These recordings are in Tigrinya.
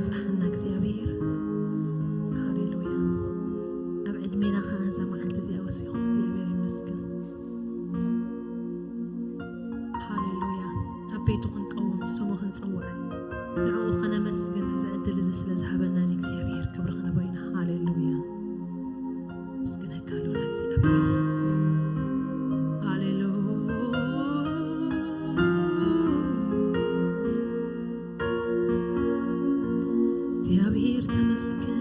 ብጽሓና እግዚኣብሔር። ሃሌሉያ። ኣብ ዕድሜና ኸዓ እዛ መዓልቲ እዚኣ ወሲኹ እግዚኣብሔር ይመስገን። ሃሌሉያ። ኣብ ቤቱ ክንቀውም፣ ስሙ ክንጽውዕ፣ ንዕኡ ኸነመስግን እዚ ዕድል እዚ ስለ ዝሃበና ንእግዚኣብሔር ክብሪ ክንቦ ኢና። ሃሌሉያ። ምስግነካ ሎላ እግዚኣብሔር። ሃሌሉያ። እግዚኣብሔር ተመስገን።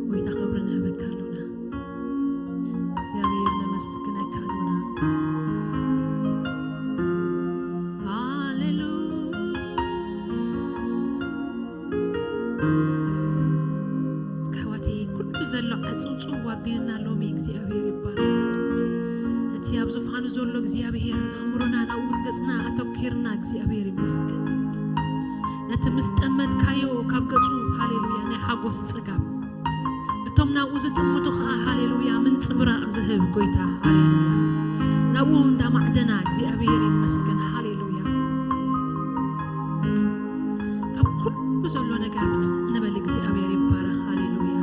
ጎይታ ክብሪ ንህበካ ኣሎና። እግዚኣብሔር ነመስግነካ ኣሎና። ሃሌሉያ። ኣሕዋተይ፣ ኩሉ ዘሎ ዓጽውጽው ኣቢልና ሎሚ እግዚኣብሔር ይባረክ። እቲ ኣብ ዙፋኑ ዘሎ እግዚኣብሔር ኣእምሮና ናብኡ ገጽና ኣተኪርና እግዚኣብሔር ይመስገን። ነቲ ምስ ጠመትካዮ ካብ ገጹ፣ ሃሌሉያ፣ ናይ ሓጎስ ጽጋብ፣ እቶም ናብኡ ዝጥምቱ ኸዓ፣ ሃሌሉያ፣ ምንጽብራቕ ዝህብ ጎይታ፣ ሃሌሉያ። ናብኡ እንዳማዕደና እግዚኣብሔር ይመስገን፣ ሃሌሉያ። ካብ ኩሉ ዘሎ ነገር ውፅእ ንበል። እግዚኣብሔር ይባረክ። ሃሌሉያ።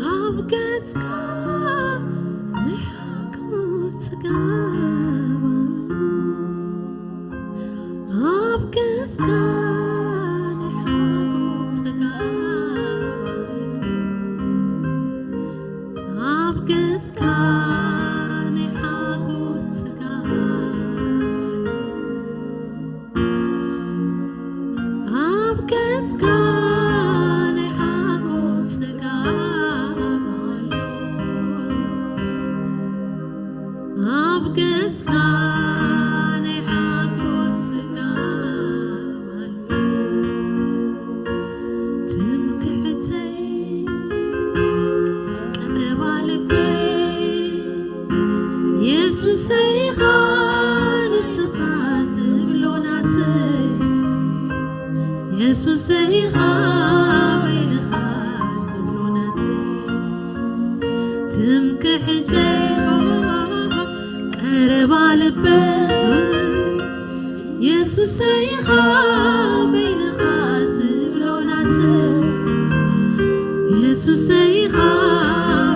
ኣብ ገጽካ ናይ ሓጎስ ጽጋብ ኣሎ። ኣብ ገጽካ ናይ ሓጎስ ጽጋብ ኣሎ። ኣብ ገጽካ ናይ ሓጎስ ጽጋብ ኣሎ። ኣብ ገጽካ ናይ ሓጎስ ጽጋብ ኣሎ። ኣብ ገጽካ ናይ ሓጎስ ጽጋብ ኣሎ። ትምክሕተይ ቀረባ ልበይ የሱሰይ ኢኻ ንስኻ ዝብሎ ናተይ። የሱሰይ ኢኻ በይንኻ ዝብሎ ናተይ። ትምክሕተይ ቀረባ ልበይ የሱሰይ ኢኻ በይንኻ ዝብሎ ናተይ። የሱሰይ ኢኻ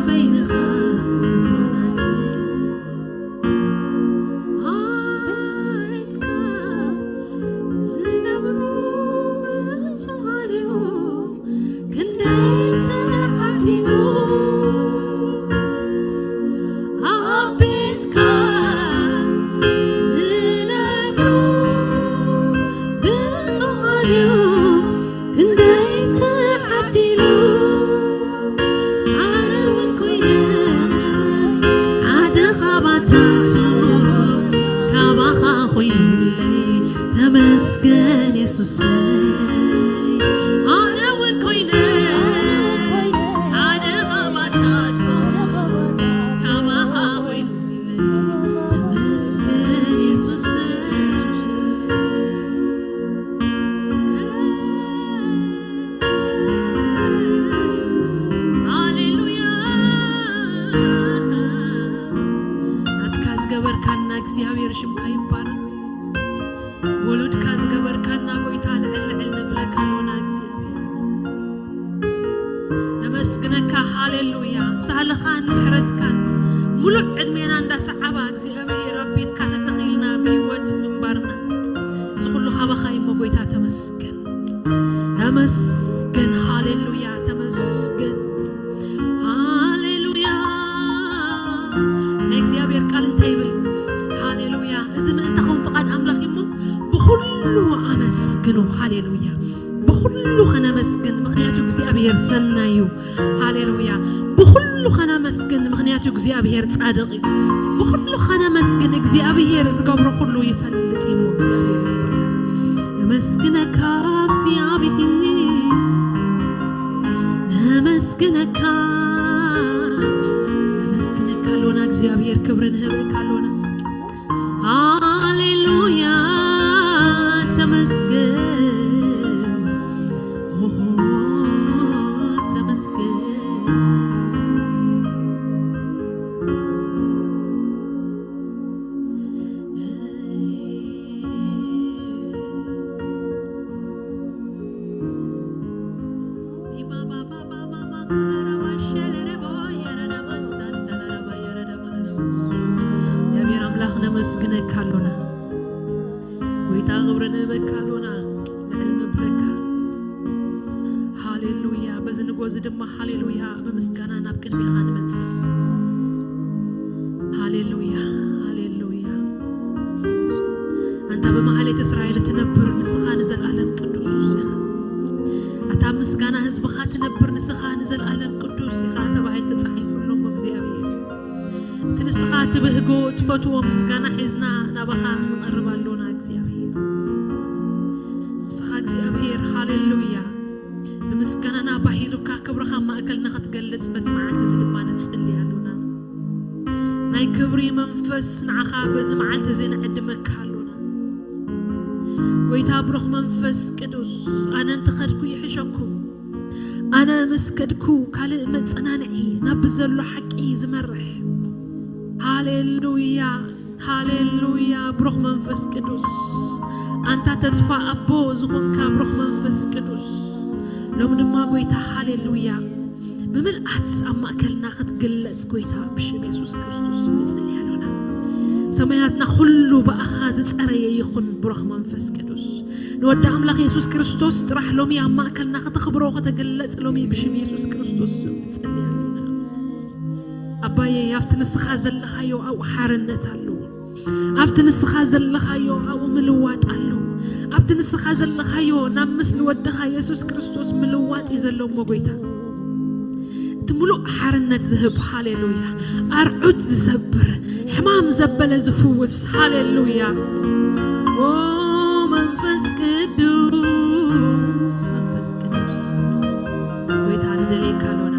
በይንኻ ዝብሎ ናተይ። ኣትካ ዝነብሩ ብዙሃን እዮም። ክንደይ ተዓዲሉ ኣብ ቤትካ ዝነብሩ ብዙሃን እዮም። ክንደይ ተዓዲሉ ኣነ እውን ኮይነ ሓደ ካባታቱ ካባኻ ኮይኑለይ ተመስገን የሱሰይ። ኣነ እውን ኮይነ ሓደ ካባታቱ ካባኻ ኮይኑለይ ተመስገን የሱሰይ። ሃሌሉያ። ኣትካ ዝገበርካና እግዚኣብሔር ሽምካ ይባረክ። ወሉድካ ዝገበርካና ጎይታ ልዕል ልዕል ንብለካ ኣሎና እግዚኣብሔር። ነመስግነካ። ሃሌሉያ። ሳህልኻን ምሕረትካን ሙሉእ ዕድሜና እንዳሰዓባ እግዚኣብሔር ኣብ ቤትካ ተተኺልና ብህይወት ምንባርና እዚ ኩሉ ካባኻ እዩ እሞ ጎይታ ተመስገን። ተመስገን። ሃሌሉያ። ተመስገን። ሃሌሉያ። ናይ እግዚኣብሔር ቃል እንታይ ይብል? ሃሌሉያ። እዚ ምእንታኹም ፍቓድ ኣምላኽ እዩ እሞ ሃሌሉያ። ብኹሉ ከነመስግን፣ ምኽንያቱ እግዚኣብሔር ሰናይ እዩ። ሃሌሉያ። ብኹሉ ከነመስግን፣ ምኽንያቱ እግዚኣብሔር ጻድቕ እዩ። ብኹሉ ከነመስግን፣ እግዚኣብሔር ዝገብሮ ኩሉ ይፈልጥ እዩ። እግዚኣብሔር ይባረክ። ነመስግነካ እግዚኣብሔር፣ ነመስግነካ፣ ነመስግነካ ኣሎና እግዚኣብሔር፣ ክብሪ ንህበካ ኣሎና። ሃሌሉያ ተመስገን፣ ኦሆ ተመስገን። እግዚኣብሔር ኣምላኽ ነመስግነካ ኣሎና። ጎይታ ክብሪ ንህበካ ኣሎና። ልዕል ነብለካ። ሃሌሉያ። በዚ ንጎ እዚ ድማ ሃሌሉያ ብምስጋና ናብ ቅድሚኻ ንመጽእ። ሃሌሉያ፣ ሃሌሉያ። ኣንታ ብማህሌት እስራኤል እትነብር ንስኻ ንዘለኣለም ቅዱስ ኢኻ። ኣታ ምስጋና ህዝብኻ ትነብር ንስኻ ንዘለኣለም ቅዱስ ኢኻ ተባሂሉ ተጻሒፉ ኣሎ እሞ እግዚኣብሔር። እቲ ንስኻ ትብህጎ ትፈትዎ ምስጋና ሒዝና ናባኻ ንቐርብ ኣሎና እግዚኣብሔር። ንስኻ እግዚኣብሔር ሃሌሉያ። ብምስጋናና ባሂሉካ ክብርኻ ኣብ ማእከልና ክትገልጽ በዚ መዓልቲ እዚ ድማ ንጽሊ ኣሎና። ናይ ክብሪ መንፈስ ንዓኻ በዚ መዓልቲ እዚ ንዕድመካ ኣሎና። ጎይታ ብሩኽ መንፈስ ቅዱስ፣ ኣነ እንተኸድኩ ይሕሸኩም፣ ኣነ ምስ ከድኩ ካልእ መጸናንዒ ናብ ዘሎ ሓቂ ዝመርሕ። ሃሌሉያ፣ ሃሌሉያ። ብሩኽ መንፈስ ቅዱስ፣ ኣንታ ተስፋ ኣቦ ዝኾንካ ብሩኽ መንፈስ ቅዱስ፣ ሎም ድማ ጎይታ ሃሌሉያ ብምልኣት ኣብ ማእከልና ክትግለጽ ጎይታ ብሽም የሱስ ክርስቶስ ንጽሊ ኣሎና። ሰማያትና ኩሉ ብኣኻ ዝጸረየ ይኹን ብሩኽ መንፈስ ቅዱስ። ንወዲ ኣምላኽ የሱስ ክርስቶስ ጥራሕ ሎሚ ኣብ ማእከልና ከተኽብሮ ከተግለጽ ሎሚ ብሽም የሱስ ክርስቶስ ስም ንጸሊ ኣሎና። ኣባየ ኣብቲ ንስኻ ዘለኻዮ ኣብኡ ሓርነት ኣለዎ። ኣብቲ ንስኻ ዘለኻዮ ኣብኡ ምልዋጥ ኣለዎ። ኣብቲ ንስኻ ዘለኻዮ ናብ ምስሊ ወድኻ የሱስ ክርስቶስ ምልዋጥ እዩ ዘለዎ ጎይታ። እቲ ምሉእ ሓርነት ዝህብ ሃሌሉያ፣ ኣርዑት ዝሰብር ሕማም ዘበለ ዝፍውስ ሃሌሉያ። ኦ መንፈስ ቅዱስ፣ መንፈስ ቅዱስ ጎይታ ንደልየካ ኣሎና።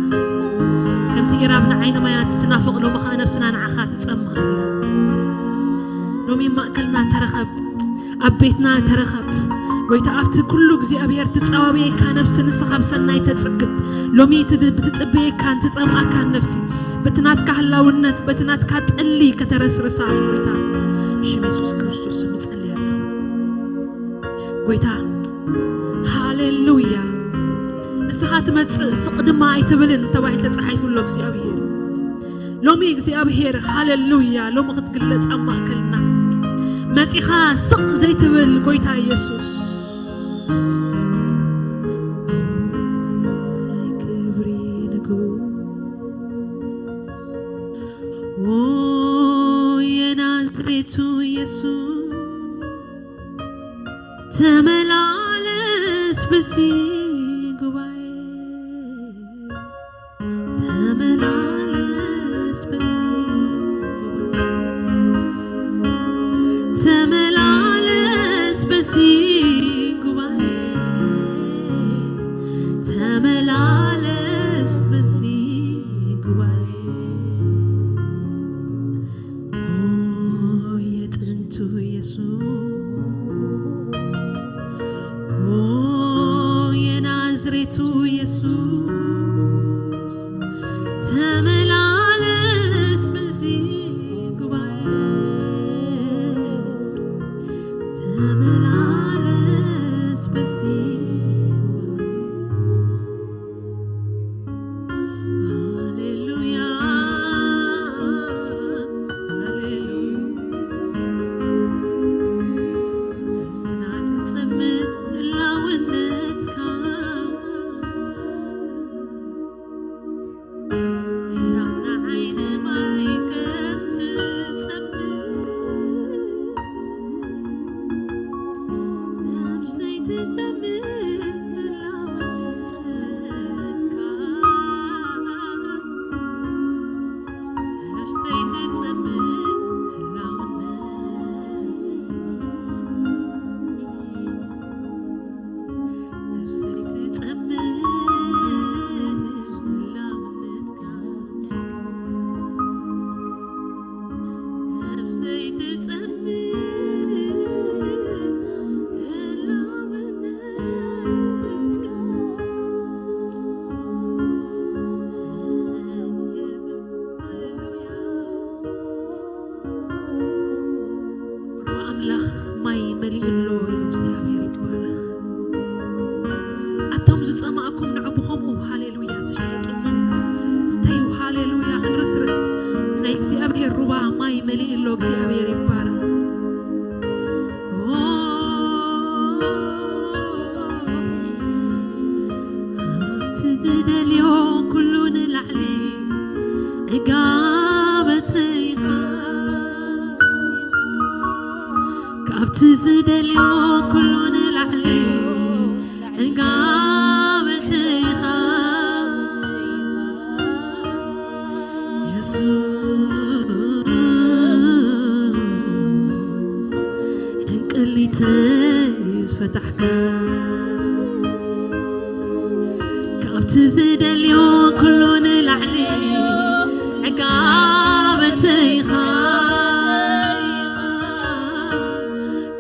ከምቲ ኢራብ ንዓይኒ ማያት ዝናፍቕ ሎሚ ኸኣ ነፍስና ንዓኻ ትጸምእ ኣላ። ሎሚ ማእከልና ተረኸብ። ኣብ ቤትና ተረኸብ። ጎይታ ኣብቲ ኩሉ እግዚኣብሔር ትጸባበየካ ነብሲ ንስኻ ብሰናይ ተጽግብ። ሎሚ ትድ-፣ ትጽበየካን ትጸምኣካን ነብሲ በቲ ናትካ ህላውነት በቲ ናትካ ጥሊ ከተረስርሳ ጎይታ ብሽም የሱስ ክርስቶስ ንጸሊ ኣለኹ። ጎይታ ሃሌሉያ። ንስኻ ትመጽእ ስቕ ድማ ኣይትብልን ተባሂሉ ተጻሒፉ ኣሎ እግዚኣብሔር። ሎሚ እግዚኣብሔር ሃሌሉያ ሎሚ ክትግለጽ ኣብ ማእከልና መጺኻ ስቕ ዘይትብል ጎይታ ኢየሱስ። ናይ ክብሪ ንጉስ፣ ኦ የናዝሬቱ ኢየሱስ፣ ተመላለስ በዚ ጉባኤ። ተመላለስ በዚ ጉባኤ። ተመላለስ በዚ ጉባኤ። ተመላለስ በዚ ጉባኤ። ኦ የጥንቱ ኢየሱስ፣ ኦ የናዝሬቱ ኢየሱስ፣ ተመላለስ በዚ ጉባኤ፣ ተመላለስ በዚ ጉባኤ። ሃሌሉያ፣ ሃሌሉያ። ነፍስና ትጽምእ ህላውነትካ፣ ምዕራፍና ዓይኒ ማይ ከም ትጸምእ። ትጸምእ ህላውነትካ፣ ነፍሰይ ትጸምእ ህላውነት፣ ነፍሰይ ትጸምእ ህላውነትካ። ነፍሰይ ትጸምእ ህላውነትካ። ሃሌሉያ። ሩባ ኣምላኽ ማይ መሊኡ ኣሎ ኢሉ እግዚኣብሔር ይባረኽ። ኣቶም ዝጸማእኩም ንዑ ብኸምኡ ሃሌሉያ ትሸይጡ። ስተዩ ሃሌሉያ ክንርስርስ ናይ እግዚኣብሔር ሩባ ማይ መሊኡ ኣሎ እግዚኣብሔር ይባረኽ። ኣብቲ ዝደልዮ ኩሉ ንላዕሊ ዕጋበተይኻ ካብቲ ዝደልዮ ኩሉ ንላዕሊ ዕጋበተይኻ የሱስ ዕንቅሊተይ ዝፈታሕካ ካብቲ ዝደልዮ ኩሉ ንላዕሊ ዕጋበተይኻ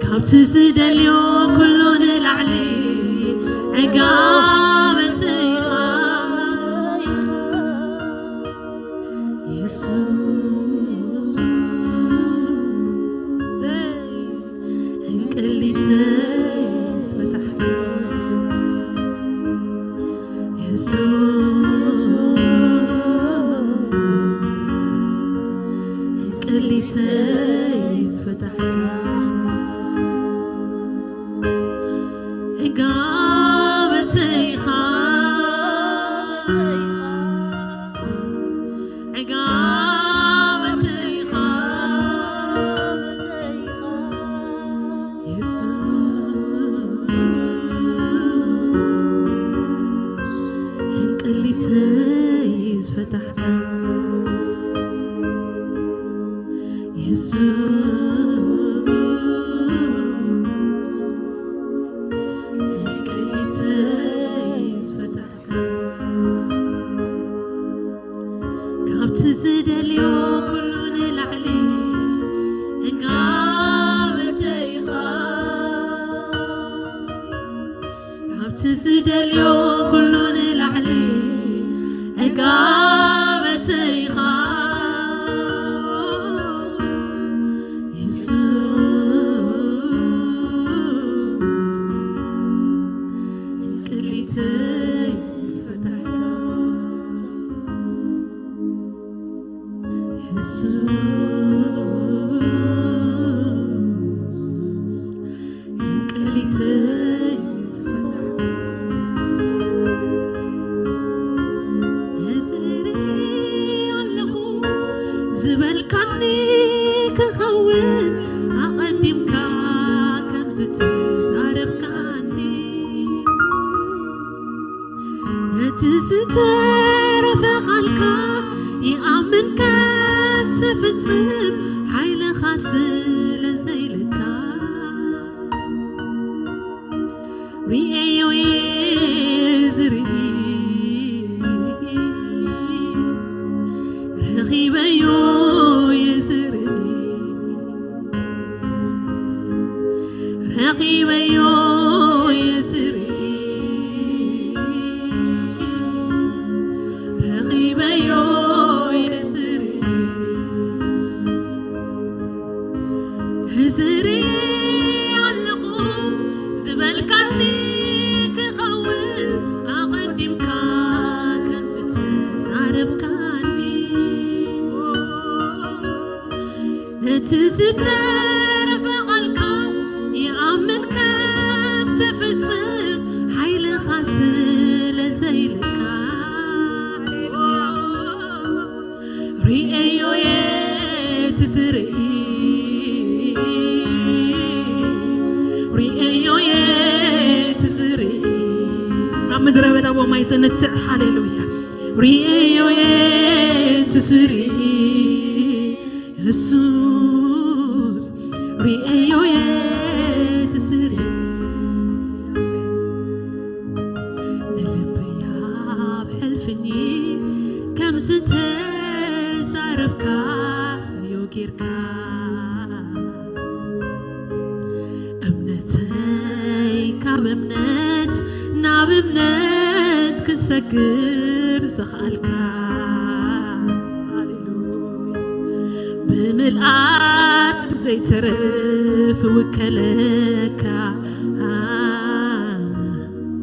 ካብቲ ዝደልዮ ኩሉ ንላዕሊ ዕጋበተይኻ የሱስ ዕንቅሊተይ ዝፈታሕካ የሱስ ዕንቅሊተይ ዝፈታሕካ ዕጋበተይኻ ዕጋበተይኻ የሱስ ዕንቅሊተይ ዝፈታሕካ የሱስ ዕንቅሊተይ ዝፈታሕካ ካብቲ ዝደልዮ ኩሉ ንላዕሊ ዕጋበተይኻ ካብቲ ዝደልዮ ኩሉ ንላዕሊ ዕጋበተይኻ የሱስ ዕንቅሊተይ ዝፈታሕካ የሱስ ዕንቅሊተይ ዝፈታሕካ እዝሪ ኣለኹ ዝበልካኒ ክኸውን ኣቐዲምካ ከም ዝተዛረብካኒ ነቲ ዝተረፈ ቃልካ ይኣምን ከም ትፍጽም ሓይልኻ ስለ ዘይልካ ርእየዮ እየ ዝርኢ ረኺበዮ እየ ዝርኢ ረኺበዮ እየ ዝርኢ ረኺበዮ እየ ዝርኢ እዝሪ ኣለኹ ዝበልካኒ ክኸውን ኣቐዲምካ ከም ዝተዛረብካኒ እቲ ዝተረፈ ቃልካ ይኣምን ከም ምድረ በዳ ማይ ዘንትዕ። ሃሌሉያ። ሪኤዮ እየ እቲ ስሪ የሱስ፣ ሪኤዮ እየ እቲ ስሪ። ንልበይ ኣብ ሕልፍኒ ከም ዝተዛረብካዮ ጌርካ፣ እምነተይ ካብ እምነት ናብ እምነት ክንሰግር ዘኽኣልካ፣ ሃሌሉያ፣ ብምልኣት ዘይተርፍ ውከለካ።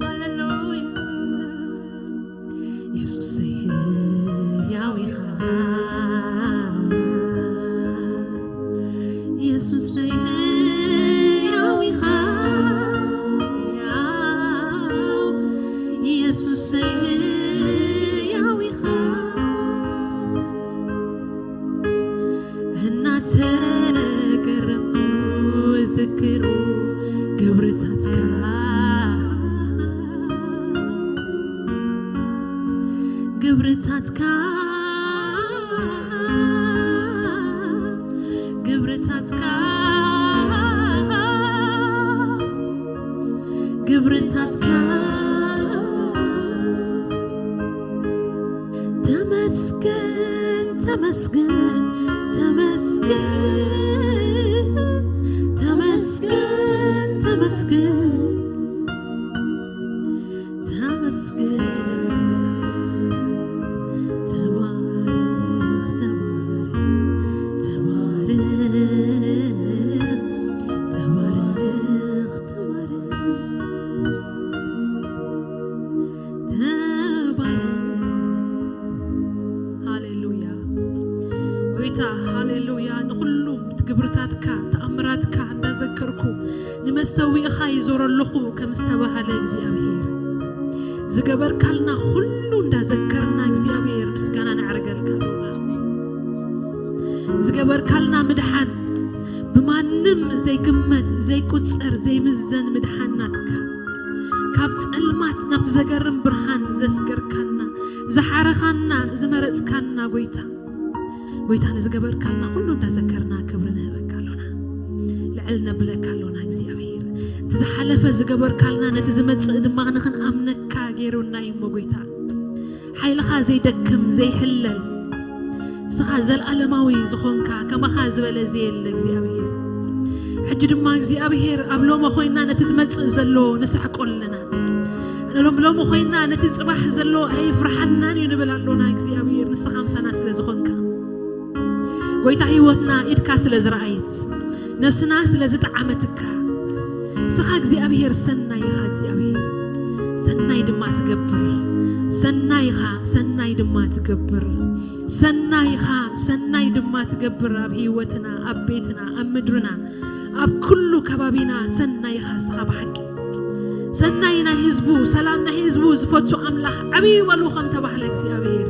ሃሌሉያ። የሱሰይ ህያው ኢኻ። የሱሰይ ህያው ኢኻ። የሱሰይ ህያው ኢኻ። እናተገረምኩ ዝክሩ ግብርታትካ፣ ግብርታትካ፣ ግብርታትካ፣ ግብርታትካ። ተመስገን፣ ተመስገን፣ ተመስገን፣ ተመስገን፣ ተመስገን፣ ተመስገን። ተባረኽ፣ ተባረኽ፣ ተባረኽ፣ ተባረኽ፣ ተባረኽ፣ ተባረኽ። ተባረኽ። ሃሌሉያ። ጎይታ፣ ሃሌሉያ። ንኹሉ ግብርታትካ፣ ተኣምራትካ እንዳዘከርኩ፣ ንመስተውኢኻ ይዞረ ኣለኹ ከም ዝተባህለ፣ እግዚኣብሔር፣ ዝገበርካልና ኩሉ እንዳዘከርና፣ እግዚኣብሔር፣ ምስጋና ነዕርገልካ ኣለና። ዝገበርካልና ምድሓን፣ ብማንም ዘይግመት፣ ዘይቁጸር፣ ዘይምዘን ምድሓን ናትካ፣ ካብ ጸልማት ናብቲ ዘገርም ብርሃን ዘስገርካና፣ ዝሓረኻና፣ ዝመረጽካና ጎይታ፣ ጎይታ፣ ንዝገበርካልና ኩሉ እንዳዘከርና ክብሪ ንህበካ ኣሎና። ልዕል ነብለካ ኣሎና እግዚኣብሔር። እቲ ዝሓለፈ ዝገበርካልና፣ ነቲ ዝመጽእ ድማ ንኽንኣምነካ ገይሩና እዩ እሞ ጎይታ። ሓይልኻ ዘይደክም፣ ዘይሕለል፣ ንስኻ ዘለኣለማዊ ዝኾንካ፣ ከማኻ ዝበለ ዘየለ እግዚኣብሔር። ሕጂ ድማ እግዚኣብሔር፣ ኣብ ሎሚ ኮይና ነቲ ዝመጽእ ዘሎ ንስሕቆ ኣለና። ሎም-፣ ሎሚ ኮይና ነቲ ጽባሕ ዘሎ ኣይፍርሓናን እዩ ንብል ኣሎና እግዚኣብሔር፣ ንስኻ ምሳና ስለ ዝኾንካ። ጎይታ፣ ህይወትና ኢድካ ስለ ዝረኣየት፣ ነፍስና ስለ ዝጠዓመትካ፣ ንስኻ እግዚኣብሔር ሰናይ ኢኻ። እግዚኣብሔር ሰናይ ድማ ትገብር። ሰናይ ኢኻ፣ ሰናይ ድማ ትገብር። ሰናይ ኢኻ፣ ሰናይ ድማ ትገብር። ኣብ ህይወትና፣ ኣብ ቤትና፣ ኣብ ምድርና፣ ኣብ ኩሉ ከባቢና ሰናይ ኢኻ ንስኻ ብሓቂ። ሰናይ ናይ ህዝቡ፣ ሰላም ናይ ህዝቡ ዝፈቱ ኣምላኽ ዓብዪ በሉ ከም ተባህለ እግዚኣብሔር።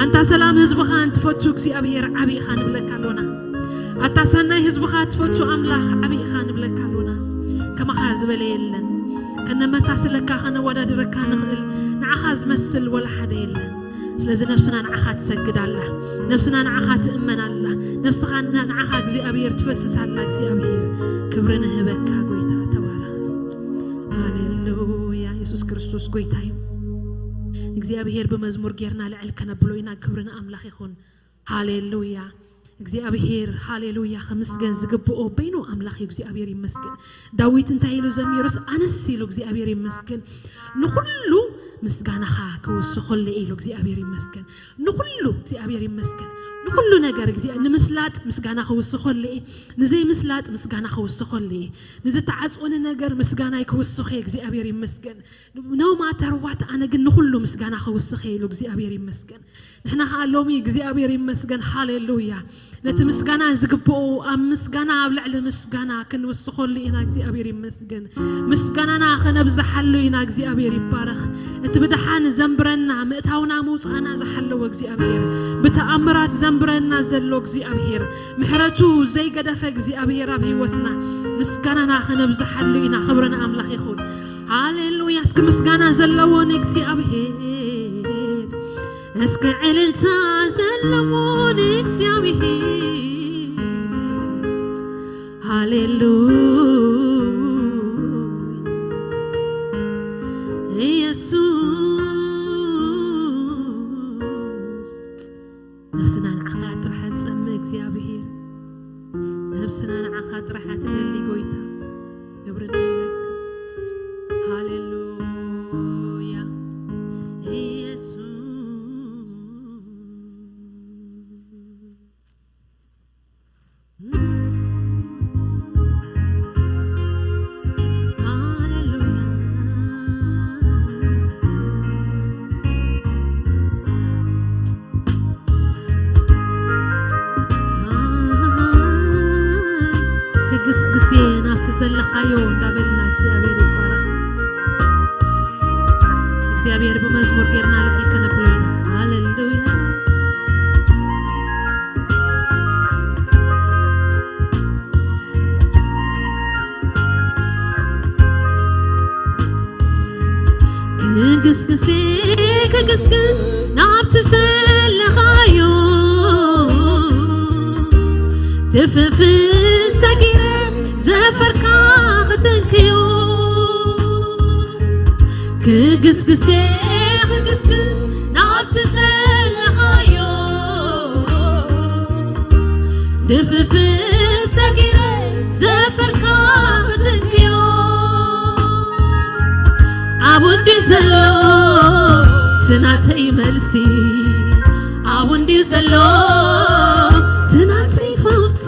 ኣንታ ሰላም ህዝብኻ እንትፈቱ እግዚኣብሔር ዓብዪ ኢኻ ንብለካ ኣሎና። ኣታ ሰናይ ህዝብኻ ትፈቱ ኣምላኽ ዓብዪ ኢኻ ንብለካ ኣሎና። ከማኻ ዝበለ የለን። ከነመሳስለካ፣ ከነወዳድረካ ንኽእል፣ ንዓኻ ዝመስል ወላ ሓደ የለን። ስለዚ ነፍስና ንዓኻ ትሰግድ ኣላ። ነፍስና ንዓኻ ትእመን ኣላ። ነፍስኻ ን-፣ ንዓኻ እግዚኣብሔር ትፈስስ ኣላ። እግዚኣብሔር ክብሪ ንህበካ ጎይታ፣ ተባረኽ። ሃሌሉያ። የሱስ ክርስቶስ ጎይታ እዩ። እግዚኣብሔር ብመዝሙር ጌርና ልዕል ከነብሎ ኢና። ክብሪ ንኣምላኽ ይኹን። ሃሌሉያ። እግዚኣብሔር፣ ሃሌሉያ፣ ክምስገን ዝግብኦ በይኑ ኣምላኽ እዩ። እግዚኣብሔር ይመስገን። ዳዊት እንታይ ኢሉ ዘሚሩስ? ኣነስ ኢሉ እግዚኣብሔር ይመስገን፣ ንኹሉ ምስጋናኻ ክውስኸሉ ኢሉ እግዚኣብሔር ይመስገን። ንኹሉ እግዚኣብሔር ይመስገን። ንኹሉ ነገር እግዚኣብሔር፣ ንምስላጥ ምስጋና ክውስኸሉ እየ፣ ንዘይምስላጥ ምስጋና ክውስኸሉ እየ፣ ንዝተዓጽወኒ ነገር ምስጋናይ ክውስኸ እግዚኣብሔር ይመስገን። No matter what፣ ኣነ ግን ንኹሉ ምስጋና ክውስኸ ኢሉ እግዚኣብሔር ይመስገን። ንሕና ኸዓ ሎሚ እግዚኣብሔር ይመስገን፣ ሃሌሉያ፣ ነቲ ምስጋና ዝግብኦ ኣብ ምስጋና ኣብ ልዕሊ ምስጋና ክንውስኸሉ ኢና። እግዚኣብሔር ይመስገን። ምስጋናና ኸነብዝሓሉ ኢና። እግዚኣብሔር ይባረኽ። እቲ ብድሓን ዘንብረና፣ ምእታውና ምውፃእና ዝሓለወ እግዚኣብሔር፣ ብተኣምራት ዘንብረና ዘሎ እግዚኣብሔር፣ ምሕረቱ ዘይገደፈ እግዚኣብሔር ኣብ ህይወትና ምስጋናና ኸነብዝሓሉ ኢና። ክብሪ ንኣምላኽ ይኹን። ሃሌሉያ። እስኪ ምስጋና ዘለዎ ንእግዚኣብሔር፣ እስኪ ዕልልታ ዘለዎ ንእግዚኣብሔር። ሃሌሉያ። ኢየሱስ፣ ነፍስና ንዓኻ ጥራሕ ትጸምእ እግዚኣብሔር። ነፍስና ንዓኻ ጥራሕ ትደሊ ጎይታ። ክብሪ ንህበካ። ሃሌሉያ። ኢየሱስ። ሃሌሉያ። ክግስግስ እየ ናብቲ ዘለኻዮ እንዳበልና እግዚኣብሔር ይባረኽ። እግዚኣብሔር ብመዝሙር ጌርና ልዕል ከነብሎ ኢና። ሃሌሉያ። ክግስግስ ክግስግስ ናብቲ ዘለኻዮ፣ ድፍፍስ ሰጊረ ዘፈርካ ክትንክዮ። ክግስግስ ክግስግስ ናብቲ ዘለኻዮ፣ ድፍፍስ ሰጊረ ዘፈርካ ክትንክዮ። ኣብኡ እንድዩ ዘሎ እቲ ናተይ መልሲ፣ ኣብኡ እንድዩ ዘሎ እቲ ናተይ ፈውሲ።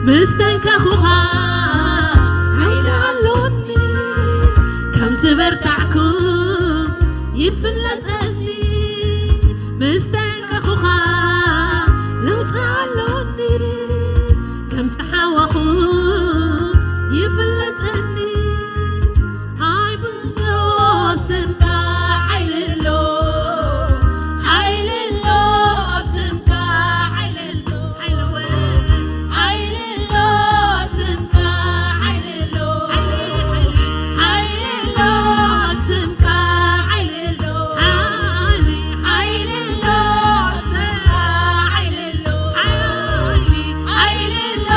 ምስ ተንከኹኻ ሓይሊ ኣሎኒ፣ ከም ዝበርታዕኩ ይፍለጠኒ። ምስ ተንከኹኻ ለውጢ ኣሎኒ፣ ከም ዝሓወኹ ይፍለጠኒ። ሓይሊ ኣሎ ኣብ ስምካ፣ ሓይሊ ኣሎ፣ ሓይሊ ኣሎ ኣብ ስምካ፣ ሓይሊ ኣሎ፣ ሓይሊ ኣሎ፣ ሓይሊ ኣሎ ኣብ ስምካ፣ ሓይሊ ኣሎ፣ ሓይሊ፣ ሓይሊ፣ ሓይሊ ኣሎ ኣብ ስምካ፣ ሓይሊ ኣሎ፣ ሓይሊ፣ ሓይሊ ኣሎ ኣብ ስምካ፣ ሓይሊ ኣሎ፣ ሓይሊ፣ ሓይሊ ኣሎ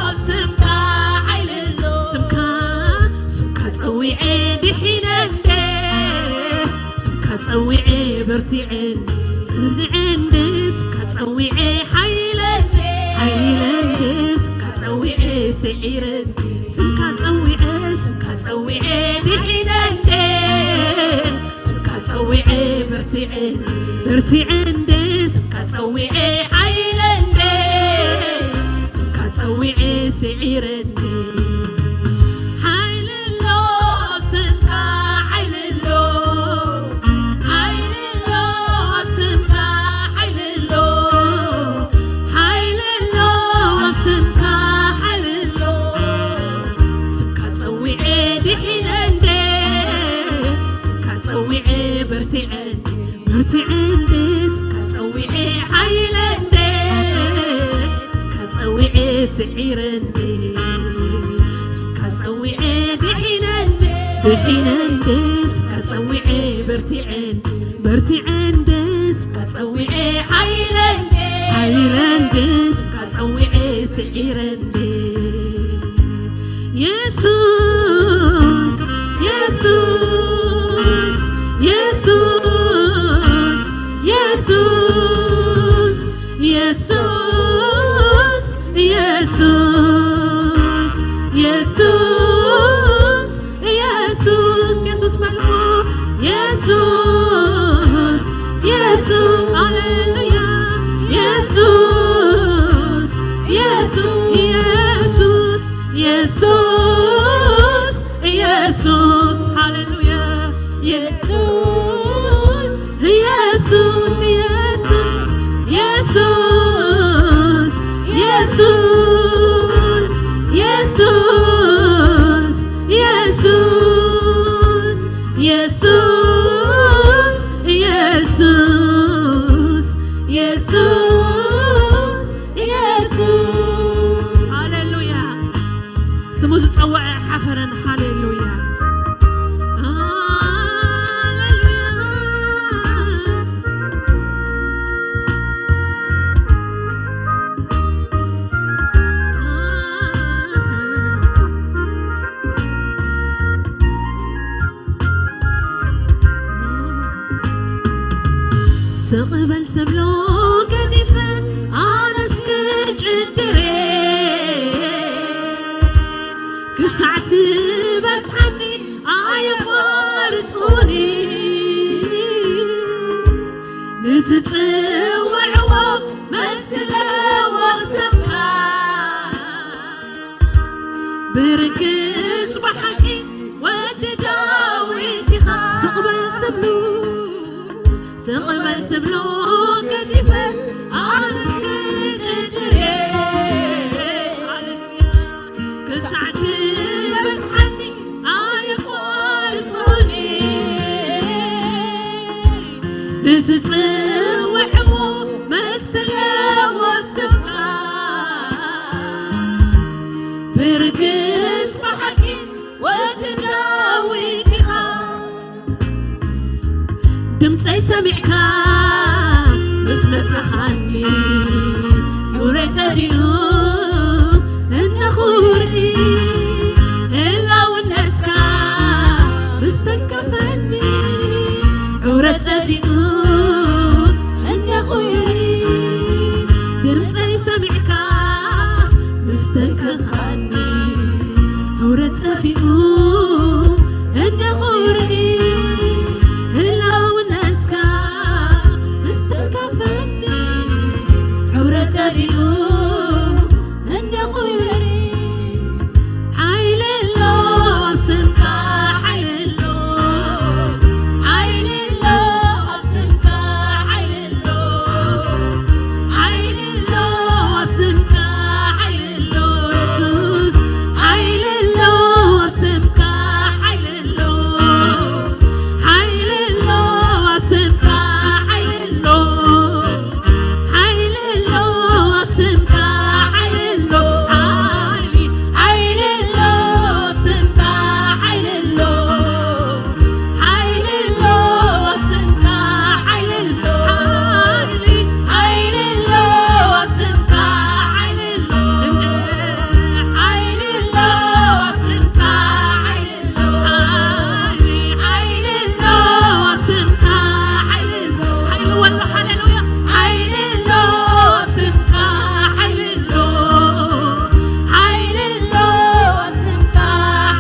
ኣብ ስምካ፣ ሓይሊ ኣሎ። ስምካ፣ ስምካ ጸዊዐ ድሒነ እንደ፣ ስምካ ጸዊዐ በርቲዐ እንደ፣ ጽንዐ እንደ፣ ስምካ ጸዊዐ ሓይለ እንደ፣ ሓይለ እንደ፣ ስምካ ጸዊዐ ስዒረ እንደ፣ ስምካ ጸዊዐ፣ ስምካ ጸዊዐ ድሒነ እንደ፣ ስምካ ጸዊዐ በርቲዐ፣ በርቲዐ እንደ፣ ስምካ ጸዊዐ ሓይለ እንደ፣ ስምካ ጸዊዐ ስዒረ እንደ። ሓይሊ ኣሎ ኣብ ስምካ፣ ሓይሊ ኣሎ፣ ሓይሊ ኣሎ ኣብ ስምካ፣ ሓይሊ ኣሎ፣ ሓይሊ ኣሎ ኣብ ስምካ፣ ሓይሊ ኣሎ። ስምካ ጸዊዐ ድሒነ እንደ፣ ስምካ ጸዊዐ በርቲዐ፣ በርቲዐ እንደ፣ ስምካ ጸዊዐ ሓይለ እንደ፣ ስምካ ጸዊዐ ስዒረ እንደ፣ ስምካ ጸዊዐ ድሒነ እንደ፣ ድሒነ እንደ፣ ስምካ ጸዊዐ በርቲዐ እንደ፣ በርቲዐ እንደ፣ ስምካ ጸዊዐ ሓይለ እንደ፣ ሓይለ እንደ፣ ስምካ ጸዊዐ ስዒረ እንደ። ኢየሱስ፣ ኢየሱስ፣ ኢየሱስ፣ ኢየሱስ፣ ኢየሱስ፣ ኢየሱስ፣ ኢየሱስ፣ ኢየሱስ፣ ኢየሱስ መልኩ፣ ኢየሱስ፣ ኢየሱስ፣ ሃሌሉያ፣ ኢየሱስ፣ ኢየሱስ፣ ኢየሱስ፣ ኢየሱስ፣ ኢየሱስ፣ ሃሌሉያ፣ ኢየሱስ፣ ኢየሱስ፣ ኢየሱስ፣ ኢየሱስ፣ ኢየሱስ፣ ኢየሱስ፣ ኢየሱስ፣ ኢየሱስ፣ ኢየሱስ፣ ኢየሱስ፣ ኢየሱስ። ሃሌሉያ። ስሙ ዝጸውዐ ሓፈረን። ሃሌሉያ። ሳዕ ትበጽሓኒ ኣየቋርጹኒ፣ ንዝጽውዕዎ መልሲ ኣለዎ ስምካ። ብርግጽ ብሓቂ ወዲ ዳዊት ኢኻ። ስቕ በል ዝብሉ፣ ስቕ በል ዝብሉ ገዲፈ ኣብ መስገዲ ድየ። ሃሌሉያ። ክሳዕ ትበጽሓኒ ኣየቋርጹኒ፣ ንዝጽውዕዎ መልሲ ኣለዎ ስምካ። ብርግጽ ብሓቂ ወዲ ዳዊት ኢኻ። ድምፀይ ሰሚዕካ ምስ ነፃኻኒ፣ ኑረይ ጠፊኡ እነኹ ርኢ፣ ህላውነትካ ምስ ተንከፈኒ፣ ኑረይ ጠፊኡ እነኹ ርኢ። ድምፀይ ሰሚዕካ ምስ ተንከፋኒ፣ ኑረይ ጠፊኡ እነኹ ርኢ፣ ህላውነትካ ምስ ተንከፈኒ፣ ኑረይ ጠፊኡ እነኹ ርኢ። ሓይሊ ኣሎ ኣብ ስምካ፣ ሓይሊ ኣሎ፣ ሓይሊ ኣሎ ኣብ ስምካ፣ ሓይሊ ኣሎ፣ ሓይሊ ኣሎ ኣብ ስምካ፣ ሓይሊ ኣሎ የሱስ፣ ሓይሊ ኣሎ ኣብ ስምካ፣ ሓይሊ ኣሎ፣ ሓይሊ ኣሎ ኣብ ስምካ፣ ሓይሊ ኣሎ። ሓይሊ ኣሎ ኣብ ስምካ፣ ሓይሊ ኣሎ፣ ሓይሊ፣ ሓይሊ ኣሎ ኣብ ስምካ፣ ሓይሊ ኣሎ፣ ሓይሊ ኣሎ ኣብ ስምካ፣ ሓይሊ ኣሎ፣ ሓይሊ፣ ሓይሊ ኣሎ ኣብ ስምካ፣ ሓይሊ ኣሎ፣ ሓይሊ ኣሎ ኣብ ስምካ፣ ሓይሊ ሓይሊ፣ ሓይሊ ኣሎ ኣብ ስምካ፣ ሓይሊ ኣሎ፣ ሓይሊ ወሎ፣ ሃሌሉያ። ሓይሊ ኣሎ ኣብ ስምካ፣ ሓይሊ ኣሎ፣ ሓይሊ ኣሎ ኣብ ስምካ፣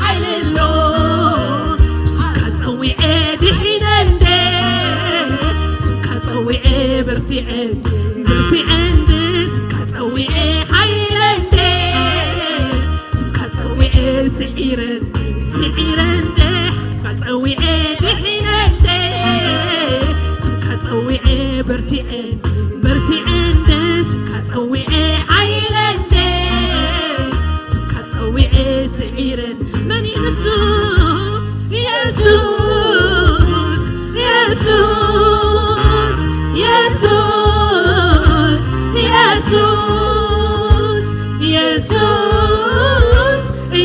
ሓይሊ ኣሎ። ስምካ ጸዊዐ ድሒነ እንደ፣ ስምካ ጸዊዐ በርቲዐ፣ በርቲዐ እንደ፣ ስምካ ጸዊዐ ሓይለ እንደ። ስምካ ጸዊዐ ስዒረ፣ ስዒረ እንደ፣ ስምካ ጸዊዐ ድሒነ እንደ፣ ስምካ ጸዊዐ በርቲዐ፣ በርቲዐ እንደ፣ ስምካ ጸዊዐ ሓይለ እንደ፣ ስምካ ጸዊዐ ስዒረ። መን እዩ ንሱ? የሱስ፣ የሱስ፣ የሱስ፣ የሱስ፣ የሱስ፣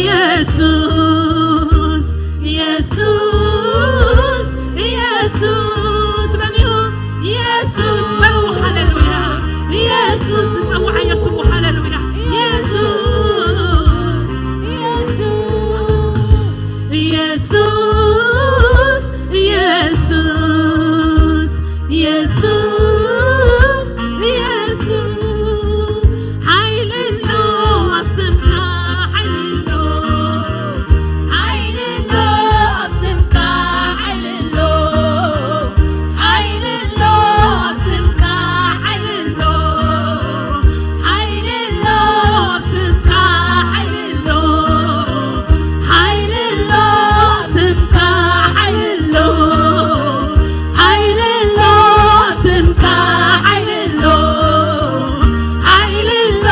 የሱስ፣ የሱስ፣ የሱስ መን እዩ? የሱስ በሉ፣ ሃሌሉያ። የሱስ ንጸውዓዮ ስሙ፣ ሃሌሉያ። የሱስ፣ የሱስ፣ የሱስ፣ የሱስ፣ የሱስ፣ የሱስ። ሓይሊ ኣሎ ኣብ ስምካ፣ ሓይሊ ኣሎ። ሓይሊ ኣሎ ኣብ ስምካ፣ ሓይሊ ኣሎ። ሓይሊ ኣሎ ኣብ ስምካ፣ ሓይሊ ኣሎ። ሓይሊ ኣሎ ኣብ ስምካ፣ ሓይሊ ኣሎ። ሓይሊ ኣሎ ኣብ ስምካ፣ ሓይሊ ኣሎ። ሓይሊ ኣሎ ኣብ ስምካ፣ ሓይሊ ኣሎ። ሓይሊ ኣሎ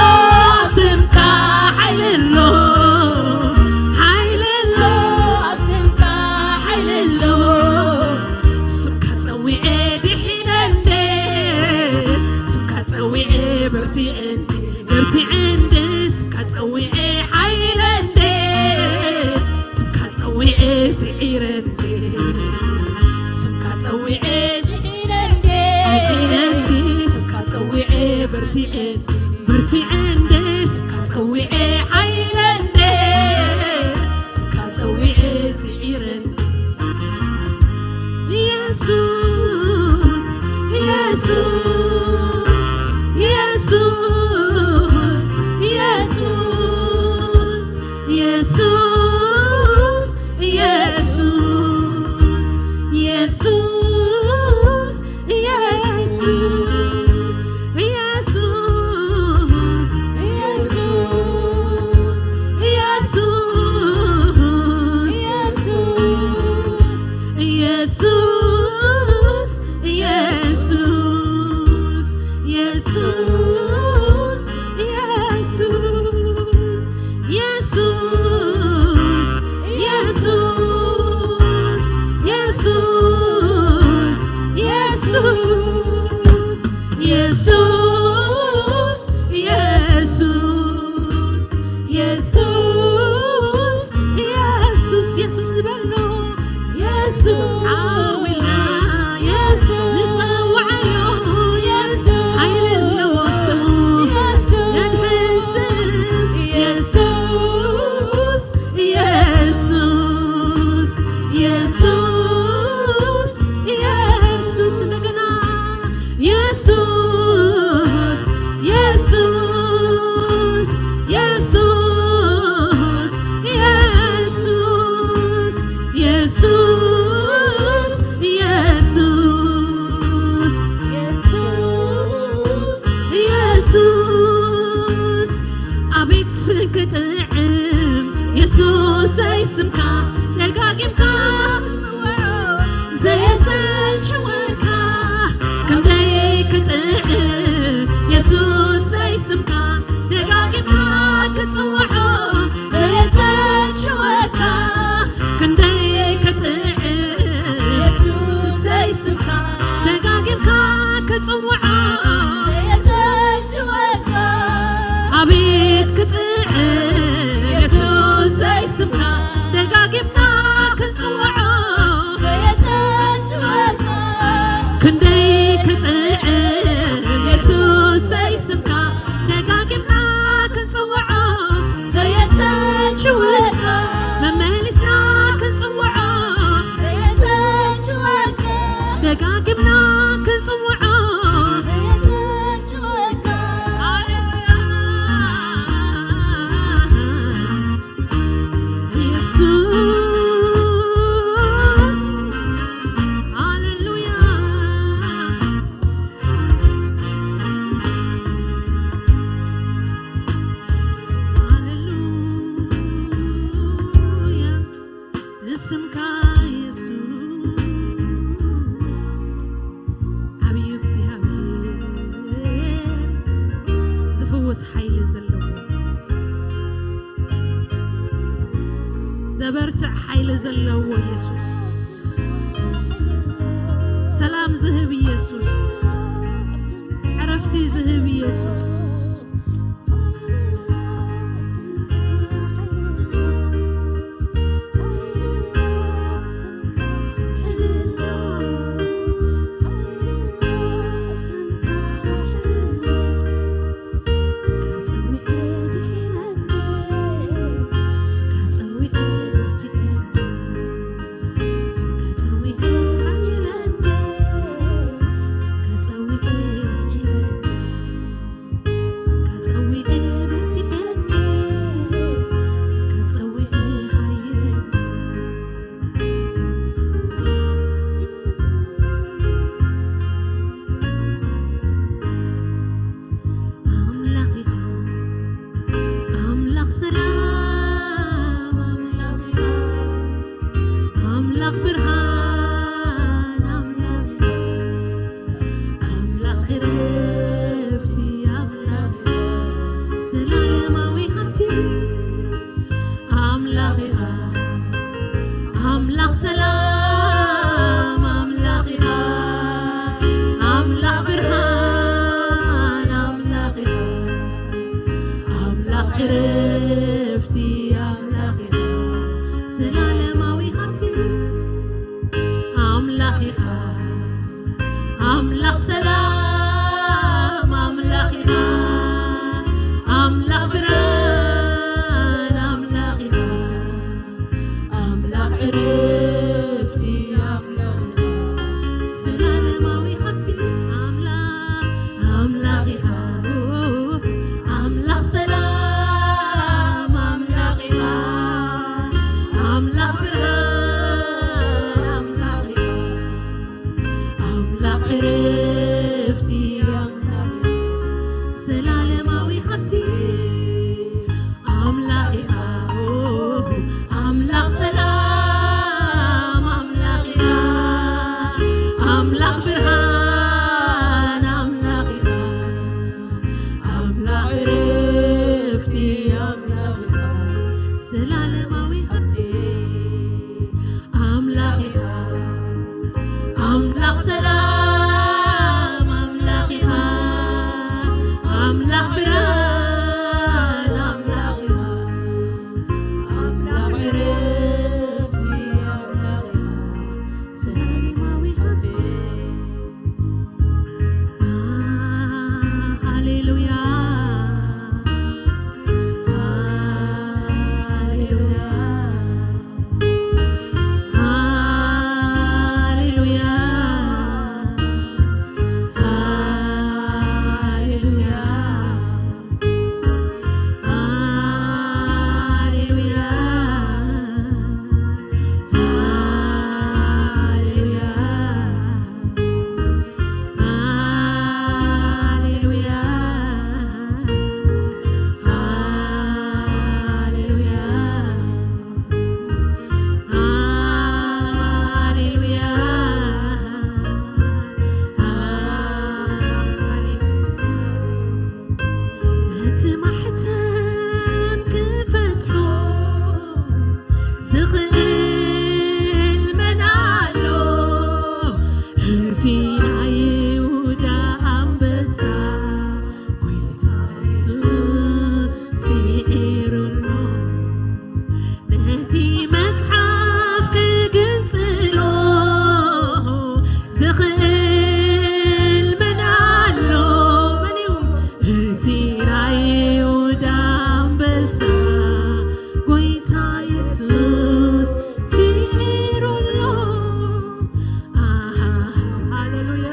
ኣብ ስምካ፣ ሓይሊ ኣሎ። ሓይሊ ኣሎ ኣብ ስምካ፣ ሓይሊ ኣሎ። ስምካ ጸዊዐ ድሒነ እንደ፣ ስምካ ጸዊዐ በርቲዐ እንደ፣ በርቲዐ እንደ፣ ስምካ ጸዊዐ ሓይለ እንደ፣ ስምካ ጸዊዐ ስዒረ እንደ፣ ስምካ ጸዊዐ ድሒነ እንደ፣ ድሒነ እንደ፣ ስምካ ጸዊዐ በርቲዐ እንደ፣ በርቲዐ እንደ፣ ስምካ ጸዊዐ ሓይለ እንደ፣ ስምካ ጸዊዐ ስዒረ እንደ። የሱስ፣ የሱስ፣ የሱስ፣ የሱስ፣ የሱስ፣ ኢየሱስ፣ ኢየሱስ፣ ኢየሱስ፣ ኢየሱስ፣ ኢየሱስ፣ ኢየሱስ፣ ኢየሱስ፣ ኢየሱስ፣ ኢየሱስ ንበሎ። ኢየሱስ ዓዊልና፣ ኢየሱስ ንጸውዓዮ። ኢየሱስ ሓይሊ ኣለዎ ስሙ። ኢየሱስ የድሕን ስም። ኢየሱስ፣ ኢየሱስ፣ ኢየሱስ፣ ኢየሱስ እንደገና ኢየሱስ፣ ኢየሱስ፣ ኢየሱስ፣ ኢየሱስ፣ ኢየሱስ፣ ኢየሱስ፣ ኢየሱስ፣ ኢየሱስ። ኣቤት ክጥዕም የሱሰይ ስምካ ደጋጊምካ ዘየሰልችወካ ክንደይ ክጥዕም የሱሰይ ስምካ ደጋጊምካ ክጽውዖ ዘየሰልችወካ ክንደይ ክጥዕም የሱሰይ ስምካ ደጋጊምካ ክጽውዖ ዘየሰልችወካ ኣቤት ክጥዕም የሱሰይ ስምካ ደጋጊምካ ክንጽውዖ ክንደይ ክጥዕም የሱሰይ ስምካ ደጋጊምና ክንጽውዖ ዘየሰልችወካ መመሊስና ክንጽውዖ ዘየሰልችወካ ደጋጊምና ክንጽውዖ ዘየሰልችወካ ሃሌሉያ ኢየሱስ ሃሌሉያ ሃሌሉያ እስምካ ኢየሱስ ዓብዩ እግዚኣብሔር ዝፍውስ ሓይሊ ዘለዎ ዘበርትዕ ሓይሊ ዘለዎ ኢየሱስ ሰላም ዝህብ ኢየሱስ ዕረፍቲ ዝህብ ኢየሱስ ኣምላኽ ኢኻ ኣምላኽ ሰላም ኣምላኽ ኢኻ ኣምላኽ ብርሃን ኣምላኽ ኢኻ ኣምላኽ ዕረፍቲ ኣምላኽ ኢኻ ዘላለማዊ ሃብቲ ኣምላኽ ኢኻ ኣምላኽ ሰላም ኣምላኽ ኢኻ ኣምላኽ ብርሃን ኣምላኽ ኢኻ ኣምላኽ ዕረፍቲ ኣምላኽ ኢኻ ዘላለማዊ ሃብቲ ኣምላኽ ኢኻ ኣምላኽ ሰላም ኣምላኽ ኢኻ ኣምላኽ ብርሃን ኣምላኽ ኢኻ ኣምላኽ ዕረፍቲ ኣምላኽ ኢኻ ዘላለማዊ ሃብቲ ኣምላኽ ኣምላኽ ኢኻ ኣምላኽ ሰላም ኣምላኽ ኢኻ ኣምላኽ ብርሃን ኣምላኽ ኢኻ ኣምላኽ ዕረፍቲ ኣምላኽ ዘላለማዊ ሃብቲ ኣምላኽ ኢኻ ኣምላኽ ሰላም ኣምላኽ ኢኻ ኣምላኽ ብርሃን ኣምላኽ ኢኻ ዝኽእል መን ኣሎ? እዚ ናይ ይሁዳ ኣንበሳ፣ ጎይታ የሱስ ስዒሩሎ። ነቲ መጽሓፍ ክግንጽሎ ዝኽእል መን ኣሎ? መን እዩ? እዚ ናይ ይሁዳ ኣንበሳ፣ ጎይታ የሱስ ስዒሩሎ። ኣሃ፣ ሃሌሉያ።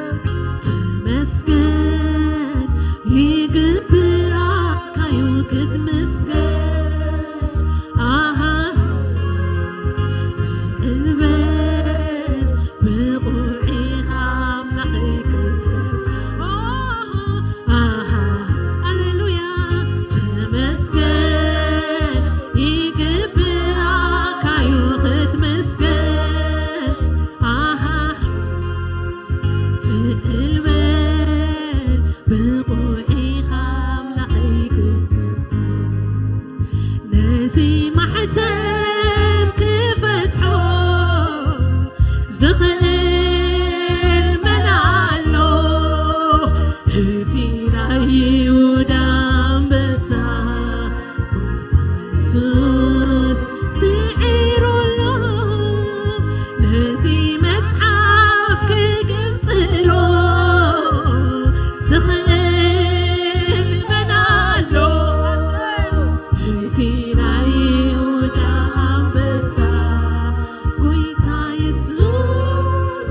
ተመስገን፣ ይግብኣካ እዩ ክትምስገን። ኣሃ፣ ልዕል በል፣ ብቑዕ ኢኻ ኣምላኸይ ክትከስ። ኣሃ፣ ሃሌሉያ። ተመስገን፣ ይግብኣካ እዩ ክትምስገን። ኣሃ፣ ልዕል በል፣ ብቑዕ ኢኻ ኣምላኸይ ክትከስ። ነዚ ማሕተም ክፈትሖ ዝኽእል መን ኣሎ? እዚ ናይ ይሁዳ ኣንበሳ፣ ጎይታ የሱስ ስዒሩሎ። ነዚ መጽሓፍ ክግንጽሎ ዝኽእል መን ኣሎ? እዚ ናይ ይሁዳ ኣንበሳ፣ ጎይታ የሱስ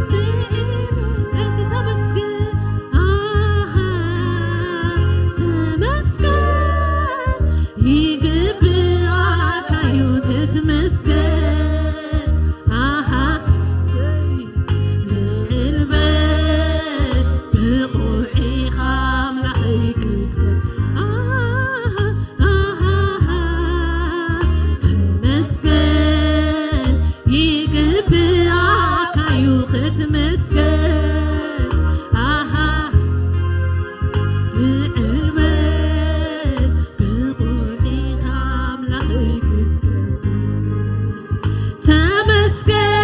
ስዒሩ። እዚ ተመስገን፣ ኣሃ፣ ተመስገን፣ ይግብኣካ እዩ ክትምስገን። ኣሃ፣ ልዕል በል፣ ብቑዕ ኢኻ ኣምላኸይ ክትከስ። ኣሃ፣ ኣሃ፣ ተመስገን፣ ይግብኣካ እዩ ክትምስገን። ኣሃ፣ ልዕል በል፣ ብቑዕ ኢኻ ኣምላኸይ ክትከስ። ተመስገን፣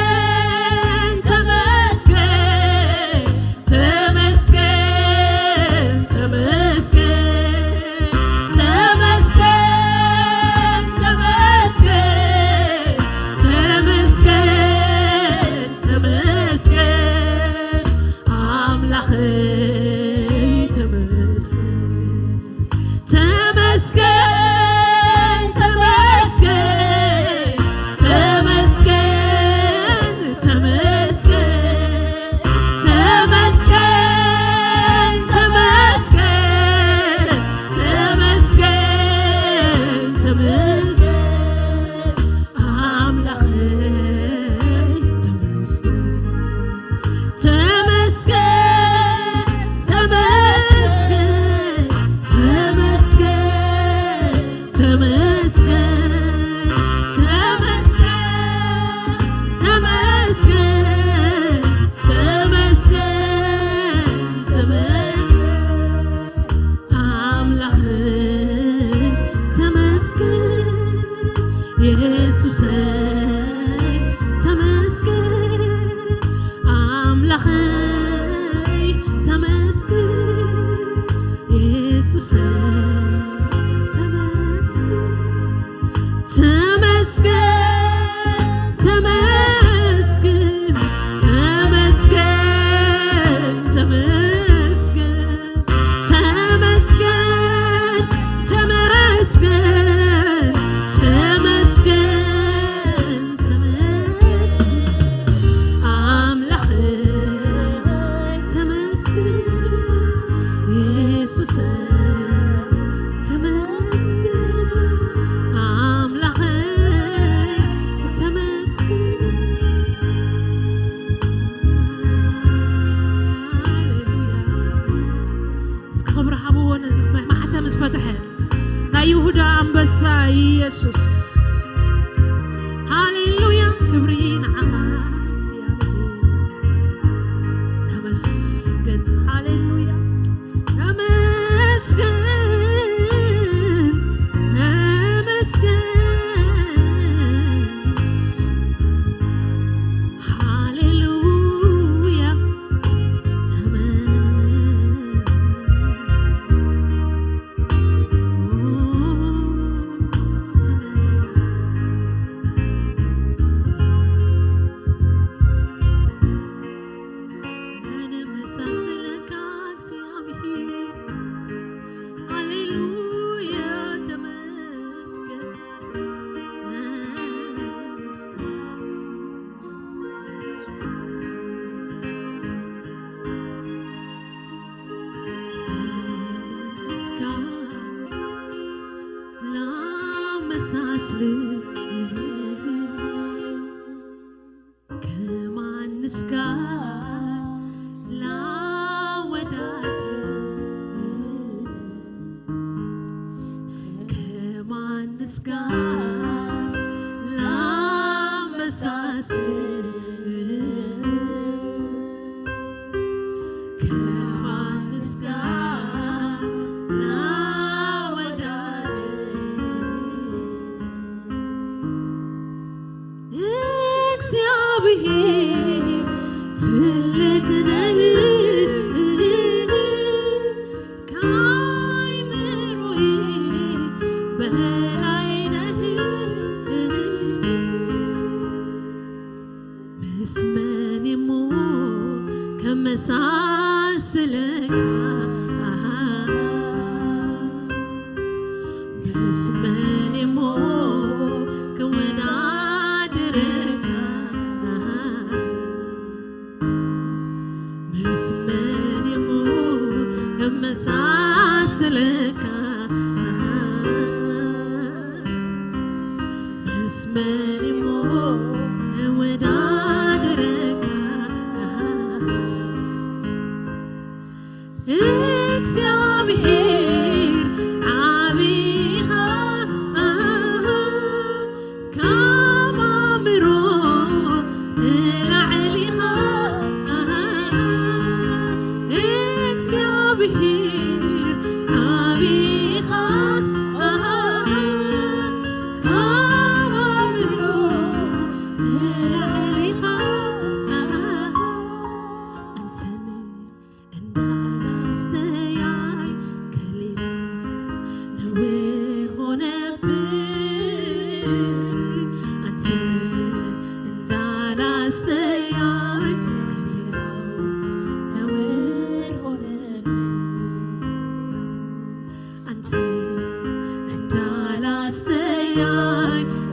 ተመስገን፣ ተመስገን፣ ተመስገን፣ ተመስገን፣ ተመስገን፣ ተመስገን፣ ተመስገን፣ ኣምላኸይ ተመስገን። ተመስገን፣ ተመስገን፣ ተመስገን፣ ተመስገን፣ ተመስገን፣ ተመስገን፣ ተመስገን፣ ተመስገን፣ ኣምላኸይ ተመስገን። ተመስገን፣ ተመስገን፣ ተመስገን፣ ተመስገን፣ ተመስገን፣ ተመስገን፣ ተመስገን፣ ኣምላኸይ ተመስገን። የሱሰይ ተመስገን፣ ኣምላኸይ ተመስገን፣ የሱሰይ ተመስገን። ተመስገን፣ ተመስገን፣ ተመስገን፣ ተመስገን። ተመስገን፣ ተመስገን፣ ተመስገን፣ ተመስገን፣ ኣምላኸይ ተመስገን፣ የሱሰይ ተመስገን፣ ኣምላኸይ ተመስገን። ሃሌሉያ። እስኪ ክብሪ ሃብዎ ነዚ ማሕተም ዝፈትሐ ናይ ይሁዳ ኣንበሳ ኢየሱስ። ሃሌሉያ፣ ክብሪ ንዓኻ እግዚኣብሔር። ተመስገን፣ ሃሌሉያ። ተመስገን፣ ተመስገን፣ ጋር ላወዳድር፣ ከማንስ ጋር ላመሳስል፣ ከማንስ ጋር ላወዳድር? እግዚአብሔር ትልቅ ነህ፣ ከአይምሮዬ በላይ ነህ። ምስ መን እሞ ከመሳስለካ፣ ምስ መን እሞ ከወዳድረካ፣ ምስ መን እሞ ከመሳስለካ፣ ምስ መን እሞ እወዳደረካ? እግዚኣብሔር ዓቢኻ፣ ካብ ኣእምሮ ንላዕሊ ኢኻ። እግዚኣብሔር ዓቢኻ፣ ካብ ኣእምሮ ንላዕሊ ኢኻ። ኣንተን እንዳላስተያይ ከሌላ ነውር ሆነብኝ። አንተ እንዳላስተያይ ከሌላ ነውር ሆነብኝ። አንተ እንዳላስተያይ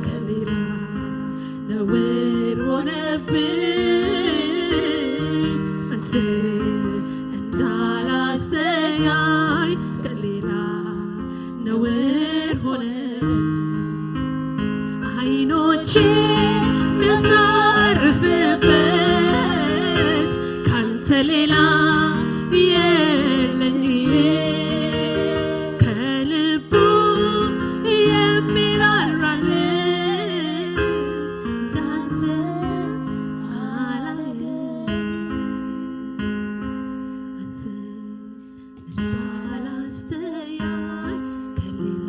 ከሌላ ነውር ሆነብኝ። አንተ እንዳላስተያይ ከሌላ ነውር ሆነብኝ። አይኖቼ የሚያሳርፍበት ካንተ ሌላ የለኝ፣ ከልቡ የሚራራልኝ እንዳንተ አላየም። አንተ እንዳላስተያይ ከሌላ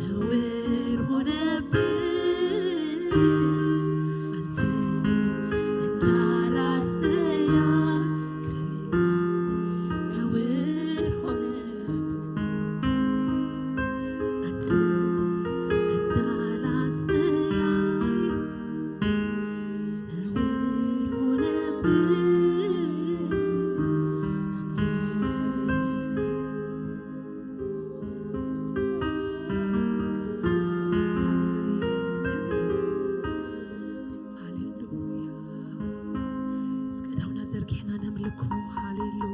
ነውር ሆነብኝ። አንተ እንዳላስተያይ ከሌላ ነውር ሆነብኝ። አንተ እንዳላስተያይ ሃሌሉያ። እስከ እዳውና ዘርጊሕና ነምልኮ። ሃሌሉያ።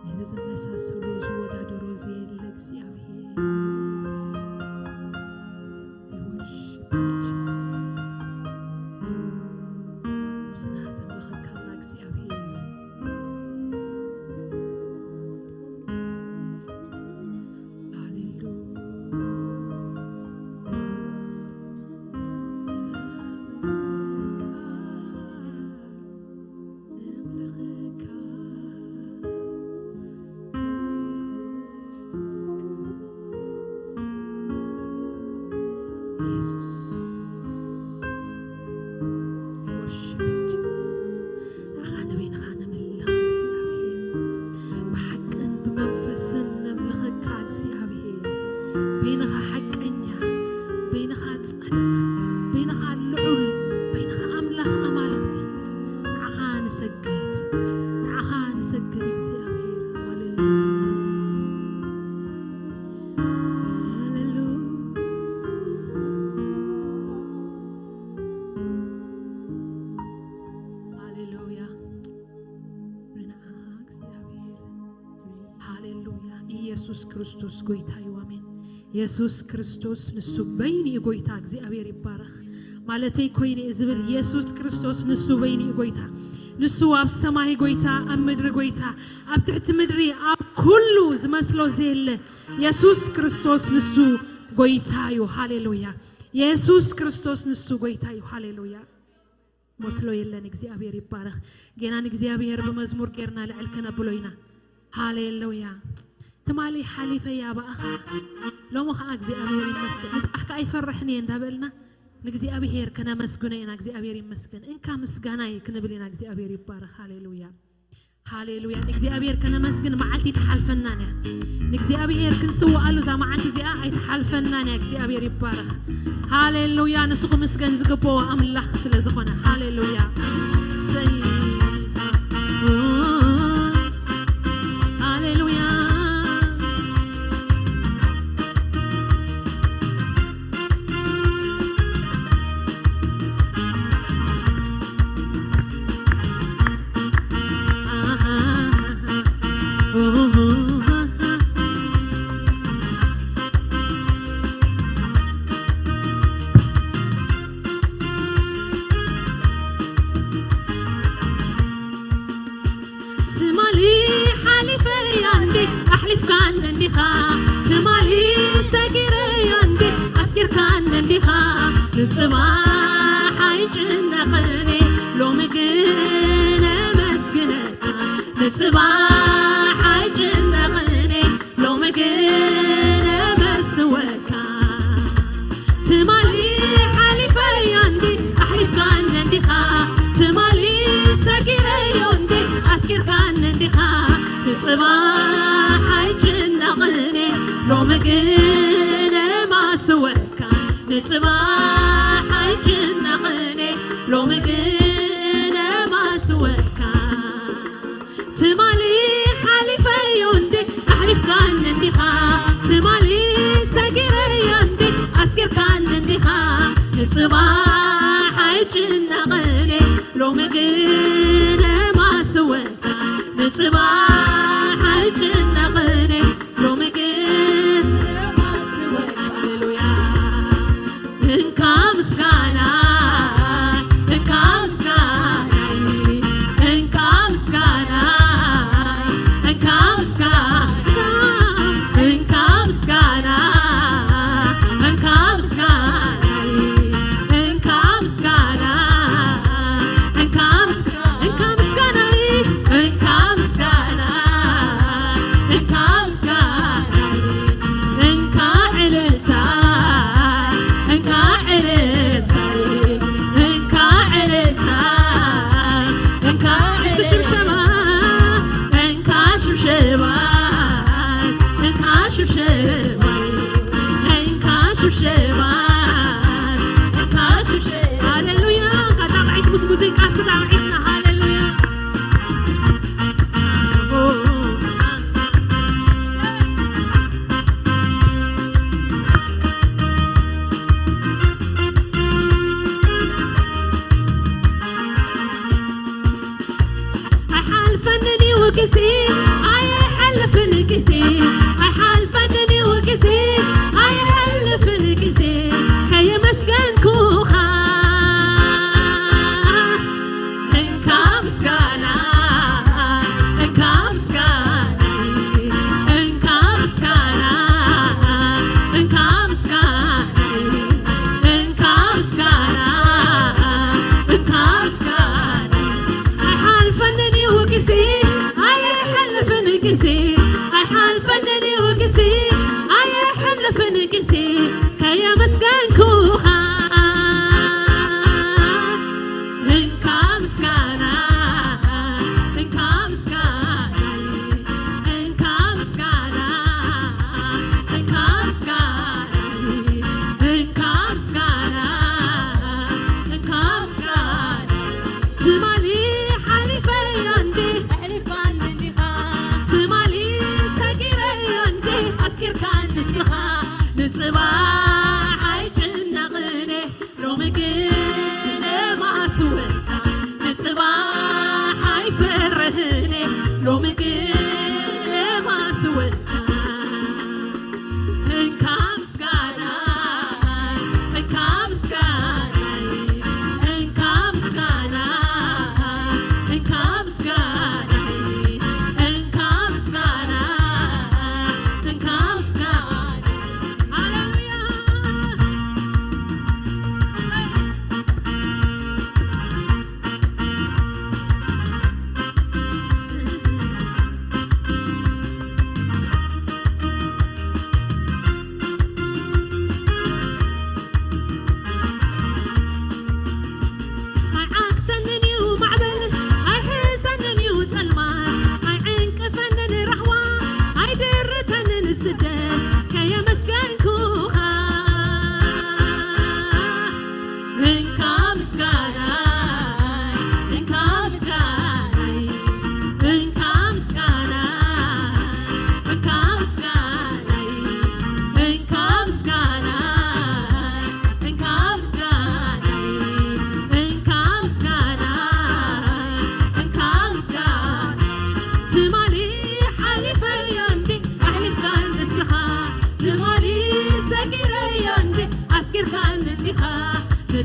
ነዚ ዝመሳሰሎ ዝወዳደሮ ዘየለ እግዚኣብሔር። We worship you, Jesus. ምስና ዘምልኸካ ኣላ እግዚኣብሔር። ሃሌሉያ። Jesus. We worship you, Jesus. ንዓኻ ንበይንኻ ነምልኽ እግዚኣብሔር። ብሓቅን ብመንፈስን ነምልኸካ እግዚኣብሔር። በይንኻ ሓቀኛ፣ በይንኻ ጻድቕ፣ በይንኻ ልዑል፣ በይንኻ ኣምላኽ ኣማልኽቲ። ንዓኻ ንሰግድ፣ ንዓኻ ንሰግድ እግዚኣብሔር። ሃሌሉያ። ሃሌሉያ። ሃሌሉያ። ንዓኻ እግዚኣብሔር። ሃሌሉያ። ኢየሱስ ክርስቶስ ጎይታ እዩ። ኣሜን። ኢየሱስ ክርስቶስ ንሱ በይኑ እዩ ጎይታ። እግዚኣብሔር ይባረኽ። ማለተይ ኮይነ እየ ዝብል የሱስ ክርስቶስ ንሱ በይኑ እዩ ጎይታ። ንሱ ኣብ ሰማይ ጎይታ፣ ኣብ ምድሪ ጎይታ፣ ኣብ ትሕቲ ምድሪ፣ ኣብ ኩሉ ዝመስሎ ዘየለ የሱስ ክርስቶስ ንሱ ጎይታ እዩ። ሃሌሉያ። የሱስ ክርስቶስ ንሱ ጎይታ እዩ። ሃሌሉያ። መስሎ የለን። እግዚኣብሔር ይባረኽ። ጌና ንእግዚኣብሔር ብመዝሙር ጌርና ልዕል ከነብሎ ኢና። ሃሌሉያ። ትማሊ ሓሊፈያ ብኣኻ፣ ሎሚ ኸዓ እግዚኣብሔር ይመስገን። ንጽባሕ ከኣ ኣይፈርሕን እየ እንዳበልና ንእግዚኣብሔር ከነመስግኖ ኢና። እግዚኣብሔር ይመስገን። እንካ ምስጋናይ ክንብል ኢና። እግዚኣብሔር ይባረኽ። ሃሌሉያ። ሃሌሉያ። ንእግዚኣብሔር ከነመስግን መዓልቲ ትሓልፈናን እያ። ንእግዚኣብሔር ክንስውኣሉ እዛ መዓልቲ እዚኣ ኣይትሓልፈናን እያ። እግዚኣብሔር ይባረኽ። ሃሌሉያ። ንሱ ክምስገን ዝግብኦ ኣምላኽ ስለ ዝኾነ። ሃሌሉያ። እሰይ። ሃሌሉያ። ትማሊ ሓሊፈያ እንዲ ኣሕሊፍካን እንዲኻ፣ ትማሊ ሰጊረያ እንዲ ኣስጊርካን እንዲኻ፣ ንጽባሕ ኣይጭነቕን እየ ሎሚ ግን ኣመስግነካ፣ ንጽባሕ ኣይጭነቕን እየ ሎሚ ግን ኣመስወካ። ትማሊ ሓሊፈዮ እንዲ ኣሕሊፍካን እንዲኻ፣ ትማሊ ሰጊረዮ እንዲ ኣስጊርካን እንዲኻ፣ ንጽባሕ ኣይጭነቕን እየ ሎሚ ግን ኣመስወካ፣ ንጽባሕ ኣይጭነቕን እየ ሎሚ ግን ኣመስወካ። ትማሊ ሓሊፈዮ እንዲ ኣሕሊፍካን እንዲኻ፣ ትማሊ ሰጊረዮ እንዲ ኣስጊርካን እንዲኻ፣ ንጽባሕ ኣይጭነቕን እየ ሎሚ ግን ኣመስወካ፣ ንጽባሕ ኣይጭነቕን እየ ሎሚ ግን ኣመስወካ። ሃሌሉያ። እንካ ምስጋና፣ እንካ ምስጋና፣ እንካ ምስጋና፣ እንካ ምስጋና፣ እንካ ምስጋና፣ እንካ ምስጋና፣ እንካ ምስጋና፣ እንካ ምስጋና፣ እንካ ምስጋና፣ እንካ ምስጋና፣ እንካ ምስጋና፣ እንካ ዕልልታ፣ እንካ ዕልልታ፣ እንካ ዕልልታ፣ እንካ ሽብሸባ፣ እንካ ሽብሸባ፣ እንካ ሽብሸባ፣ እንካ ሽብሸባ፣ እንካ ሽብሸባ። ሃሌሉያ። ካታ መዓይት ምስ ሙዚቃ ስላ መዓይትና። ሃሌሉያ። ኣይሓልፈንን እዩ ግዜ፣ ኣይሓልፍን ግዜ፣ ኣይሓልፈንን እዩ ግዜ፣ ኣይሓልፍን ግዜ፣ ከየመስገንኩኻ። እንካ ምስጋና፣ እንካ ምስጋና፣ እንካ ምስጋና፣ እንካ ምስጋና፣ እንካ ምስጋና፣ እንካ ምስጋና። ኣይሓልፈንን እዩ ግዜ፣ ኣይሓ-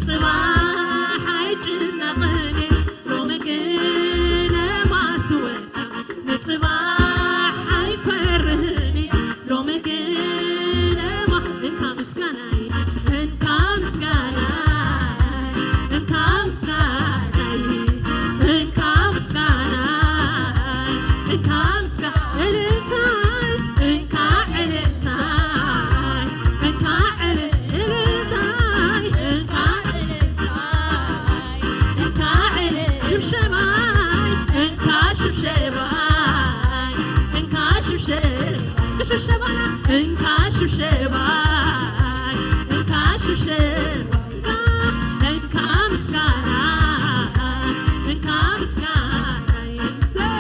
ጽባሕ ኣይጭነቕን እየ ሎሚ ግን ማስወዳ፣ ንጽባሕ ኣይፈርህን እየ ሎሚ ግን ማ-፣ እንካ ምስጋናይ፣ እንካ ምስጋናይ፣ እንካ ምስጋናይ፣ እንካ ምስጋናይ፣ እንካ ምስጋ-፣ እልልታይ፣ እንካ እልልታይ፣ እንካ እልልታይ፣ እንካ እልልታይ፣ እንካ እልል-፣ ሽብሸባይ፣ እንካ ሽብሸባይ፣ እንካ ሽብሸ-፣ እስከ ሽብሸባና፣ እንካ ሽብሸባይ፣ እንካ ሽብሸባይ፣ እንካ ምስጋና፣ እንካ ምስጋና፣ ዘይ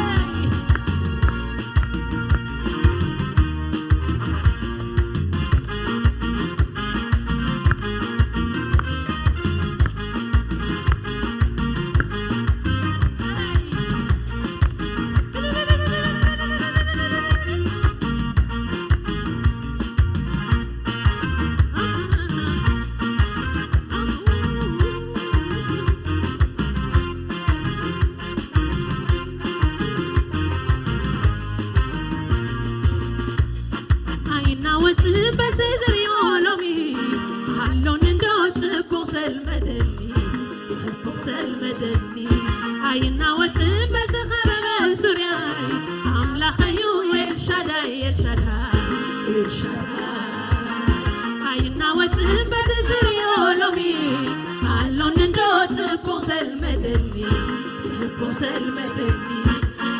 ኣይናወጽን በዚ ዝሪኦ ሎሚ፣ ሃሎኒ እንዶ ጽቡቕ ዘልመደኒ፣ ጽቡቕ ዘልመደኒ። ኣይናወጽን በዚ ኸበበ ዙርያይ፣ ኣምላኸዩ ኤልሻዳይ፣ ኤልሻዳይ፣ ኤልሻዳይ። ኣይናወጽን በዚ ዝሪኦ ሎሚ፣ ሃሎኒ እንዶ ጽቡቕ ዘልመደኒ፣ ጽቡቕ ዘልመደኒ።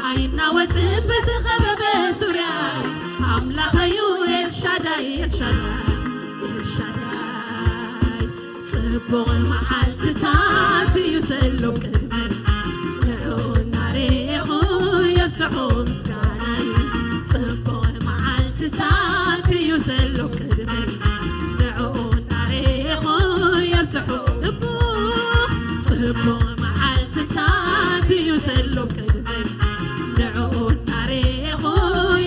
ኣይናወጽን በዚ ኸበበ ዙርያይ፣ ኣምላኸዩ ኤልሻዳይ፣ ኤልሻዳይ፣ ኤልሻዳይ። ጽቡቕ መዓልትታት እዩ ዘሎ ቅድመይ፣ ንዕኡ እናርኤኹ የብዝሖ ምስጋናይ። ጽቡቕ መዓልትታት እዩ ዘሎ ቅድመይ፣ ንዕኡ እናርኤኹ የብዝሖ እፎ። ጽቡቕ መዓልትታት እዩ ዘሎ ቅድመይ፣ ንዕኡ እናርኤኹ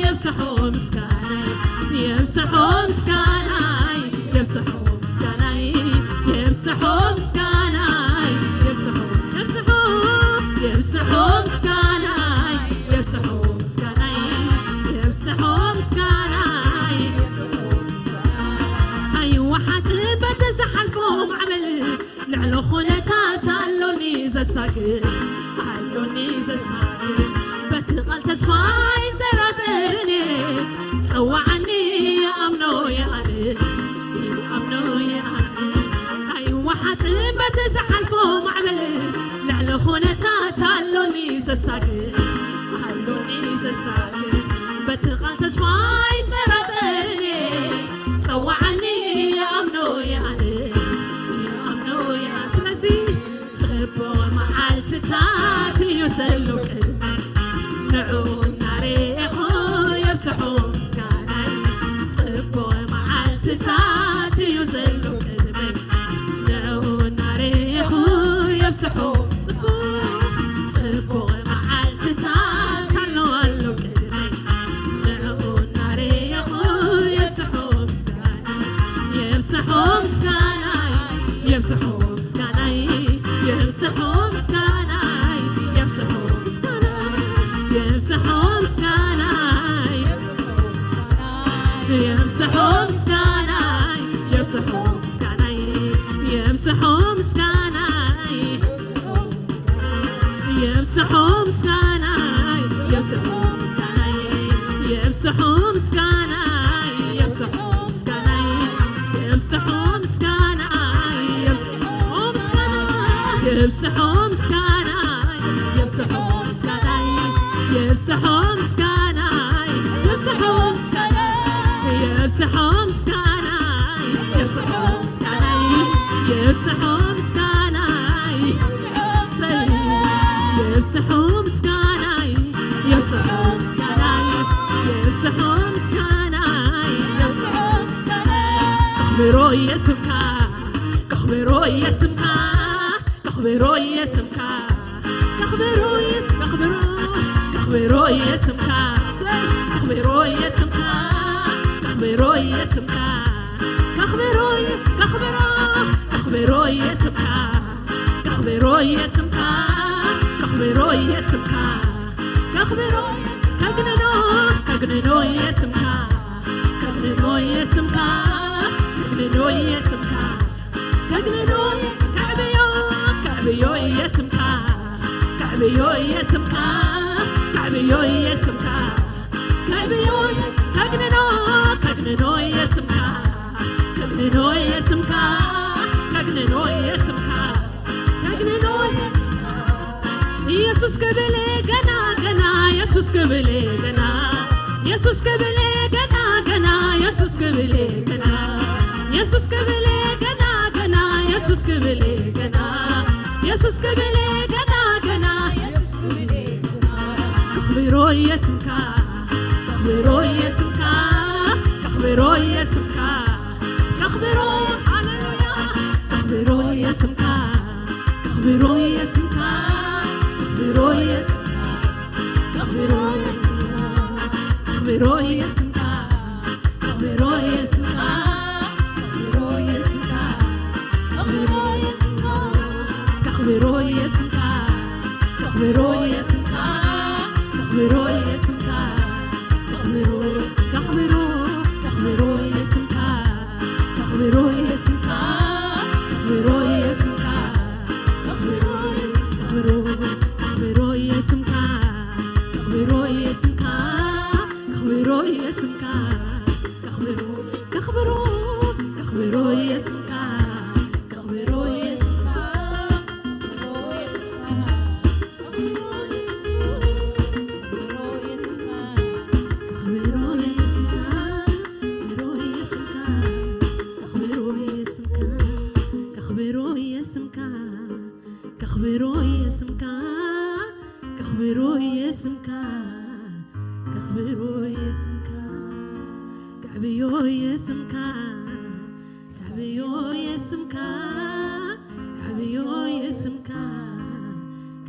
የብዝሖ ምስጋናይ፣ የብዝሖ ምስጋናይ፣ የብዝሖ ምስጋናይ፣ የብዝሖ ምስጋናይ፣ የብዝሖ፣ የብዝሖ፣ የብዝሖ ምስጋናይ፣ የብዝሖ ምስጋናይ፣ የብዝሖ ምስጋናይ። ኣይወሓጥን በቲ ዝሓልፎ ማዕበል፣ ልዕሊ ኩነታት ኣሎኒ ዘሳግር፣ ኣሎኒ ዘሳግር። በቲ ቃል ተስፋ ኣይጠራጠርን፣ ጸዋዓኒ ይኣምኖ ይኣምን፣ ይኣምኖ ይኣምን። ኣይወሓጥን በቲ ዝሓልፎ ማዕበል፣ ልዕሊ ኩነታት ኣሎኒ ዘሳግር፣ ኣሎኒ ዘሳግር። በቲ ቃል ተስፋ ኣይጠራጠርን፣ ጸዋዓኒ ይኣምኖ ይኣምን፣ ይኣምኖ ይኣምን። ስለዚ ጽቡቕ መዓልትታት እዩ ዘሎ ቅድመይ፣ ንዑ እናርኤኹ የብዝሖ ምስጋናይ። ጽቡቕ መዓልትታት እዩ ዘሎ ቅድመይ፣ ንዑ እናርኤኹ የብዝሖ። ጽቡቕ፣ ጽቡቕ መዓልትታት ኣሎ ኣሎ ቅድመይ፣ ንዑ እናርኤኹ የብዝሖ ምስጋናይ። የብዝሖ ምስጋናይ፣ የብዝሖ ምስጋናይ፣ የብዝሖ ምስጋናይ፣ የብዝሖ ምስጋናይ፣ የብዝሖ ምስጋናይ፣ የብዝሖ ምስጋናይ፣ የብዝሖ ምስጋናይ፣ የብዝሖ ምስጋናይ። የብዝሖ ምስጋናይ፣ የብዝሖ ምስጋናይ፣ የብዝሖ ምስጋናይ፣ የብዝሖ ምስጋናይ፣ የብዝሖ ምስጋናይ፣ የብዝሖ ምስጋናይ፣ የብዝሖ ምስጋናይ፣ የብዝሖ ምስጋናይ፣ የብዝሖ ምስጋናይ፣ የብዝሖ ምስጋናይ፣ የብዝሖ ምስጋናይ፣ የብዝሖ ምስጋናይ፣ የብዝሖ ምስጋናይ፣ የብዝሖ ምስጋናይ፣ የብዝሖ ምስጋናይ፣ የብዝሖ ምስጋናይ፣ የብዝሖ ምስጋናይ። ከኽብሮ እየ ስምካ፣ ከኽብሮ እየ ስምካ፣ ከኽብሮ እየ ስምካ፣ ከኽብሮ እየ፣ ከኽብሮ፣ ከኽብሮ እየ ስምካ፣ ከኽብሮ እየ ስምካ፣ ከኽብሮ እየ ስምካ፣ ከኽብሮ እየ፣ ከኽብሮ፣ ከኽብሮ የስምካ፣ ከኽብሮ የስምካ፣ ከኽብሮ የስምካ፣ ከኽብሮ፣ ከግንኖ፣ ከግንኖ የስምካ፣ ከግንኖ የስምካ፣ ከግንኖ የስምካ፣ ከግንኖ፣ ከዕብዮ፣ ከዕብዮ የስምካ፣ ከዕብዮ የስምካ፣ ከዕብዮ የስምካ፣ ከዕብዮ፣ ከግንኖ፣ ከግንኖ የስምካ፣ ከግንኖ የስምካ፣ ከግንኖ የስምካ፣ ከግንኖ የስምካ። ኢየሱስ ክብል ገና ገና፣ ኢየሱስ ክብል ገና፣ ኢየሱስ ክብል ገና ገና፣ ኢየሱስ ክብል ገና፣ ኢየሱስ ክብል ገና ገና፣ ኢየሱስ ክብል ገና፣ ኢየሱስ ክብል ገና ገና፣ ኢየሱስ ክብል ገና። ከኽብሮ የስምካ፣ ከኽብሮ የስምካ፣ ከኽብሮ የስምካ፣ ከኽብሮ፣ ሃሌሉያ፣ ከኽብሮ የስምካ፣ ከኽብሮ የስምካ፣ ከኽብሮ የስምካ፣ ከኽብሮ የስምካ፣ ከኽብሮ የስምካ፣ ከኽብሮ የስምካ፣ ከኽብሮ የስምካ፣ ከኽብሮ የስምካ፣ ከኽብሮ የስምካ፣ ከኽብሮ የስምካ፣ ከኽብሮ፣ ከኽብሮ፣ ከኽብሮ የስምካ፣ ከኽብሮ የስምካ፣ ከኽብሮ የስምካ፣ ከኽብሮ፣ ከኽብሮ፣ ከኽብሮ የስምካ፣ ከኽብሮ የስምካ፣ ከኽብሮ የስምካ፣ ከኽብሮ፣ ከኽብሮ፣ ከኽብሮ የስምካ፣ ከኽብሮ የስምካ፣ ከኽብሮ የስምካ፣ ከኽብሮ የስምካ፣ ከኽብሮ የስምካ፣ ከኽብሮ የስምካ፣ ከኽብሮ የስምካ፣ ከኽብሮ የስምካ፣ ከኽብሮ የስምካ፣ ከኽብሮ የስምካ፣ ከኽብሮ የስምካ፣ ከዕብዮ የስምካ፣ ከዕብዮ የስምካ፣ ከዕብዮ የስምካ፣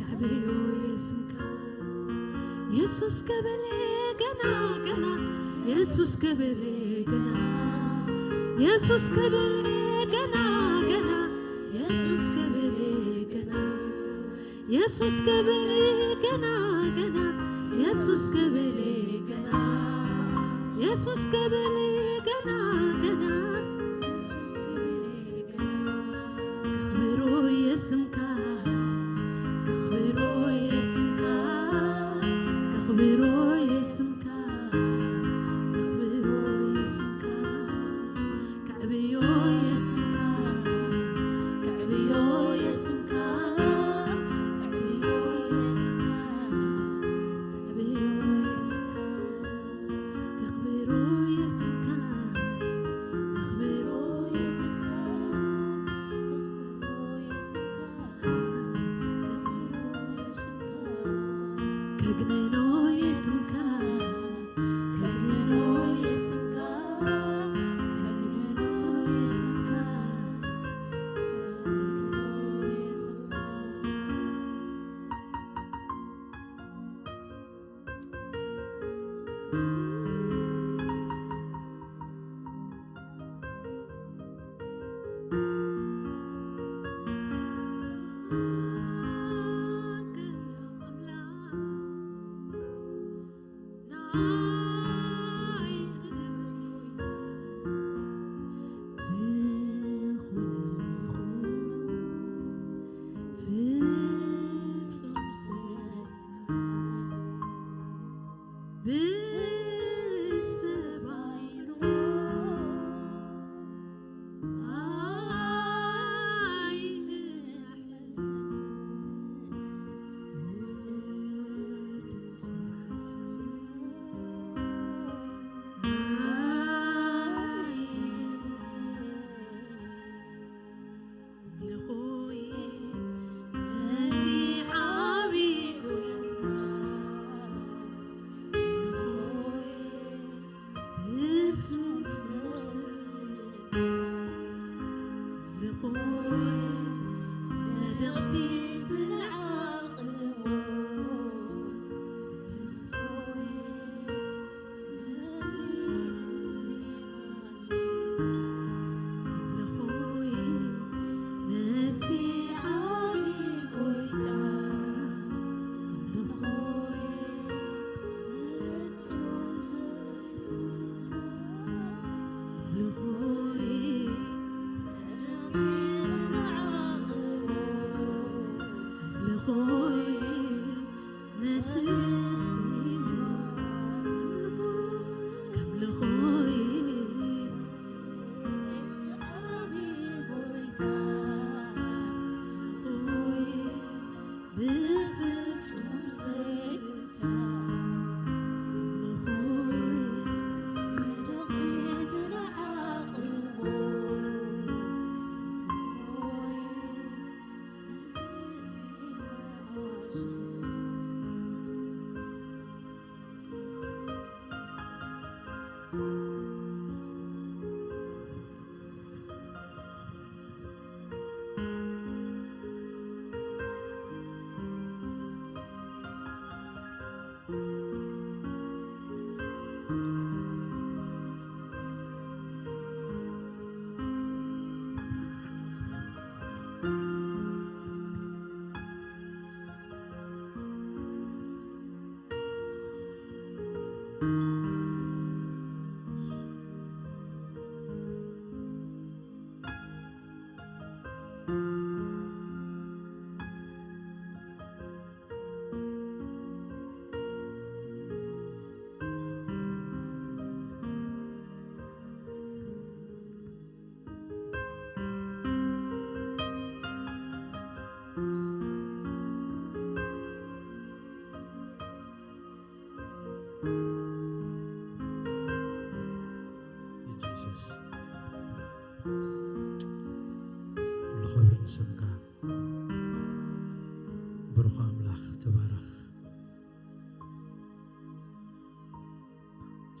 ከዕብዮ የስምካ። የሱስ ክብል ገና ገና፣ የሱስ ክብል ገና፣ የሱስ ክብል ገና ገና፣ የሱስ ክብል ገና፣ የሱስ ክብል ገና ገና፣ የሱስ ክብል ገና፣ የሱስ ክብል ገና ገና፣ የሱስ ክብል ገና። ከኽብሮ የስምካ፣ ከኽብሮ የስምካ፣ ከኽብሮ የስምካ፣ ከኽብሮ የስምካ፣ ከዕብዮ የስምካ፣ ከዕብዮ የስምካ፣ ከዕብዮ የስምካ፣ ከዕብዮ የስምካ። ከኽብሮ የስምካ፣ ከኽብሮ የስምካ፣ ከኽብሮ የስምካ፣ ከኽብሮ የስምካ። ከግንኖ የስምካ፣ ከግንኖ የስምካ፣ ከግንኖ የስምካ፣ ከግንኖ የስምካ።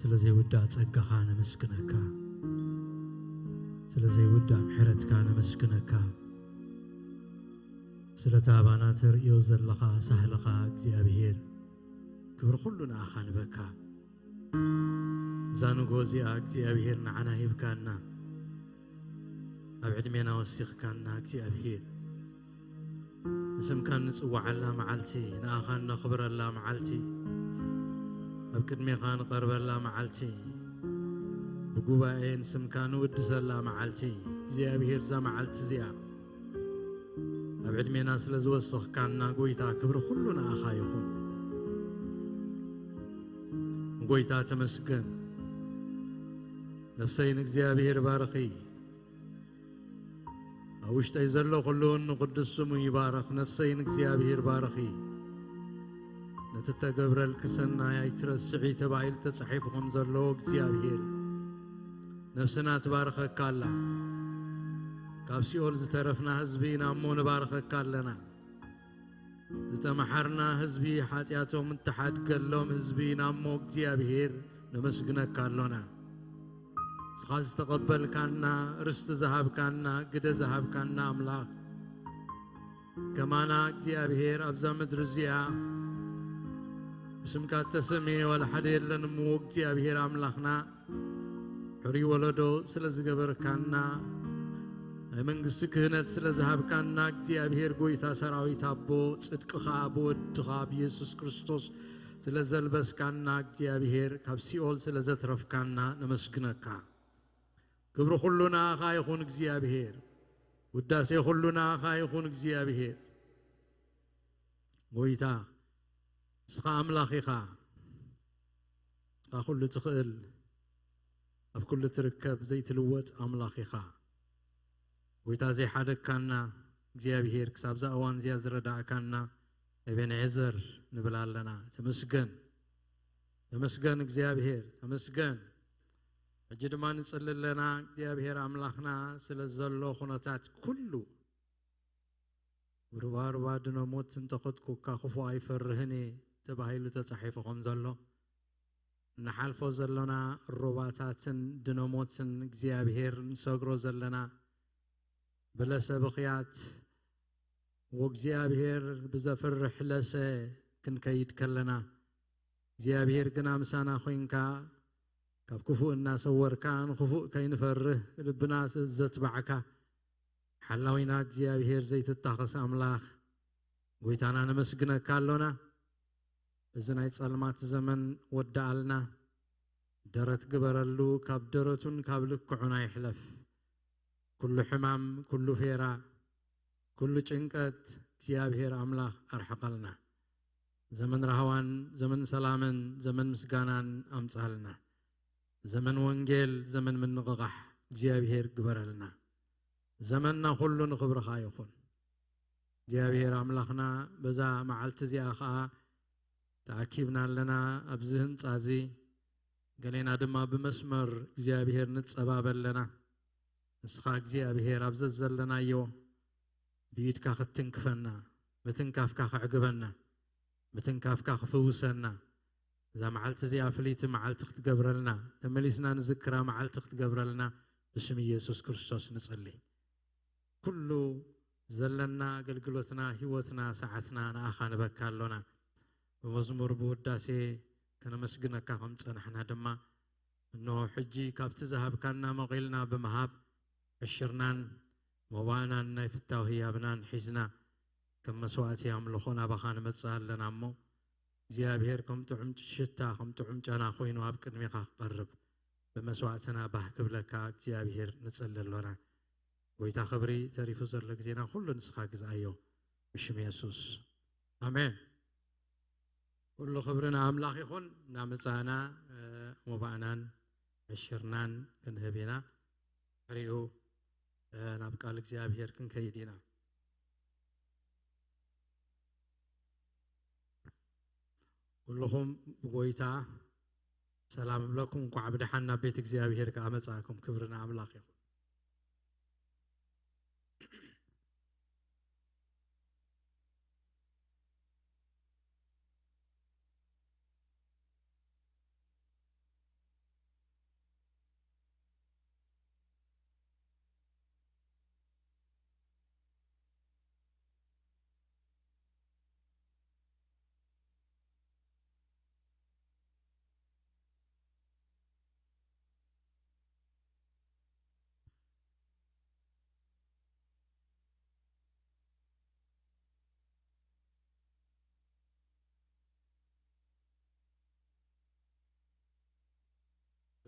ስለ ዘይውዳእ ጸጋኻ ነመስግነካ። ስለ ዘይውዳእ ምሕረትካ ነመስግነካ። ስለቲ ኣባና ተርእዮ ዘለኻ ሳህልኻ እግዚኣብሔር፣ ክብሪ ኩሉ ንኣኻ ንበካ። እዛ ንግሆ እዚኣ እግዚኣብሔር ንዓና ሂብካና፣ ኣብ ዕድሜና ወሲኽካና እግዚኣብሔር። ንስምካ እንጽውዓላ መዓልቲ፣ ንኣኻ እነኽብረላ መዓልቲ፣ ኣብ ቅድሜኻ ንቐርበላ መዓልቲ፣ ብጉባኤ ንስምካ ንውድሰላ መዓልቲ እግዚኣብሔር፣ እዛ መዓልቲ እዚኣ ኣብ ዕድሜና ስለ ዝወሰኽካና ጎይታ፣ ክብሪ ኩሉ ንኣኻ ይኹን። ጎይታ ተመስገን። ነፍሰይ ንእግዚኣብሔር ባርኺ። ኣብ ውሽጠይ ዘሎ ኩሉ ንቕዱስ ስሙ ይባረኽ። ነፍሰይ ንእግዚኣብሔር ባርኺ። ነቲ ተገብረልኪ ሰናይ ኣይትረስዒ ተባሂሉ ተጻሒፉ ከም ዘሎ እግዚኣብሔር፣ ነፍስና ትባርኸካ ኣላ። ካብ ሲኦል ዝተረፍና ህዝቢ ኢና እሞ ንባርኸካ ኣለና። ዝተመሓርና ህዝቢ፣ ሓጢኣቶም እተሓድገሎም ህዝቢ ኢና እሞ እግዚኣብሔር ነመስግነካ ኣሎና። ንስኻ ዝተቐበልካና፣ ርስቲ ዝሃብካና፣ ግደ ዝሃብካና ኣምላኽ፣ ከማና እግዚኣብሔር ኣብዛ ምድሪ እዚኣ ብስምካ እተሰምየ ዋላ ሓደ የለን እሞ እግዚኣብሔር ኣምላኽና፣ ሕሩይ ወለዶ ስለ ዝገበርካና፣ ናይ መንግስቲ ክህነት ስለ ዝሃብካና እግዚኣብሔር ጎይታ ሰራዊት ኣቦ፣ ጽድቅኻ ብወድኻ ብየሱስ ክርስቶስ ስለ ዘልበስካና እግዚኣብሔር፣ ካብ ሲኦል ስለ ዘትረፍካና ነመስግነካ። ክብሪ ኩሉ ንኣኻ ይኹን እግዚኣብሔር። ውዳሴ ኩሉ ንኣኻ ይኹን እግዚኣብሔር። ጎይታ፣ ንስኻ ኣምላኽ ኢኻ። ንስኻ ኩሉ ትኽእል፣ ኣብ ኩሉ ትርከብ ዘይትልወጥ ኣምላኽ ኢኻ። ጎይታ ዘይሓደግካና እግዚኣብሔር፣ ክሳብዛ እዋን እዚኣ ዝረዳእካና ኤቤንዔዘር ንብል ኣለና። ተመስገን፣ ተመስገን እግዚኣብሔር፣ ተመስገን። ሕጂ ድማ ንጽሊ ኣለና እግዚኣብሔር ኣምላኽና ስለ ዘሎ ኩነታት ኩሉ። ሩባሩባ ድነ ሞት እንተኸድኩካ ክፉእ ኣይፈርህን እየ ተባሂሉ ተጻሒፉ ከም ዘሎ፣ እንሓልፎ ዘሎና ሩባታትን ድነ ሞትን እግዚኣብሔር ንሰግሮ ዘለና፣ ብለሰ ብኽያት ወእግዚኣብሔር ብዘፍርሕ ለሰ ክንከይድ ከለና፣ እግዚኣብሔር ግና ምሳና ኾይንካ፣ ካብ ክፉእ እናሰወርካ፣ ንክፉእ ከይንፈርህ ልብና ስለ ዘትባዕካ፣ ሓላዊና እግዚኣብሔር ዘይትታኸስ ኣምላኽ፣ ጎይታና ነመስግነካ ኣሎና። እዚ ናይ ጸልማት ዘመን ወድኣልና፣ ደረት ግበረሉ፣ ካብ ደረቱን ካብ ልክዑን ኣይሕለፍ። ኩሉ ሕማም፣ ኩሉ ፌራ፣ ኩሉ ጭንቀት እግዚኣብሔር ኣምላኽ ኣርሕቐልና። ዘመን ራህዋን፣ ዘመን ሰላምን፣ ዘመን ምስጋናን ኣምጻልና። ዘመን ወንጌል፣ ዘመን ምንቕቓሕ እግዚኣብሔር ግበረልና። ዘመንና ኩሉ ንኽብርኻ ይኹን። እግዚኣብሔር ኣምላኽና፣ በዛ መዓልቲ እዚኣ ኸኣ ተኣኪብና ኣለና ኣብዚ ህንጻ እዚ። ገሌና ድማ ብመስመር እግዚኣብሔር ንጸባበ ኣለና። ንስኻ እግዚኣብሔር ኣብ ዘዘለናዮ ብኢድካ ክትትንክፈና፣ ምትንካፍካ ከዕግበና፣ ምትንካፍካ ክፍውሰና፣ እዛ መዓልቲ እዚኣ ፍልይቲ መዓልቲ ክትገብረልና፣ ተመሊስና ንዝክራ መዓልቲ ክትገብረልና ብስም ኢየሱስ ክርስቶስ ንጽሊ። ኩሉ ዘለና ኣገልግሎትና፣ ህይወትና፣ ሰዓትና ንኣኻ ንበካ ኣሎና። ብመዝሙር ብውዳሴ ከነመስግነካ ከም ጸናሕና ድማ፣ እንሆ ሕጂ ካብቲ ዝሃብካና መቒልና ብምሃብ፣ ዕሽርናን መባእናን ናይ ፍታው ህያብናን ሒዝና፣ ከም መስዋእቲ ኣምልኾ ናባኻ ንመጽእ ኣለና እሞ፣ እግዚኣብሔር ከም ጥዑም ሽታ፣ ከም ጥዑም ጨና ኮይኑ ኣብ ቅድሜኻ ክቐርብ፣ ብመስዋእትና ባህ ክብለካ እግዚኣብሔር ንጽሊ ኣሎና። ጎይታ ክብሪ ተሪፉ ዘሎ ግዜና ኩሉ ንስኻ ግዝኣዮ፣ ብሽም የሱስ ኣሜን። ኩሉ ክብሪ ንኣምላኽ ይኹን። እናመጻእና፣ እ፣ መባእናን ዕሽርናን ክንህብ ኢና። ድሕሪኡ፣ እ፣ ናብ ቃል እግዚኣብሔር ክንከይድ ኢና። ኩልኹም ብጎይታ ሰላም እብለኩም፣ እንኳዕ ብደሓን ናብ ቤት እግዚኣብሔር ከኣ መጻእኩም። ክብሪ ንኣምላኽ ይኹን።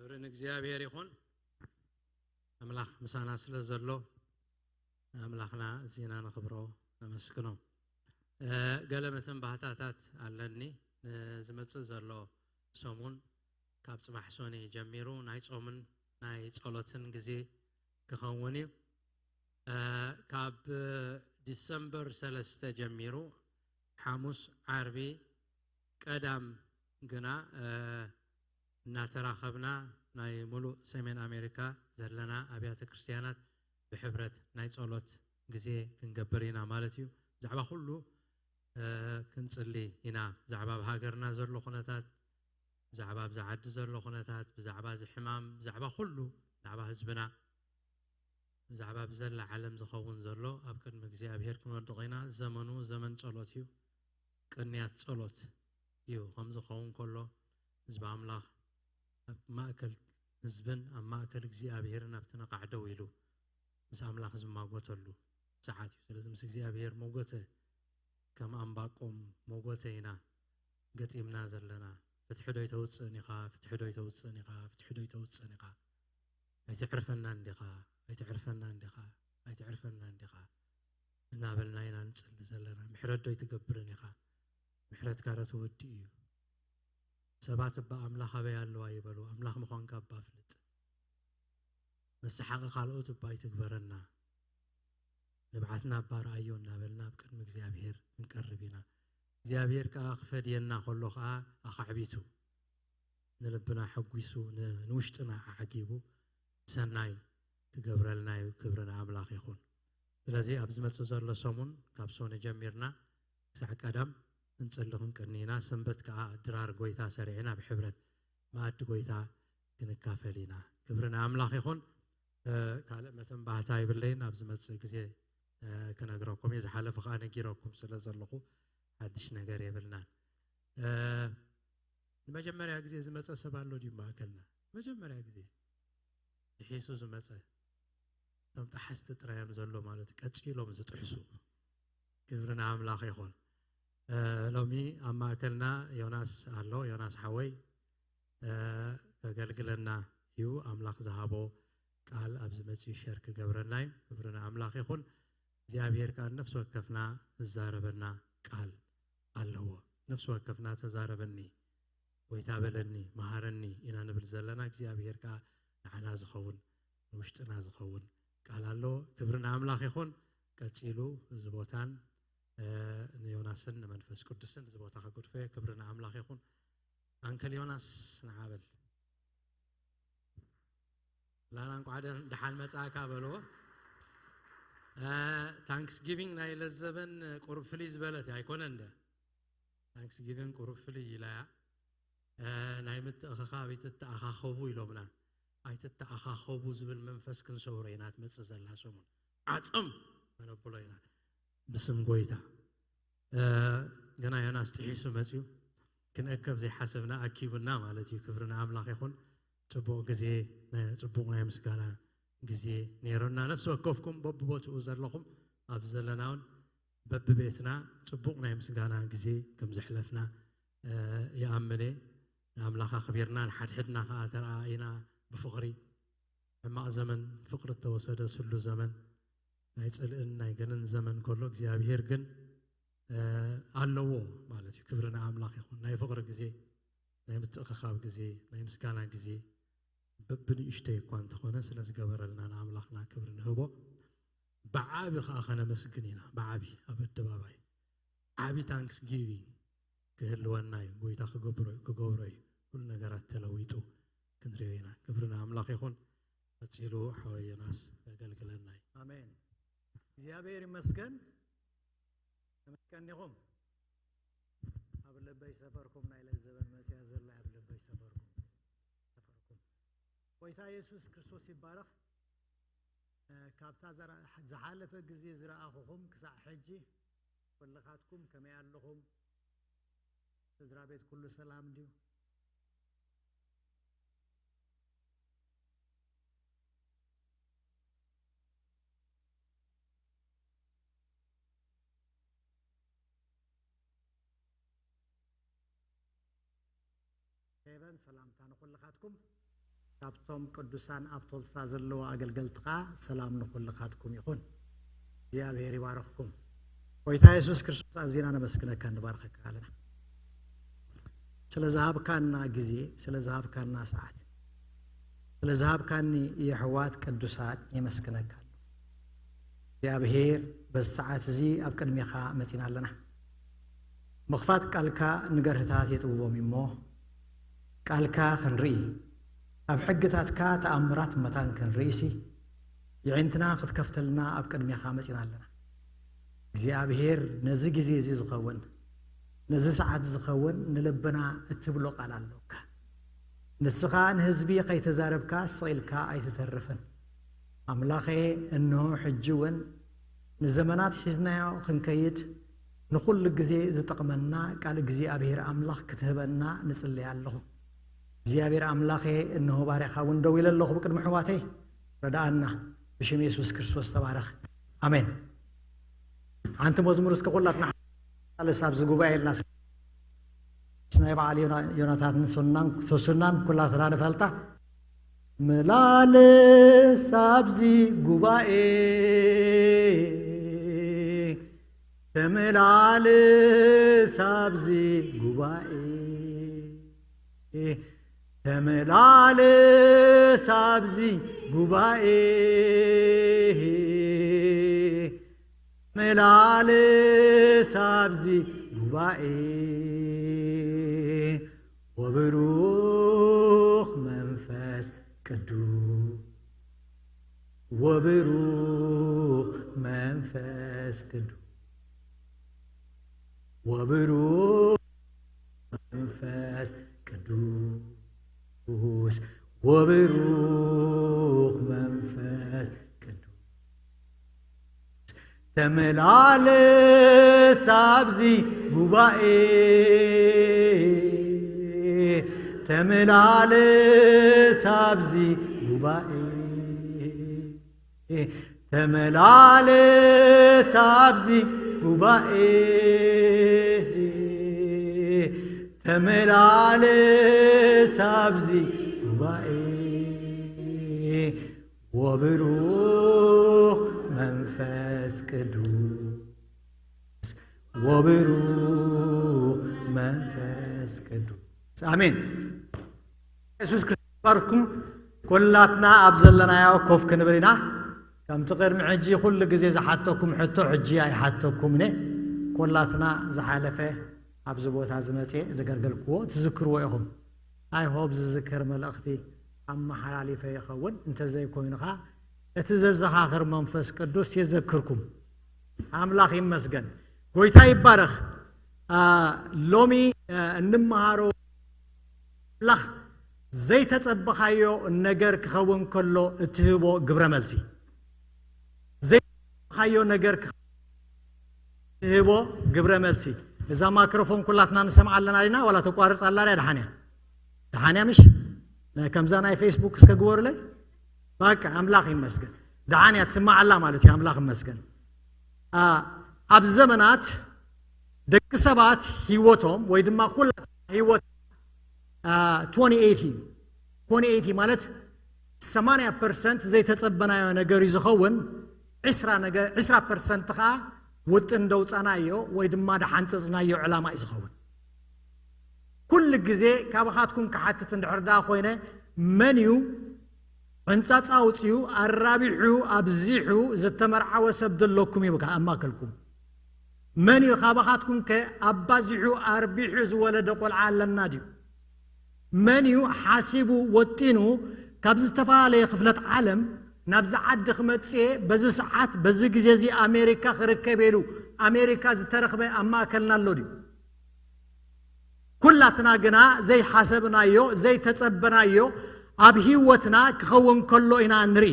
ክብሪ ንእግዚኣብሔር ይኹን። ኣምላኽ ምሳና ስለ ዘሎ ንኣምላኽና እዚና ነኽብሮ፣ ነመስግኖ። እ፣ ገለ መተንባህታታት ኣለኒ። ንዝመጽእ ዘሎ ሰሙን ካብ ጽባሕ ሶኒ ጀሚሩ ናይ ጾምን ናይ ጸሎትን ግዜ ክኸውን እዩ። እ፣ ካብ ዲሰምበር ሰለስተ ጀሚሩ ሓሙስ፣ ዓርቢ፣ ቀዳም ግና፣ እ፣ እናተራኸብና ናይ ሙሉእ ሰሜን ኣሜሪካ ዘለና ኣብያተ ክርስቲያናት ብሕብረት ናይ ጸሎት ግዜ ክንገብር ኢና ማለት እዩ። ብዛዕባ ኩሉ፣ እ፣ ክንጽሊ ኢና። ብዛዕባ ኣብ ሃገርና ዘሎ ኩነታት፣ ብዛዕባ ኣብዚ ዓዲ ዘሎ ኩነታት፣ ብዛዕባ እዚ ሕማም፣ ብዛዕባ ኩሉ፣ ብዛዕባ ህዝብና፣ ብዛዕባ ብዘላ ዓለም ዝኸውን ዘሎ ኣብ ቅድሚ እግዚኣብሔር ክንወድቕ ኢና። ዘመኑ ዘመን ጸሎት እዩ። ቅንያት ጸሎት እዩ። ከም ዝኸውን ከሎ ህዝቢ ኣምላኽ ኣብ ማእከል ህዝብን ኣብ ማእከል እግዚኣብሔርን ኣብቲ ነቓዕ ደው ኢሉ ምስ ኣምላኽ ዝማጎተሉ ሰዓት እዩ። ስለዚ ምስ እግዚኣብሔር ሞጎተ፣ ከም ኣንባቆም ሞጎተ ኢና ገጢምና ዘለና። ፍትሒ ዶ ይተውፅእን ኢኻ? ፍትሒ ዶ ይተውፅእን ኢኻ? ፍትሒ ዶ ይተውፅእን ኢኻ? ኣይተዕርፈናን ዲኻ? ኣይተዕርፈናን ዲኻ? ኣይተዕርፈናን ዲኻ? እናበልና ኢና ንጽሊ ዘለና። ምሕረት ዶ ኣይትገብርን ኢኻ? ምሕረትካ ዶ ትውድእ እዩ? ሰባት እባ ኣምላኽ ኣበይ ኣለዋ ይበሉ፣ ኣምላኽ ምዃንካ እባ ኣፍልጥ። መሰሓቒ ካልኦት እባ ኣይትግበረና። ንብዓትና እባ ረኣዮ እናበልና ኣብ ቅድሚ እግዚኣብሔር ክንቀርብ ኢና። እግዚኣብሔር ከኣ ክፈድየና ከሎ ከኣ ኣኻዕቢቱ ንልብና ሓጒሱ፣ ን-፣ ንውሽጥና ኣዓጊቡ ሰናይ ክገብረልና እዩ። ክብሪ ንኣምላኽ ይኹን። ስለዚ ኣብ ዝመጽእ ዘሎ ሰሙን ካብ ሶኒ ጀሚርና ክሳዕ ቀዳም ክንጽሊ ክንቅኒ ኢና። ሰንበት ከኣ ድራር ጎይታ ሰሪዕና ብሕብረት መኣዲ ጎይታ ክንካፈል ኢና። ክብሪ ንኣምላኽ ይኹን። እ፣ ካልእ መተንባህታ የብለይን። ኣብ ዝመጽእ ግዜ፣ እ፣ ክነግረኩም እየ። ዝሓለፈ ከኣ ነጊረኩም ስለ ዘለኹ ሓድሽ ነገር የብልናን። እ፣ ንመጀመርያ ግዜ ዝመጸ ሰብ ኣሎ ድዩ ማእከልና? መጀመርያ ግዜ ጥሒሱ ዝመጸ። እቶም ጠሓስቲ ጥራይ እዮም ዘሎ ማለት ቀጺሎም ዝጥሕሱ። ክብሪ ንኣምላኽ ይኹን። እ፣ ሎሚ ኣብ ማእከልና ዮናስ ኣሎ። ዮናስ ሓወይ፣ እ፣ ከገልግለና እዩ። ኣምላኽ ዝሃቦ ቃል ኣብዚ መጺኡ ሸር ክገብረና እዩ። ክብሪ ንኣምላኽ ይኹን። እግዚኣብሔር ከኣ ነፍሲ ወከፍና ዝዛረበና ቃል ኣለዎ። ነፍሲ ወከፍና ተዛረበኒ፣ ጎይታ በለኒ፣ መሃረኒ ኢና ንብል ዘለና። እግዚኣብሔር ከኣ ንዓና ዝኸውን፣ ንውሽጥና ዝኸውን ቃል ኣለዎ። ክብሪ ንኣምላኽ ይኹን። ቀጺሉ እዚ ቦታን፣ እ፣ ንዮናስን ንመንፈስ ቅዱስን እዚ ቦታ ከጉድፎ እየ። ክብሪ ንኣምላኽ ይኹን። ኣንክል ዮናስ ንዓ በል። ላና እንቋዕ ደ-፣ ደሓን መጻእካ በልዎ። እ፣ ታንክስጊቪንግ ናይ ለዘበን ቁሩብ ፍልይ ዝበለት ኣይኮነን ደ? ታንክስጊቪንግ ቁሩብ ፍልይ ኢላ እያ። እ፣ ናይ ምትእኽኻብ ኣይትተኣኻኸቡ ኢሎምና። ኣይትተኣኻኸቡ ዝብል መንፈስ ክንሰብሮ ኢና ትመጽእ ዘላ ሰሙን። ዓጸም ከነብሎ ኢና ብስም ጎይታ። እ፣ ገና ዮናስ ጥሒሱ መጺኡ ክንእከብ ዘይሓሰብና ኣኪቡና ማለት እዩ። ክብሪ ንኣምላኽ ይኹን። ጽቡቕ ግዜ፣ እ፣ ጽቡቕ ናይ ምስጋና ግዜ ነይሩና። ነፍሲ ወከፍኩም በብቦትኡ ዘለኹም ኣብዚ ዘለና እውን በብቤትና ጽቡቕ ናይ ምስጋና ግዜ ከም ዘሕለፍና፣ እ፣ ይኣምን እየ። ንኣምላኽ ኣኽቢርና ንሓድሕድና ከኣ ተረኣኢና ብፍቕሪ። ሕማቕ ዘመን ፍቕሪ እተወሰደ ስሉ ዘመን ናይ ጽልእን ናይ ገንን ዘመን ከሎ እግዚኣብሔር ግን፣ እ፣ ኣለዎ ማለት እዩ። ክብሪ ንኣምላኽ ይኹን። ናይ ፍቕሪ ግዜ፣ ናይ ምትእኽኻብ ግዜ፣ ናይ ምስጋና ግዜ በብንእሽተይ እኳ እንተኾነ ስለ ዝገበረልና ንኣምላኽና ክብሪ ንህቦ። ብዓቢ ከኣ ከነመስግን ኢና። ብዓቢ ኣብ ኣደባባይ ዓቢ ታንክስ ጊቪንግ ክህልወና እዩ። ጎይታ ክገብሮ እዩ፣ ክገብሮ እዩ። ኩሉ ነገራት ተለዊጡ ክንሪኦ ኢና። ክብሪ ንኣምላኽ ይኹን። ቀጺሉ ሓወይ ዮናስ ከገልግለና እዩ። ኣሜን። እግዚኣብሔር ይመስገን። ተመስገን ኢኹም። ኣብ ልበይ ሰፈርኩም፣ ናይ ለዘበን መጽያ ዘላ ኣብ ልበይ ሰፈርኩም፣ ሰፈርኩም። ጎይታ የሱስ ክርስቶስ ይባረኽ። እ፣ ካብታ ዘራ-፣ ዝሓለፈ ግዜ ዝረኣኹኹም ክሳዕ ሕጂ፣ ኩልኻትኩም ከመይ ኣለኹም? ስድራ ቤት ኩሉ ሰላም ድዩ? ሄቨን ሰላምታ ንኹልኻትኩም። ካብቶም ቅዱሳን ኣብ ቶልሳ ዘለዉ ኣገልገልቲ ኸኣ ሰላም ንኹልኻትኩም ይኹን። እግዚኣብሔር ይባርኽኩም። ጎይታ የሱስ ክርስቶስ ኣዚና ነመስግነካ ንባርኸካ ኣለና። ስለ ዝሃብካና ግዜ፣ ስለ ዝሃብካና ሰዓት፣ ስለ ዝሃብካኒ የሕዋት ቅዱሳን የመስግነካ ኣለኹ። እግዚኣብሔር በዚ ሰዓት እዚ ኣብ ቅድሜኻ መጺና ኣለና። ምኽፋት ቃልካ ንገርህታት የጥብቦም እሞ ቃልካ ክንርኢ፣ ኣብ ሕግታትካ ተኣምራት መታን ክንርኢሲ የዒንትና ክትከፍተልና ኣብ ቅድሜኻ መጺና ኣለና። እግዚኣብሔር ነዚ ግዜ እዚ ዝኸውን፣ ነዚ ሰዓት ዝኸውን ንልብና እትብሎ ቃል ኣለካ። ንስኻ ንህዝቢ ከይተዛረብካ ስቕ ኢልካ ኣይትተርፍን። ኣምላኸ፣ እንሆ ሕጂ እውን ንዘመናት ሒዝናዮ ክንከይድ ንኹሉ ግዜ ዝጠቕመና ቃል እግዚኣብሔር ኣምላኽ ክትህበና ንጽለይ ኣለኹ። እግዚኣብሔር ኣምላኸ፣ እንሆ ባርያኻ እውን ደው ኢለ ኣለኹ ብቅድሚ ኣሕዋተይ። ረድኣና። ብሽም የሱስ ክርስቶስ ተባረኽ። ኣሜን። ሓንቲ መዝሙር እስከ ኩላትና ቃልስ ኣብዚ ጉባኤ ኢልና ናይ በዓል ዮና-፣ ዮናታን ሶናን፣ ሶስናን ኩላትና ንፈልጣ። ምላልስ ኣብዚ ጉባኤ፣ ተመላልስ ኣብዚ ጉባኤ፣ ተመላልስ ኣብዚ ጉባኤ፣ ተመላልስ ኣብዚ ጉባኤ፣ ወብሩኽ መንፈስ ቅዱስ፣ ወብሩኽ መንፈስ ቅዱስ፣ ወብሩኽ መንፈስ ቅዱስ፣ ወብሩኽ መንፈስ ቅዱስ፣ ተመላለስ ኣብዚ ጉባኤ፣ ተመላለስ ኣብዚ ጉባኤ፣ ተመላለስ ኣብዚ ጉባኤ፣ ተመላለስ ኣብዚ ጉባኤ፣ ወብሩኽ መንፈስ ቅዱስ፣ ወብሩኽ መንፈስ ቅዱስ። ኣሜን። የሱስ ክርስቶስ ይባርኩም። ኩላትና ኣብ ዘለናዮ ኮፍ ክንብል ኢና። ከምቲ ቅድሚ ሕጂ ኩሉ ግዜ ዝሓተኩም ሕቶ ሕጂ ኣይሓተኩምን እየ። ኩላትና ዝሓለፈ ኣብዚ ቦታ ዝመጽኤ ዘገልገልክዎ ትዝክርዎ ኢኹም። ኣይ ሆፕ ዝዝከር መልእኽቲ ኣመሓላሊፈ ይኸውን። እንተዘይኮይኑ ኸኣ እቲ ዘዘኻኽር መንፈስ ቅዱስ የዘክርኩም። ኣምላኽ ይመስገን። ጎይታ ይባረኽ። ኣ፣ ሎሚ፣ እ፣ እንመሃሮ ኣምላኽ ዘይተጸበኻዮ ነገር ክኸውን ከሎ እትህቦ ግብረ መልሲ። ዘይተጸበኻዮ ነገር ክኸውን እትህቦ ግብረ መልሲ። እዛ ማይክሮፎን ኩላትና ንሰምዓ ኣለና ዲና? ዋላ ተቋርጽ ኣላ ድያ? ደሓን እያ። ደሓን እያ ምሽ? ናይ ከምዛ ናይ ፌስቡክ እስከ ግበሩለይ። በቃ ኣምላኽ ይመስገን። ደሓን እያ ትስማዕ ኣላ ማለት እዩ። ኣምላኽ ይመስገን። ኣ፣ ኣብ ዘመናት ደቂ ሰባት ህይወቶም ወይ ድማ ኩላ ህይወት፣ ኣ፣ ትወንቲ ኤይቲ፣ ትወንቲ ኤይቲ ማለት ሰማንያ ፐርሰንት ዘይተጸበናዮ ነገር እዩ ዝኸውን። ዕስራ ነገ-፣ ዕስራ ፐርሰንት ኸኣ ውጥን ደውጻናዮ ወይ ድማ ደሓንጸጽናዮ ዕላማ እዩ ዝኸውን። ኩሉ ግዜ ካባኻትኩም ክሓትት እንድሕር ደኣ ኮይነ፣ መን እዩ ዕንጻጻ ኣውጺኡ ኣራቢሑ ኣብዚሑ ዘተመርዓወ ሰብ ዘለኩም እዩ ኣብ ማእከልኩም? መን እዩ ካባኻትኩም ከ ኣባዚሑ ኣርቢሑ ዝወለደ ቆልዓ ኣለና ድዩ? መን እዩ ሓሲቡ ወጢኑ ካብ ዝተፈላለየ ክፍለት ዓለም ናብዚ ዓዲ ክመጽእ እየ፣ በዚ ሰዓት በዚ ግዜ እዚ ኣሜሪካ ክርከብ ኢሉ ኣሜሪካ ዝተረኽበ ኣብ ማእከልና ኣሎ ድዩ? ኩላትና ግና ዘይሓሰብናዮ ዘይተጸበናዮ ኣብ ህይወትና ክኸውን ከሎ ኢና ንርኢ።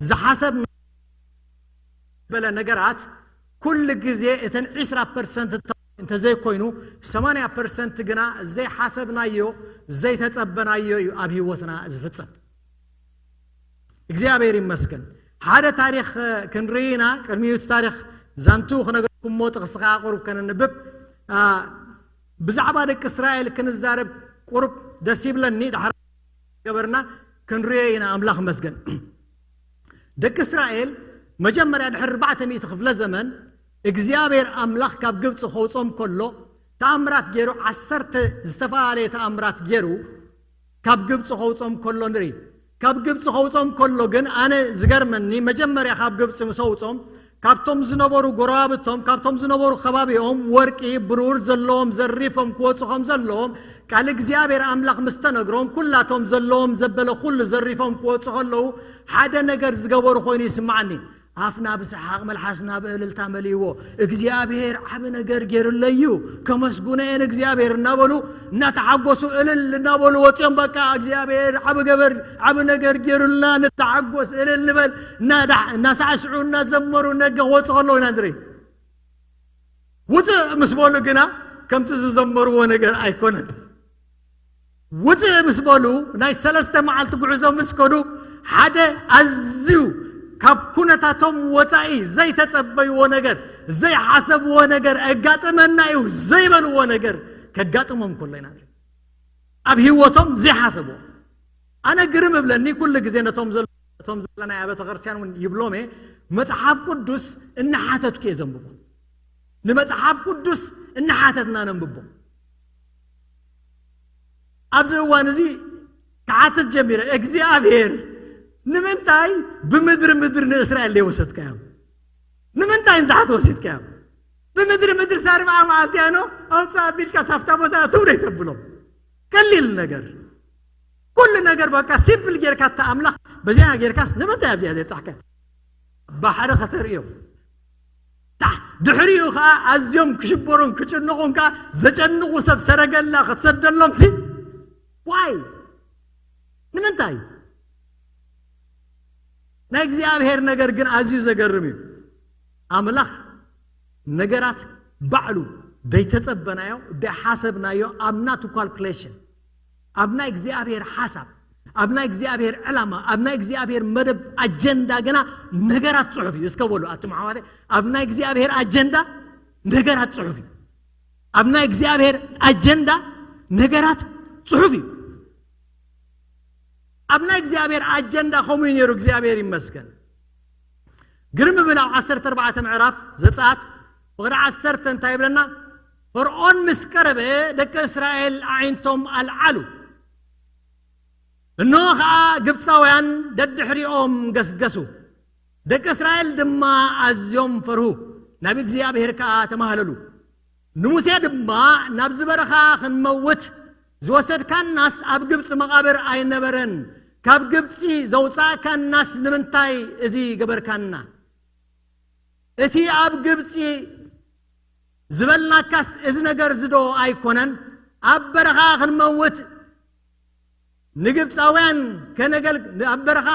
ዝሓሰብና በለ ነገራት ኩሉ ግዜ እተን ዕስራ ፐርሰንት እንተዘይኮይኑ ሰማንያ ፐርሰንት ግና ዘይሓሰብናዮ ዘይተጸበናዮ እዩ ኣብ ህይወትና ዝፍጸም። እግዚኣብሔር ይመስገን። ሓደ ታሪኽ ክንርኢ ኢና። ቅድሚኡ እቲ ታሪኽ ዛንቱ ክነገርኩም እሞ ጥቕሲ ከዓ ቁሩብ ከነንብብ። ኣ፣ ብዛዕባ ደቂ እስራኤል ክንዛረብ ቁሩብ ደስ ይብለኒ። ድሓር ገበርና ክንሪኦ ኢና። ኣምላኽ መስገን። ደቂ እስራኤል መጀመርያ ድሕሪ ኣርባዕተ ሚእቲ ክፍለ ዘመን እግዚኣብሔር ኣምላኽ ካብ ግብፂ ከውፆም ከሎ ተኣምራት ገይሩ፣ ዓሰርተ ዝተፈላለየ ተኣምራት ገይሩ ካብ ግብፂ ከውፆም ከሎ ንርኢ። ካብ ግብፂ ከውፆም ከሎ ግን ኣነ ዝገርመኒ፣ መጀመርያ ካብ ግብፂ ምስ ኣውፆም ካብቶም ዝነበሩ ጎረባብቶም፣ ካብቶም ዝነበሩ ከባቢኦም ወርቂ ብሩር ዘለዎም ዘሪፎም ክወፁ ከም ዘለዎም ቃል እግዚኣብሔር ኣምላኽ ምስ ተነግሮም፣ ኩላቶም ዘለዎም ዘበለ ኩሉ ዘሪፎም ክወፁ ከለዉ ሓደ ነገር ዝገበሩ ኮይኑ ይስምዓኒ። ኣፍና ብሰሓቕ መልሓስና ብእልልታ መሊእዎ። እግዚኣብሔር ዓቢ ነገር ገይሩለይ እዩ፣ ከመስጉኖ እየ ንእግዚኣብሔር እናበሉ እናተሓጎሱ እልል እናበሉ ወፂኦም። በቃ እግዚኣብሔር ዓቢ ገበር ዓቢ ነገር ገይሩልና፣ ንተሓጎስ፣ እልል ንበል። እናዳ- እናሳዕስዑ እናዘመሩ ነገ ክወፁ ከለዉ ኢና ንርኢ። ውፅእ ምስ በሉ ግና ከምቲ ዝዘመርዎ ነገር ኣይኮነን። ውፅእ ምስ በሉ ናይ ሰለስተ መዓልቲ ጉዕዞ ምስ ከዱ ሓደ ኣዝዩ ካብ ኩነታቶም ወፃኢ ዘይተፀበይዎ ነገር፣ ዘይሓሰብዎ ነገር ኣጋጥመና እዩ ዘይበልዎ ነገር ከጋጥሞም ከሎ ኢና ንርኢ። ኣብ ህይወቶም ዘይሓሰብዎ። ኣነ ግርም እብለኒ ኩሉ ግዜ ነቶም ዘለ- ነቶም ዘለና ኣብያተ ክርስቲያን እውን ይብሎም እየ፣ መጽሓፍ ቅዱስ እናሓተትኩ እየ ዘንብቦ። ንመጽሓፍ ቅዱስ እናሓተትና ነንብቦ። ኣብዚ እዋን እዚ ክሓትት ጀሚረ፣ እግዚኣብሔር ንምንታይ ብምድሪ ምድሪ ንእስራኤል ዘይወሰድካዮም? ንምንታይ ንታሕቲ ወሲድካዮም? ብምድሪ ምድሪ ሳርብዓ መዓልቲ ያኖ ኣውፅእ ኣቢልካ ሳፍታ ቦታ እትው ዶ ተብሎም? ቀሊል ነገር፣ ኩሉ ነገር በቃ ሲምፕል ጌርካ፣ እታ ኣምላኽ በዚኣ ጌርካስ ንምንታይ ኣብዚኣ ዘብጻሕካ? ባሕሪ ከተርእዮ። ታሕ- ድሕሪኡ ኸዓ ኣዝዮም ክሽበሩን ክጭንቑን ከኣ ዘጨንቑ ሰብ ሰረገላ ክትሰደሎም ሲ ዋይ? ንምንታይ? ናይ እግዚኣብሔር ነገር ግን ኣዝዩ ዘገርም እዩ። ኣምላኽ ነገራት ባዕሉ ደይተጸበናዮ፣ ደይሓሰብናዮ፣ ኣብ ናቱ ካልኩሌሽን፣ ኣብ ናይ እግዚኣብሔር ሓሳብ፣ ኣብ ናይ እግዚኣብሔር ዕላማ፣ ኣብ ናይ እግዚኣብሔር መደብ ኣጀንዳ ግና ነገራት ጽሑፍ እዩ። እስከ በሉ ኣቱም ኣሕዋተይ፣ ኣብ ናይ እግዚኣብሔር ኣጀንዳ ነገራት ጽሑፍ እዩ። ኣብ ናይ እግዚኣብሔር ኣጀንዳ ነገራት ጽሑፍ እዩ። ኣብ ናይ እግዚኣብሔር ኣጀንዳ ከምኡ እዩ ነይሩ። እግዚኣብሔር ይመስገን። ግርም ብል ኣብ ዓሰርተ ኣርባዕተ ምዕራፍ ዘጸኣት ፍቕዲ ዓሰርተ እንታይ ይብለና? ፈርዖን ምስ ቀረበ ደቂ እስራኤል ኣዒንቶም ኣልዓሉ። እንሆ ኸዓ ግብፃውያን ደድሕሪኦም ገስገሱ። ደቂ እስራኤል ድማ ኣዝዮም ፈርሁ፣ ናብ እግዚኣብሔር ከኣ ተማህለሉ። ንሙሴ ድማ፣ ናብዚ በረኻ ክንመውት ዝወሰድካናስ ኣብ ግብፂ መቓብር ኣይነበረን፣ ካብ ግብፂ ዘውፃእካናስ ንምንታይ እዚ ገበርካና? እቲ ኣብ ግብፂ ዝበልናካስ እዚ ነገር እዚ ዶ ኣይኮነን? ኣብ በረኻ ክንመውት ንግብፃውያን ከነገል- ኣብ በረኻ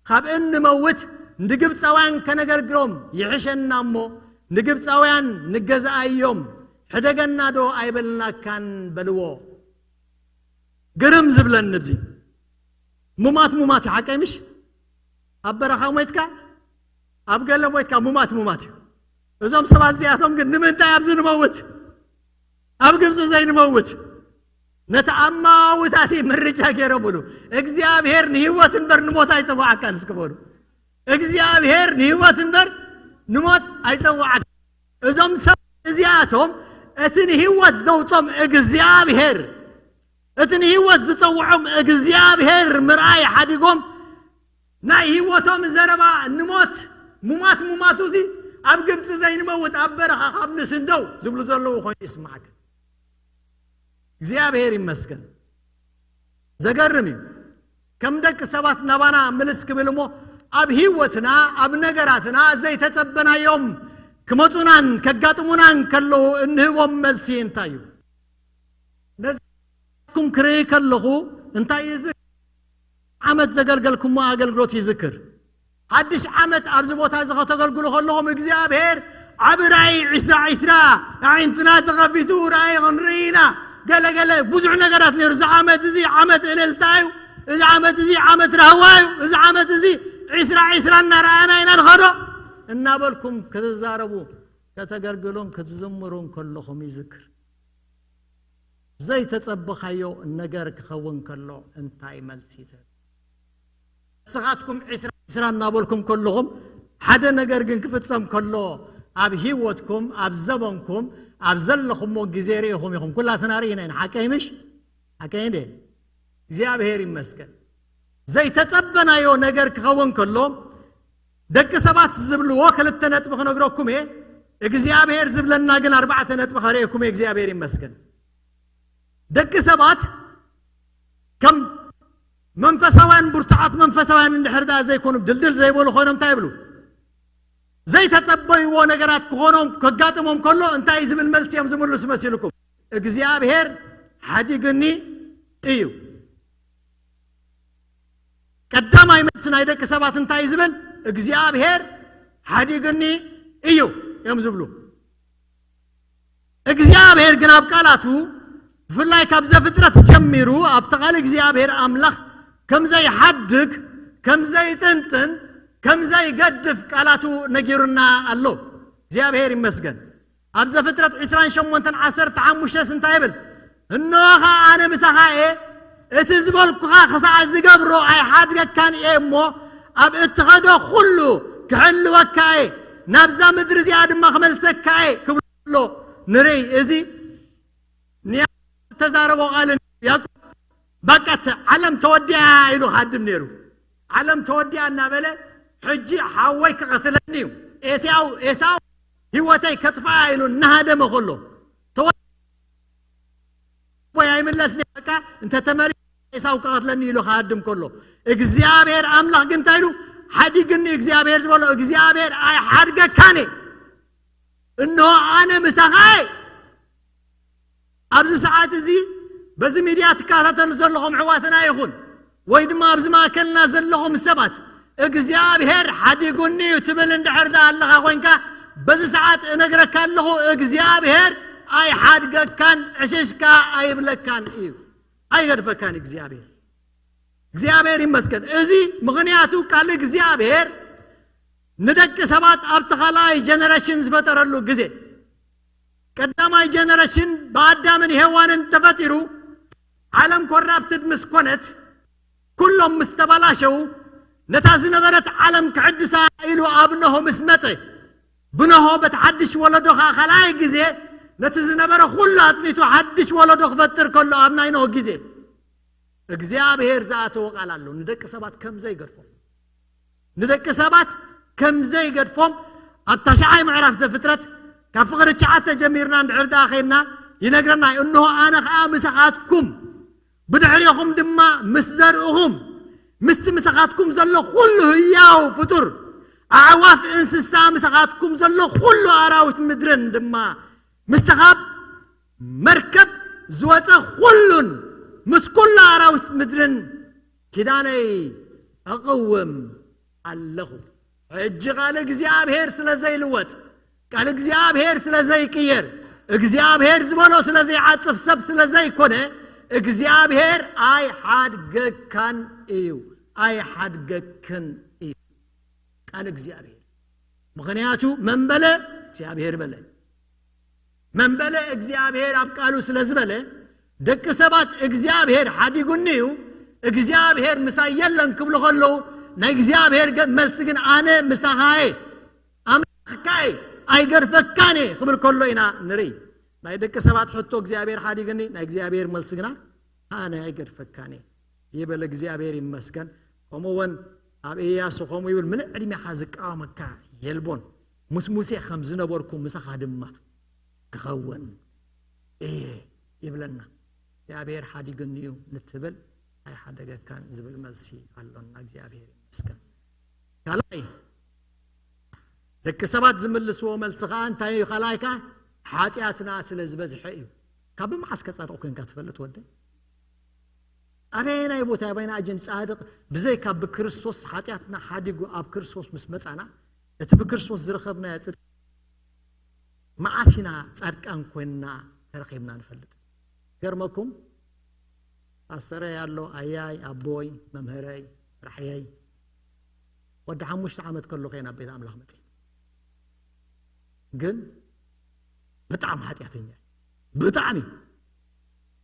ካብ እንመውት ንግብፃውያን ከነገልግሎም ይሕሸና እሞ ንግብፃውያን ንገዛኣዮም ሕደገና ዶ ኣይበልናካን? በልዎ። ግርም ዝብለኒ እዚ ሙማት ሙማት እዩ፣ ሓቀይ ምሽ? ኣብ በረኻ ሞይትካ ኣብ ገለ ሞይትካ ሙማት ሙማት እዩ። እዞም ሰባት እዚኣቶም ግን ንምንታይ ኣብዚ ንመውት? ኣብ ግብፂ ዘይንመውት? ነቲ ኣማውታሲ ምርጫ ገይሮምሉ። እግዚኣብሔር ንህይወት እምበር ንሞት ኣይጸዋዓካን እስኪ በሉ። እግዚኣብሔር ንህይወት እምበር ንሞት ኣይጸዋዓካን። እዞም ሰብ እዚኣቶም እቲ ንህይወት ዘውጾም እግዚኣብሔር፣ እቲ ንህይወት ዝጸውዖም እግዚኣብሔር ምርኣይ ሓዲጎም ናይ ህይወቶም ዘረባ ንሞት፣ ሙማት ሙማቱ እዚ ኣብ ግብፂ ዘይንመውት ኣብ በረኻ ካብ ንስንደው ዝብሉ ዘለዉ ኮይኑ ይስማዓካ። እግዚኣብሔር ይመስገን። ዘገርም እዩ። ከም ደቂ ሰባት ናባና ምልስ ክብል እሞ ኣብ ህይወትና ኣብ ነገራትና ዘይተጸበናዮም ክመጹናን ከጋጥሙናን ከለዉ እንህቦም መልሲ እንታይ እዩ? ነዚ ኩም ክርኢ ከለኹ እንታይ እዩ ዓመት ዘገልገልኩሞ ኣገልግሎት ይዝክር። ሓድሽ ዓመት ኣብዚ ቦታ እዚ ከተገልግሉ ከለኹም እግዚኣብሔር ዓቢ ራእይ ዕስራ ዕስራ ኣዒንትና ተኸፊቱ ራእይ ክንርኢ ኢና። ገለ ገለ ብዙሕ ነገራት ነይሩ። እዚ ዓመት እዚ ዓመት እልልታ እዩ፣ እዚ ዓመት እዚ ዓመት ራህዋ እዩ፣ እዚ ዓመት እዚ ዕስራ ዕስራ እናረኣና ኢና ንኸዶ እናበልኩም ክትዛረቡ ከተገልግሉን ክትዝምሩን ከለኹም ይዝክር። ዘይተጸበኻዮ ነገር ክኸውን ከሎ እንታይ መልሲ ትህብ? ንስኻትኩም ዒስራ ዒስራ እናበልኩም ከለኹም ሓደ ነገር ግን ክፍጸም ከሎ ኣብ ህይወትኩም ኣብ ዘበንኩም ኣብ ዘለኹሞ ግዜ ርኢኹም ኢኹም። ኩላትና ርኢና ኢና። ሓቀይ ምሽ ሓቀይ እንዴ? እግዚኣብሔር ይመስገን። ዘይተጸበናዮ ነገር ክኸውን ከሎ ደቂ ሰባት ዝብልዎ ክልተ ነጥቢ ክነግረኩም እየ። እግዚኣብሔር ዝብለና ግን ኣርባዕተ ነጥቢ ከርእየኩም እየ። እግዚኣብሔር ይመስገን። ደቂ ሰባት ከም መንፈሳውያን ብርቱዓት መንፈሳውያን እንድሕር ዳ ዘይኮኑ ድልድል ዘይበሉ ኮይኖም እንታይ ይብሉ? ዘይተጸበይዎ ነገራት ክኾኖም ከጋጥሞም ከሎ እንታይ ዝብል መልሲ እዮም ዝምልሱ መሲልኩም? እግዚኣብሔር ሓዲግኒ እዩ። ቀዳማይ መልሲ ናይ ደቂ ሰባት እንታይ ዝብል? እግዚኣብሔር ሓዲግኒ እዩ እዮም ዝብሉ። እግዚኣብሔር ግን ኣብ ቃላቱ ብፍላይ ካብ ዘፍጥረት ጀሚሩ ኣብቲ ቃል እግዚኣብሔር ኣምላኽ ከም ዘይሓድግ ከም ዘይጥንጥን ከም ዘይገድፍ ቃላቱ ነጊሩና ኣሎ። እግዚኣብሔር ይመስገን። ኣብ ዘፍጥረት ዕስራን ሸሞንተን ዓሰርተ ሓሙሽተስ እንታይ ይብል? እንሆ ኸዓ ኣነ ምሳኻ እየ፣ እቲ ዝበልኩኻ ክሳዕ ዝገብሮ ኣይሓድገካን እየ እሞ ኣብ እትኸዶ ኩሉ ክሕልወካ እየ፣ ናብዛ ምድሪ እዚኣ ድማ ክመልሰካ እየ ክብሎ ንርኢ። እዚ ንያዕቆብ ዝተዛረቦ ቃል ያዕቆብ በቃ ዓለም ተወዲኣ ኢሉ ክሃድም ነይሩ። ዓለም ተወዲኣ እናበለ ሕጂ ሓወይ ክቐትለኒ እዩ፣ ኤሳው ኤሳው ህይወተይ ከጥፋኣ ኢሉ እናሃደመ ከሎ ወይ ኣይምለስኒ በቃ እንተ ተመሪ ኤሳው ክቐትለኒ ኢሉ ክሃድም ከሎ እግዚኣብሔር ኣምላኽ ግን እንታይ ኢሉ ሓዲግኒ እግዚኣብሔር ዝበሎ እግዚኣብሔር ኣይሓድገካን እንሆ ኣነ ምሳኻ ኣብዚ ሰዓት እዚ በዚ ሚድያ ትከታተሉ ዘለኹም ኣሕዋትና ይኹን ወይ ድማ ኣብዚ ማእከልና ዘለኹም ሰባት እግዚኣብሔር ሓዲጉኒ እዩ ትብል እንድሕር ዳ ኣለኻ ኮይንካ በዚ ሰዓት እነግረካ ኣለኹ እግዚኣብሔር ኣይሓድገካን ዕሽሽካ ኣይብለካን እዩ ኣይገድፈካን እግዚኣብሔር እግዚኣብሔር ይመስገን እዚ ምኽንያቱ ቃል እግዚኣብሔር ንደቂ ሰባት ኣብቲ ካልኣይ ጀነሬሽን ዝፈጠረሉ ግዜ ቀዳማይ ጀነሬሽን ብኣዳምን ሄዋንን ተፈጢሩ ዓለም ኮራፕትድ ምስ ኮነት ኩሎም ምስ ተባላሸው ነታ ዝነበረት ዓለም ክሕድሳ ኢሉ ኣብ ነሆ ምስ መፀ ብነሆ በቲ ሓድሽ ወለዶ ከዓ ካልኣይ ግዜ ነቲ ዝነበረ ኩሉ ኣፅኒቱ ሓድሽ ወለዶ ክፈጥር ከሎ ኣብ ናይ ነሆ ግዜ እግዚኣብሔር ዝኣተወ ቃል ኣሎ ንደቂ ሰባት ከም ዘይገድፎም ንደቂ ሰባት ከም ዘይገድፎም ኣብ ታሽዓይ ምዕራፍ ዘፍጥረት ካብ ፍቕሪ ትሽዓተ ጀሚርና እንድሕር ደኣ ኸይድና ይነግረና እዩ። እንሆ ኣነ ኸዓ ምሳኻትኩም ብድሕሪኹም ድማ ምስ ዘርእኹም ምስቲ ምሳኻትኩም ዘሎ ኩሉ ህያው ፍጡር ኣዕዋፍ እንስሳ ምሳኻትኩም ዘሎ ኩሉ ኣራዊት ምድርን ድማ ምስቲ ካብ መርከብ ዝወፀ ኩሉን ምስ ኩሉ ኣራዊት ምድርን ኪዳነይ እቕውም ኣለኹ። ሕጂ ቃል እግዚኣብሔር ስለ ዘይልወጥ፣ ቃል እግዚኣብሔር ስለ ዘይቅየር፣ እግዚኣብሔር ዝበሎ ስለ ዘይዓጽፍ ሰብ ስለ ዘይኮነ፣ እግዚኣብሔር ኣይሓድገካን እዩ። ኣይሓድገክን እዩ ቃል እግዚኣብሔር። ምኽንያቱ መን በለ? እግዚኣብሔር በለ። መን በለ? እግዚኣብሔር ኣብ ቃሉ ስለ ዝበለ፣ ደቂ ሰባት እግዚኣብሔር ሓዲጉኒ እዩ፣ እግዚኣብሔር ምሳይ የለን ክብሉ ከለዉ፣ ናይ እግዚኣብሔር ገ-፣ መልሲ ግን ኣነ ምሳኻ እየ፣ ኣምላኽካ እየ፣ ኣይገድፈካን እየ ክብል ከሎ ኢና ንርኢ። ናይ ደቂ ሰባት ሕቶ እግዚኣብሔር ሓዲግኒ፣ ናይ እግዚኣብሔር መልሲ ግና ኣነ ኣይገድፈካን እየ ይበል። እግዚኣብሔር ይመስገን። ከምኡ እውን ኣብ ኢያሱ ከምኡ ይብል፣ ምሉእ ዕድሜኻ ዝቃወመካ የልቦን፣ ምስ ሙሴ ከም ዝነበርኩ ምሳኻ ድማ ክኸውን እየ ይብለና። እግዚኣብሔር ሓዲግኒ እዩ ንትብል ኣይሓደገካን ዝብል መልሲ ኣሎና። እግዚኣብሔር ይመስገን። ካልኣይ ደቂ ሰባት ዝምልስዎ መልሲ ከዓ እንታይ እዩ? ካልኣይ ከዓ ሓጢኣትና ስለ ዝበዝሐ እዩ። ካብ ብመዓስ ከጻድቕ ኮንካ ትፈልጥ ወደይ? ኣበየናይ ቦታ ኣበየና ኣጀን ጻድቕ ብዘይካ ብክርስቶስ ሓጢኣትና ሓዲጉ ኣብ ክርስቶስ ምስ መጻና እቲ ብክርስቶስ ዝረኸብናዮ ጽድቂ መዓስ ኢና ጻድቃን ኮይንና ተረኺብና ንፈልጥ? ገርመኩም ኣሰረይ ኣሎ ኣያይ ኣቦይ መምህረይ ራሕየይ ወዲ ሓሙሽተ ዓመት ከሎ ከየ ናብ ቤት ኣምላኽ መፅእ ግን ብጣዕሚ ሓጢኣተኛ ብጣዕሚ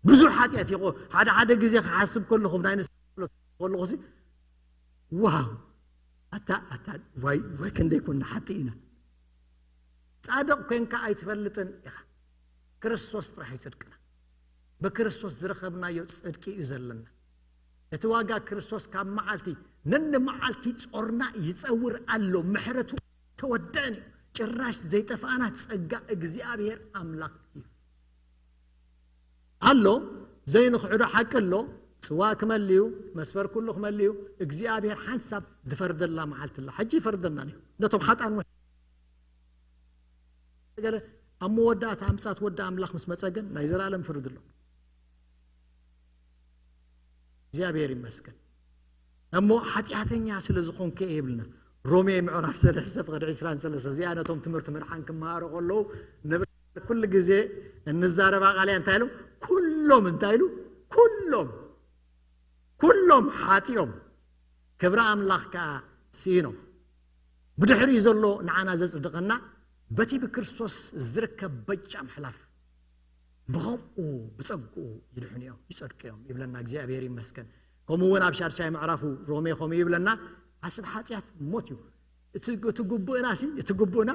ብዙሕ ሓጢኣት ይቆ ሓደ ሓደ ግዜ ክሓስብ ከለኹም ናይ ንስሓ ከለኹ ሲ ዋው! ኣታ ኣታ ዋይ ዋይ ክንደይ ኮና ሓጥእ ኢና። ጻድቕ ኮንካ ኣይትፈልጥን ኢኻ። ክርስቶስ ጥራሕ እዩ ጽድቅና። ብክርስቶስ ዝረኸብናዮ ጽድቂ እዩ ዘለና። እቲ ዋጋ ክርስቶስ ካብ መዓልቲ ነንመዓልቲ ጾርና ይጸውር ኣሎ። ምሕረቱ ተወደአን እዩ። ጭራሽ ዘይጠፋእና ጸጋ እግዚኣብሔር ኣምላኽ እዩ። ኣሎ፣ ዘይንኽሕዶ ሓቂ ኣሎ። ጽዋ ክመልዩ፣ መስፈር ኩሉ ክመልዩ፣ እግዚኣብሔር ሓንሳብ ዝፈርደላ መዓልቲ ኣላ። ሕጂ ይፈርደና እዩ። ነቶም ሓጣን ገለ ኣብ መወዳእታ ምጻት ወዲ ኣምላኽ ምስ መጸ ግን ናይ ዘላለም ፍርዲ ኣሎ። እግዚኣብሔር ይመስገን። እሞ ሓጢኣተኛ ስለ ዝኾንከ እየ ይብልና። ሮሜ ምዕራፍ ሰለስተ ፍቕዲ ዕስራን ሰለስተ እዚኣ ነቶም ትምህርቲ ምድሓን ክመሃሩ ከለዉ ንብል ኩሉ ግዜ እንዛረባ ቃል እያ። እንታይ ኢሉ? ኩሎም እንታይ ኢሉ? ኩሎም ኩሎም ሓጢኦም ክብሪ ኣምላኽ ከኣ ስኢኖም። ብድሕሪኡ ዘሎ ንዓና ዘጽድቐና በቲ ብክርስቶስ ዝርከብ በጃ ምሕላፍ ብኸምኡ ብጸግኡ ይድሕኑ እዮም፣ ይጸድቁ እዮም ይብለና። እግዚኣብሔር ይመስገን። ከምኡ እውን ኣብ ሻድሻይ ምዕራፉ ሮሜ ከምኡ ይብለና፣ ዓስብ ሓጢኣት ሞት እዩ። እቲ እቲ ግቡእና ሲ እቲ ግቡእና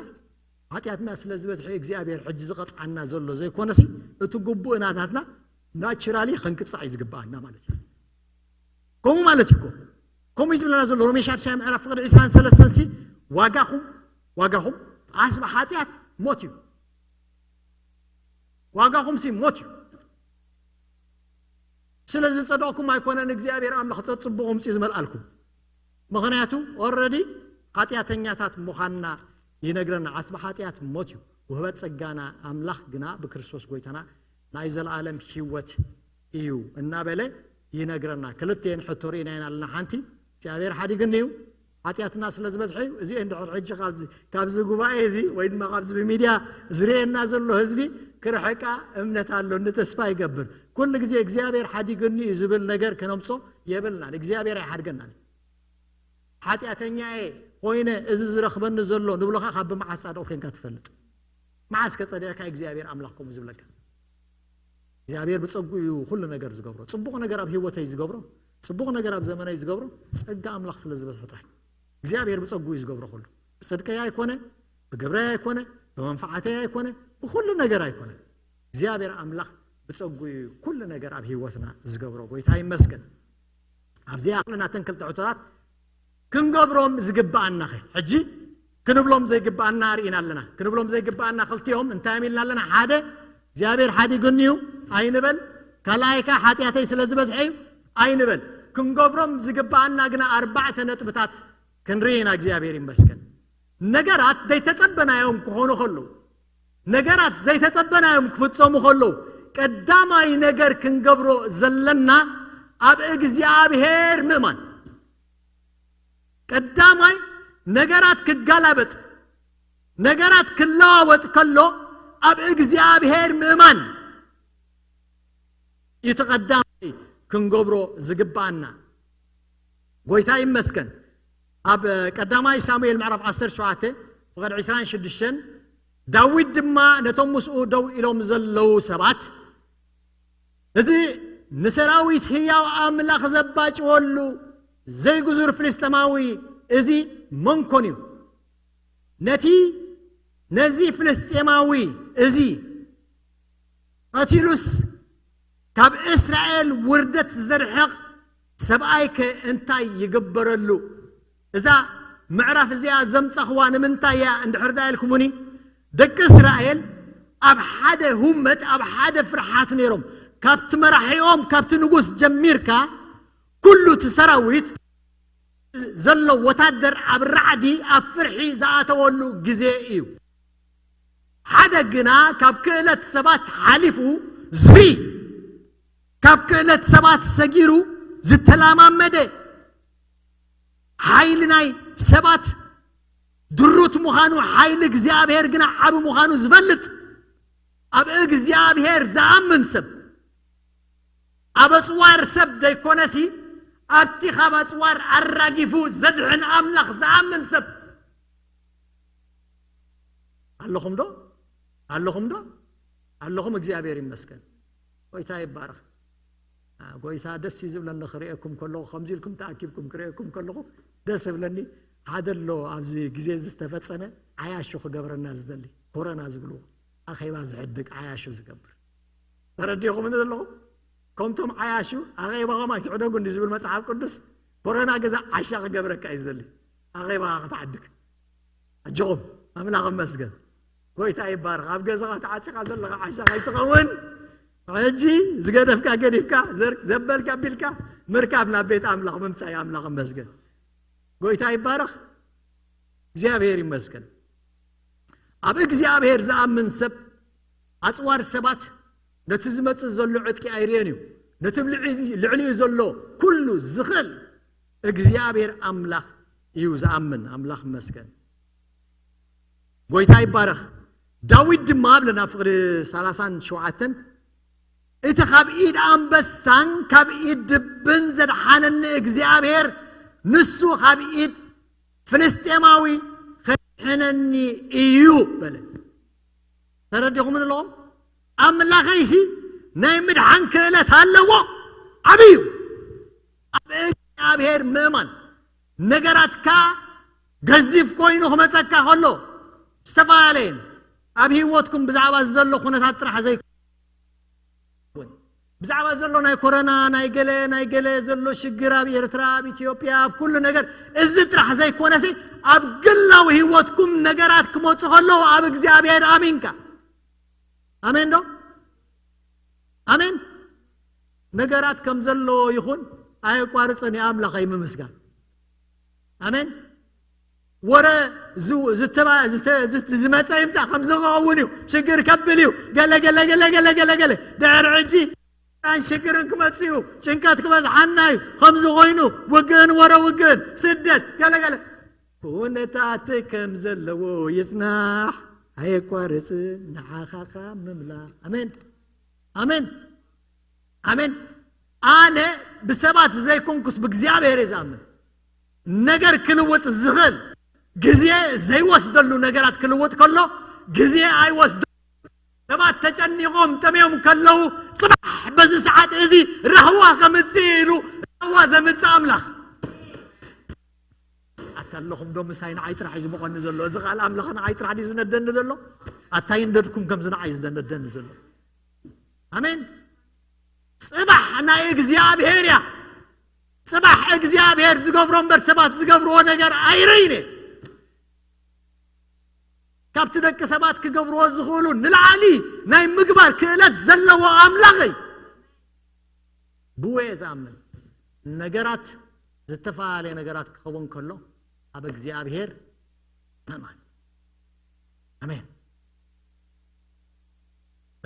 ሓጢኣትና ስለ ዝበዝሐ እግዚኣብሔር ሕጂ ዝቐጽዓና ዘሎ ዘይኮነሲ፣ እቲ ግቡእና ናትና ናቹራሊ ክንቅጻዕ እዩ ዝግብኣና ማለት እዩ። ከምኡ ማለት እዩ እኮ። ከምኡ እዩ ዝብለና ዘሎ ሮሜ ሻድሻይ ምዕራፍ ፍቕዲ ዕስራን ሰለስተን ሲ ዋጋኹም ዋጋኹም ዓስቢ ሓጢኣት ሞት እዩ። ዋጋኹም ሲ ሞት እዩ። ስለ ዝጸደቕኩም ኣይኮነን እግዚኣብሔር ኣምላኽ ጸጽቡቕ ምጽኡ ዝመልኣልኩም። ምኽንያቱ ኦረዲ ሓጢኣተኛታት ምዃንና ይነግረና። ዓስቢ ሓጢኣት ሞት እዩ። ውህበት ጸጋና ኣምላኽ ግና ብክርስቶስ ጎይታና ናይ ዘለኣለም ህይወት እዩ እናበለ ይነግረና። ክልቴን ሕቶ ርኢና ኢና ኣለና። ሓንቲ እግዚኣብሔር ሓዲግኒ እዩ፣ ሓጢኣትና ስለ ዝበዝሐ እዩ። እዚ እንድሕር ሕጂ ካብዚ ካብዚ ጉባኤ እዚ ወይ ድማ ካብዚ ብሚድያ ዝርእየና ዘሎ ህዝቢ ክርሕቃ እምነት ኣለኒ፣ ተስፋ ይገብር። ኩሉ ግዜ እግዚኣብሔር ሓዲግኒ እዩ ዝብል ነገር ከነምጾ የብልናን። እግዚኣብሔር ኣይሓድገናን። ሓጢኣተኛ እየ ኮይነ እዚ ዝረኽበኒ ዘሎ ንብሎኻ ካብ ብመዓስ ጻድቕ ኮይንካ ትፈልጥ? መዓስ ከጸደቕካ እግዚኣብሔር ኣምላኽ ከምኡ ዝብለካ? እግዚኣብሔር ብጸጉ እዩ ኩሉ ነገር ዝገብሮ። ጽቡቕ ነገር ኣብ ህይወተይ ዝገብሮ፣ ጽቡቕ ነገር ኣብ ዘመነይ ዝገብሮ ጸጋ ኣምላኽ ስለ ዝበዝሐ ጥራሕ። እግዚኣብሔር ብጸጉ እዩ ዝገብሮ ኩሉ። ብጽድቀይ ኣይኮነ፣ ብግብረይ ኣይኮነ፣ ብመንፈዓተይ ኣይኮነ፣ ብኩሉ ነገር ኣይኮነ። እግዚኣብሔር ኣምላኽ ብጸጉ እዩ ኩሉ ነገር ኣብ ህይወትና ዝገብሮ። ጎይታ ይመስገን። ኣብዚኣ ክልናተን ክልተ ሕቶታት ክንገብሮም ዝግብኣና ኸ? ሕጂ ክንብሎም ዘይግብኣና ርኢና ኣለና። ክንብሎም ዘይግብኣና ክልቲኦም እንታይ ኢልና ኣለና? ሓደ እግዚኣብሔር ሓዲጉኒ እዩ ኣይንበል። ካልኣይ ከኣ ሓጢኣተይ ስለ ዝበዝሐ እዩ ኣይንበል። ክንገብሮም ዝግብኣና ግና ኣርባዕተ ነጥብታት ክንርኢ ኢና። እግዚኣብሔር ይመስገን። ነገራት ዘይተጸበናዮም ክኾኑ ከለዉ፣ ነገራት ዘይተጸበናዮም ክፍጸሙ ከለዉ ቀዳማይ ነገር ክንገብሮ ዘለና ኣብ እግዚኣብሔር ምእማን። ቀዳማይ ነገራት ክጋላበጥ፣ ነገራት ክለዋወጥ ከሎ ኣብ እግዚኣብሔር ምእማን እቲ ቀዳማይ ክንገብሮ ዝግብኣና። ጎይታ ይመስገን። ኣብ ቀዳማይ ሳሙኤል ምዕራፍ ዓሰርተ ሸውዓተ ፍቕድ ዕስራን ሽዱሽተን ዳዊት ድማ ነቶም ምስኡ ደው ኢሎም ዘለዉ ሰባት እዚ ንሰራዊት ህያው ኣምላኽ ዘባጭወሉ ዘይግዙር ፍልስጤማዊ እዚ መን ኮን እዩ? ነቲ ነዚ ፍልስጤማዊ እዚ ቀቲሉስ ካብ እስራኤል ውርደት ዘርሕቕ ሰብኣይከ እንታይ ይግበረሉ? እዛ ምዕራፍ እዚኣ ዘምጻኽዋ ንምንታይ እያ እንድሕር ደኣ ኢልኩምኒ፣ ደቂ እስራኤል ኣብ ሓደ ሁመት፣ ኣብ ሓደ ፍርሓት ነይሮም። ካብቲ መራሒኦም፣ ካብቲ ንጉስ ጀሚርካ ኩሉ እቲ ሰራዊት ዘሎ ወታደር ኣብ ራዕዲ፣ ኣብ ፍርሒ ዝኣተወሉ ግዜ እዩ። ሓደ ግና ካብ ክእለት ሰባት ሓሊፉ ዝብኢ፣ ካብ ክእለት ሰባት ሰጊሩ ዝተላማመደ፣ ሓይሊ ናይ ሰባት ድሩት ምዃኑ፣ ሓይሊ እግዚኣብሔር ግና ዓቢ ምዃኑ ዝፈልጥ፣ ኣብ እግዚኣብሔር ዝኣምን ሰብ፣ ኣብ ኣጽዋር ሰብ ዘይኮነሲ ኣብቲ ካብ ኣጽዋር ኣራጊፉ ዘድሕን ኣምላኽ ዝኣምን ሰብ። ኣለኹም ዶ? ኣለኹም ዶ? ኣለኹም። እግዚኣብሔር ይመስገን። ጎይታ ይባረኽ። ኣ፣ ጎይታ ደስ እዩ ዝብለኒ ክርእየኩም ከለኹ፣ ከምዚ ኢልኩም ተኣኪብኩም ክርእየኩም ከለኹ ደስ ዝብለኒ ሓደ ኣሎ ኣብዚ ግዜ እዚ ዝተፈጸመ ዓያሹ ክገብረና ዝደሊ ኮረና ዝብልዎ ኣኼባ ዝሕድግ ዓያሹ ዝገብር ተረዲኹም እንደ ዘለኹም ከምቶም ዓያሹ ኣኼባኹም ኣይትዕደጉ እንዲ ዝብል መጽሓፍ ቅዱስ ኮረና ገዛ ዓሻ ክገብረካ እዩ ዝደሊ ኣኼባ ክትዓድግ ኣጆኹም ኣምላኽ መስገን ጎይታ ይባርኽ ኣብ ገዛኻ ተዓፂኻ ዘለኻ ዓሻ ከይትኸውን ሕጂ ዝገደፍካ ገዲፍካ ዘበልካ ቢልካ ምርካብ ናብ ቤት ኣምላኽ ምምፃእ ኣምላኽ መስገን ጎይታ ይባረኽ እግዚኣብሔር ይመስገን ኣብ እግዚኣብሔር ዝኣምን ሰብ ኣፅዋር ሰባት ነቲ ዝመፅእ ዘሎ ዕጥቂ ኣይርየን እዩ ነቲ ልዕሊኡ ዘሎ ኩሉ ዝኽእል እግዚኣብሔር ኣምላኽ እዩ ዝኣምን ኣምላኽ መስገን ጎይታ ይባረኽ ዳዊት ድማ ብለና ፍቕሪ ሰላሳን ሸውዓተን እቲ ካብ ኢድ ኣንበሳን ካብ ኢድ ድብን ዘድሓነኒ እግዚኣብሔር ንሱ ካብ ኢድ ፍልስጤማዊ ከድሕነኒ እዩ በለ ተረዲኹም ኣለኹም ኣምላኸይሲ ናይ ምድሓን ክእለት ኣለዎ ዓብዩ ኣብ እግዚኣብሔር ምእማን ነገራትካ ገዚፍ ኮይኑ ክመፀካ ከሎ ዝተፈላለየን ኣብ ህይወትኩም ብዛዕባ ዘሎ ኩነታት ጥራሕ ዘይኮን ብዛዕባ ዘሎ ናይ ኮረና ናይ ገለ ናይ ገለ ዘሎ ሽግር ኣብ ኤርትራ ኣብ ኢትዮጵያ ኣብ ኩሉ ነገር እዚ ጥራሕ ዘይኮነሲ ኣብ ግላዊ ህይወትኩም ነገራት ክመፁ ከለዉ ኣብ እግዚኣብሔር ኣሚንካ ኣሜን ዶ ኣሜን ነገራት ከም ዘለዎ ይኹን ኣየቋርፅን የኣምላኸይ ምምስጋን ኣሜን ወረ ዝመፀ ይምፃእ ከምዚ ክኸውን እዩ ሽግር ከብል እዩ ገለ ገለ ገለ ገለ ገለ ገለ ድሕሪ ሕጂ ሽግርን ክመፅእ እዩ ጭንቀት ክበዝሓና እዩ ከምዚ ኮይኑ ውግእን ወረ ውግእን ስደት ገለ ገለ ኩነታት ከም ዘለዎ ይፅናሕ ኣየቋርፅ ንዓኻኻ ምምላእ ኣሜን ኣሜን ኣሜን ኣነ ብሰባት ዘይኮንኩስ ብእግዚኣብሔር እየ ዝኣምን ነገር ክልውጥ ዝኽእል ግዜ ዘይወስደሉ ነገራት ክልውጥ ከሎ ግዜ ኣይወስደ ሰባት ተጨኒቖም ጠምዮም ከለዉ ፅባሕ በዚ ሰዓት እዚ ራህዋ ከምፅእ ኢሉ ራህዋ ዘምፅእ ኣምላኽ ኣታ ኣለኹም ዶ ምሳይ ንዓይ ጥራሕ እዩ ዝሞቐኒ ዘሎ እዚ ቃል ኣምላኽ ንዓይ ጥራሕ ድዩ ዝነደኒ ዘሎ ኣታ ይንደድኩም ከምዚ ንዓይ ዝነደኒ ዘሎ ኣሜን ፅባሕ ናይ እግዚኣብሔር እያ ፅባሕ እግዚኣብሔር ዝገብሮ እምበር ሰባት ዝገብርዎ ነገር ኣይርኢን እየ ካብቲ ደቂ ሰባት ክገብርዎ ዝኽእሉ ንላዕሊ ናይ ምግባር ክእለት ዘለዎ ኣምላኽ እዩ ብወ እየ ዝኣምን ነገራት ዝተፈላለየ ነገራት ክኸውን ከሎ ኣብ እግዚኣብሔር ምእማን ኣሜን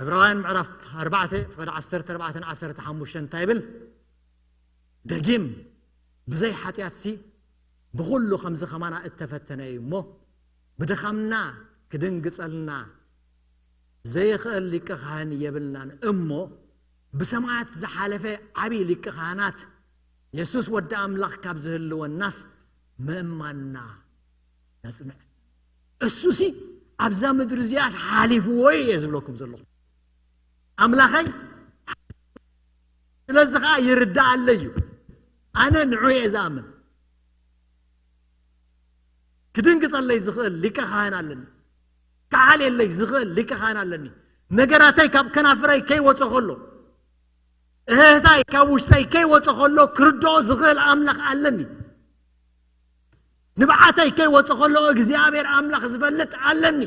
ዕብራውያን ምዕራፍ ኣርባዕተ ፍቕዲ ዓሰርተ ኣርባዕተን ዓሰርተ ሓሙሽተን እንታይ ይብል ደጊም ብዘይ ሓጢኣትሲ ብኹሉ ከምዚ ከማና እተፈተነ እዩ እሞ ብድኻምና ክድንግጸልና ዘይኽእል ሊቀ ካህን የብልናን እሞ ብሰማያት ዝሓለፈ ዓብዪ ሊቀ ካህናት የሱስ ወዲ ኣምላኽ ካብ ዝህልወናስ ምእማንና ነጽንዕ እሱሲ ኣብዛ ምድሪ እዚኣስ ሓሊፍዎ እየ ዝብለኩም ዘለኹ ኣምላኸይ ስለዚ ከዓ ይርዳእ ኣለዩ ኣነ ንዑ እየ ዝኣምን ክድንግጸለይ ዝኽእል ሊቀ ካህን ኣለኒ ክዓልየለይ ዝኽእል ሊቀ ካህን ኣለኒ ነገራተይ ካብ ከናፍረይ ከይወፀ ከሎ እህህታይ ካብ ውሽጠይ ከይወፀ ከሎ ክርድኦ ዝኽእል ኣምላኽ ኣለኒ ንብዓተይ ከይወፀ ከሎ እግዚኣብሔር ኣምላኽ ዝፈልጥ ኣለኒ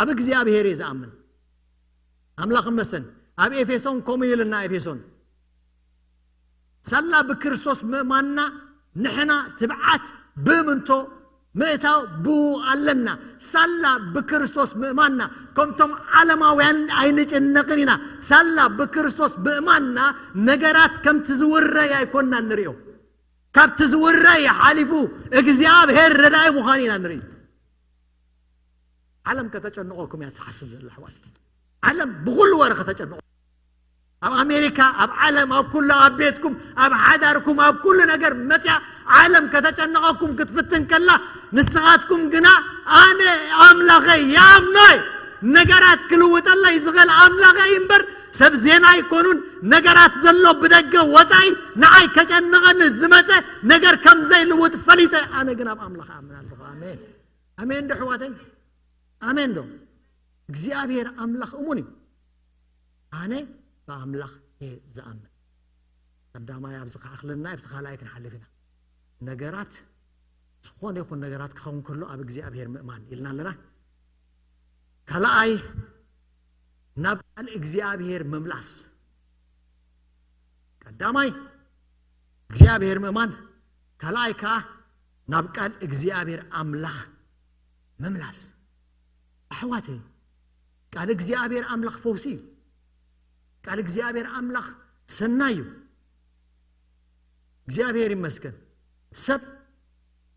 ኣብ እግዚኣብሔር እየ ዝኣምን ኣምላኽ መሰን ኣብ ኤፌሶን ከምኡ ይልና ኤፌሶን ሳላ ብክርስቶስ ምእማንና ንሕና ትብዓት ብምንቶ ምእታው ብኡ ኣለና ሳላ ብክርስቶስ ምእማንና ከምቶም ዓለማውያን ኣይንጭነቕን ኢና ሳላ ብክርስቶስ ምእማንና ነገራት ከምቲ ዝውረይ ኣይኮንና ንሪኦ ካብቲ ዝውረይ ሓሊፉ እግዚኣብሔር ረዳኢ ምዃኑ ኢና ንርኢ ዓለም ከተጨንቐኩም እያ ትሓስብ ዘላ ኣሕዋት ዓለም ብኩሉ ወረ ከተጨንቑ ኣብ ኣሜሪካ ኣብ ዓለም ኣብ ኩሉ ኣብ ቤትኩም ኣብ ሓዳርኩም ኣብ ኩሉ ነገር መፅያ ዓለም ከተጨንቐኩም ክትፍትን ከላ ንስኻትኩም ግና ኣነ ኣምላኸይ ይኣምኖ ነገራት ክልውጠለይ ዝኽእል ኣምላኸይ እምበር ሰብ ዜና ኣይኮኑን ነገራት ዘሎ ብደገ ወፃኢ ንዓይ ከጨንቐኒ ዝመፀ ነገር ከም ዘይልውጥ ፈሊጠ፣ ኣነ ግን ኣብ ኣምላኽ ኣምን ኣለኹ። ኣሜን። ኣሜን ዶ ኣሕዋተይ? ኣሜን ዶ? እግዚኣብሔር ኣምላኽ እሙን እዩ። ኣነ ብኣምላኽ እየ ዝኣምን። ቀዳማይ ኣብዚ ክኣኽለና፣ ኣብቲ ካልኣይ ክንሓልፍ ኢና። ነገራት፣ ዝኾነ ይኹን ነገራት ክኸውን ከሎ ኣብ እግዚኣብሔር ምእማን ኢልና ኣለና። ካልኣይ፣ ናብ ቃል እግዚኣብሔር ምምላስ። ቀዳማይ እግዚኣብሔር ምእማን፣ ካልኣይ ከዓ ናብ ቃል እግዚኣብሔር ኣምላኽ ምምላስ። ኣሕዋተይ፣ ቃል እግዚኣብሔር ኣምላኽ ፈውሲ እዩ። ቃል እግዚኣብሔር ኣምላኽ ሰናይ እዩ። እግዚኣብሔር ይመስገን። ሰብ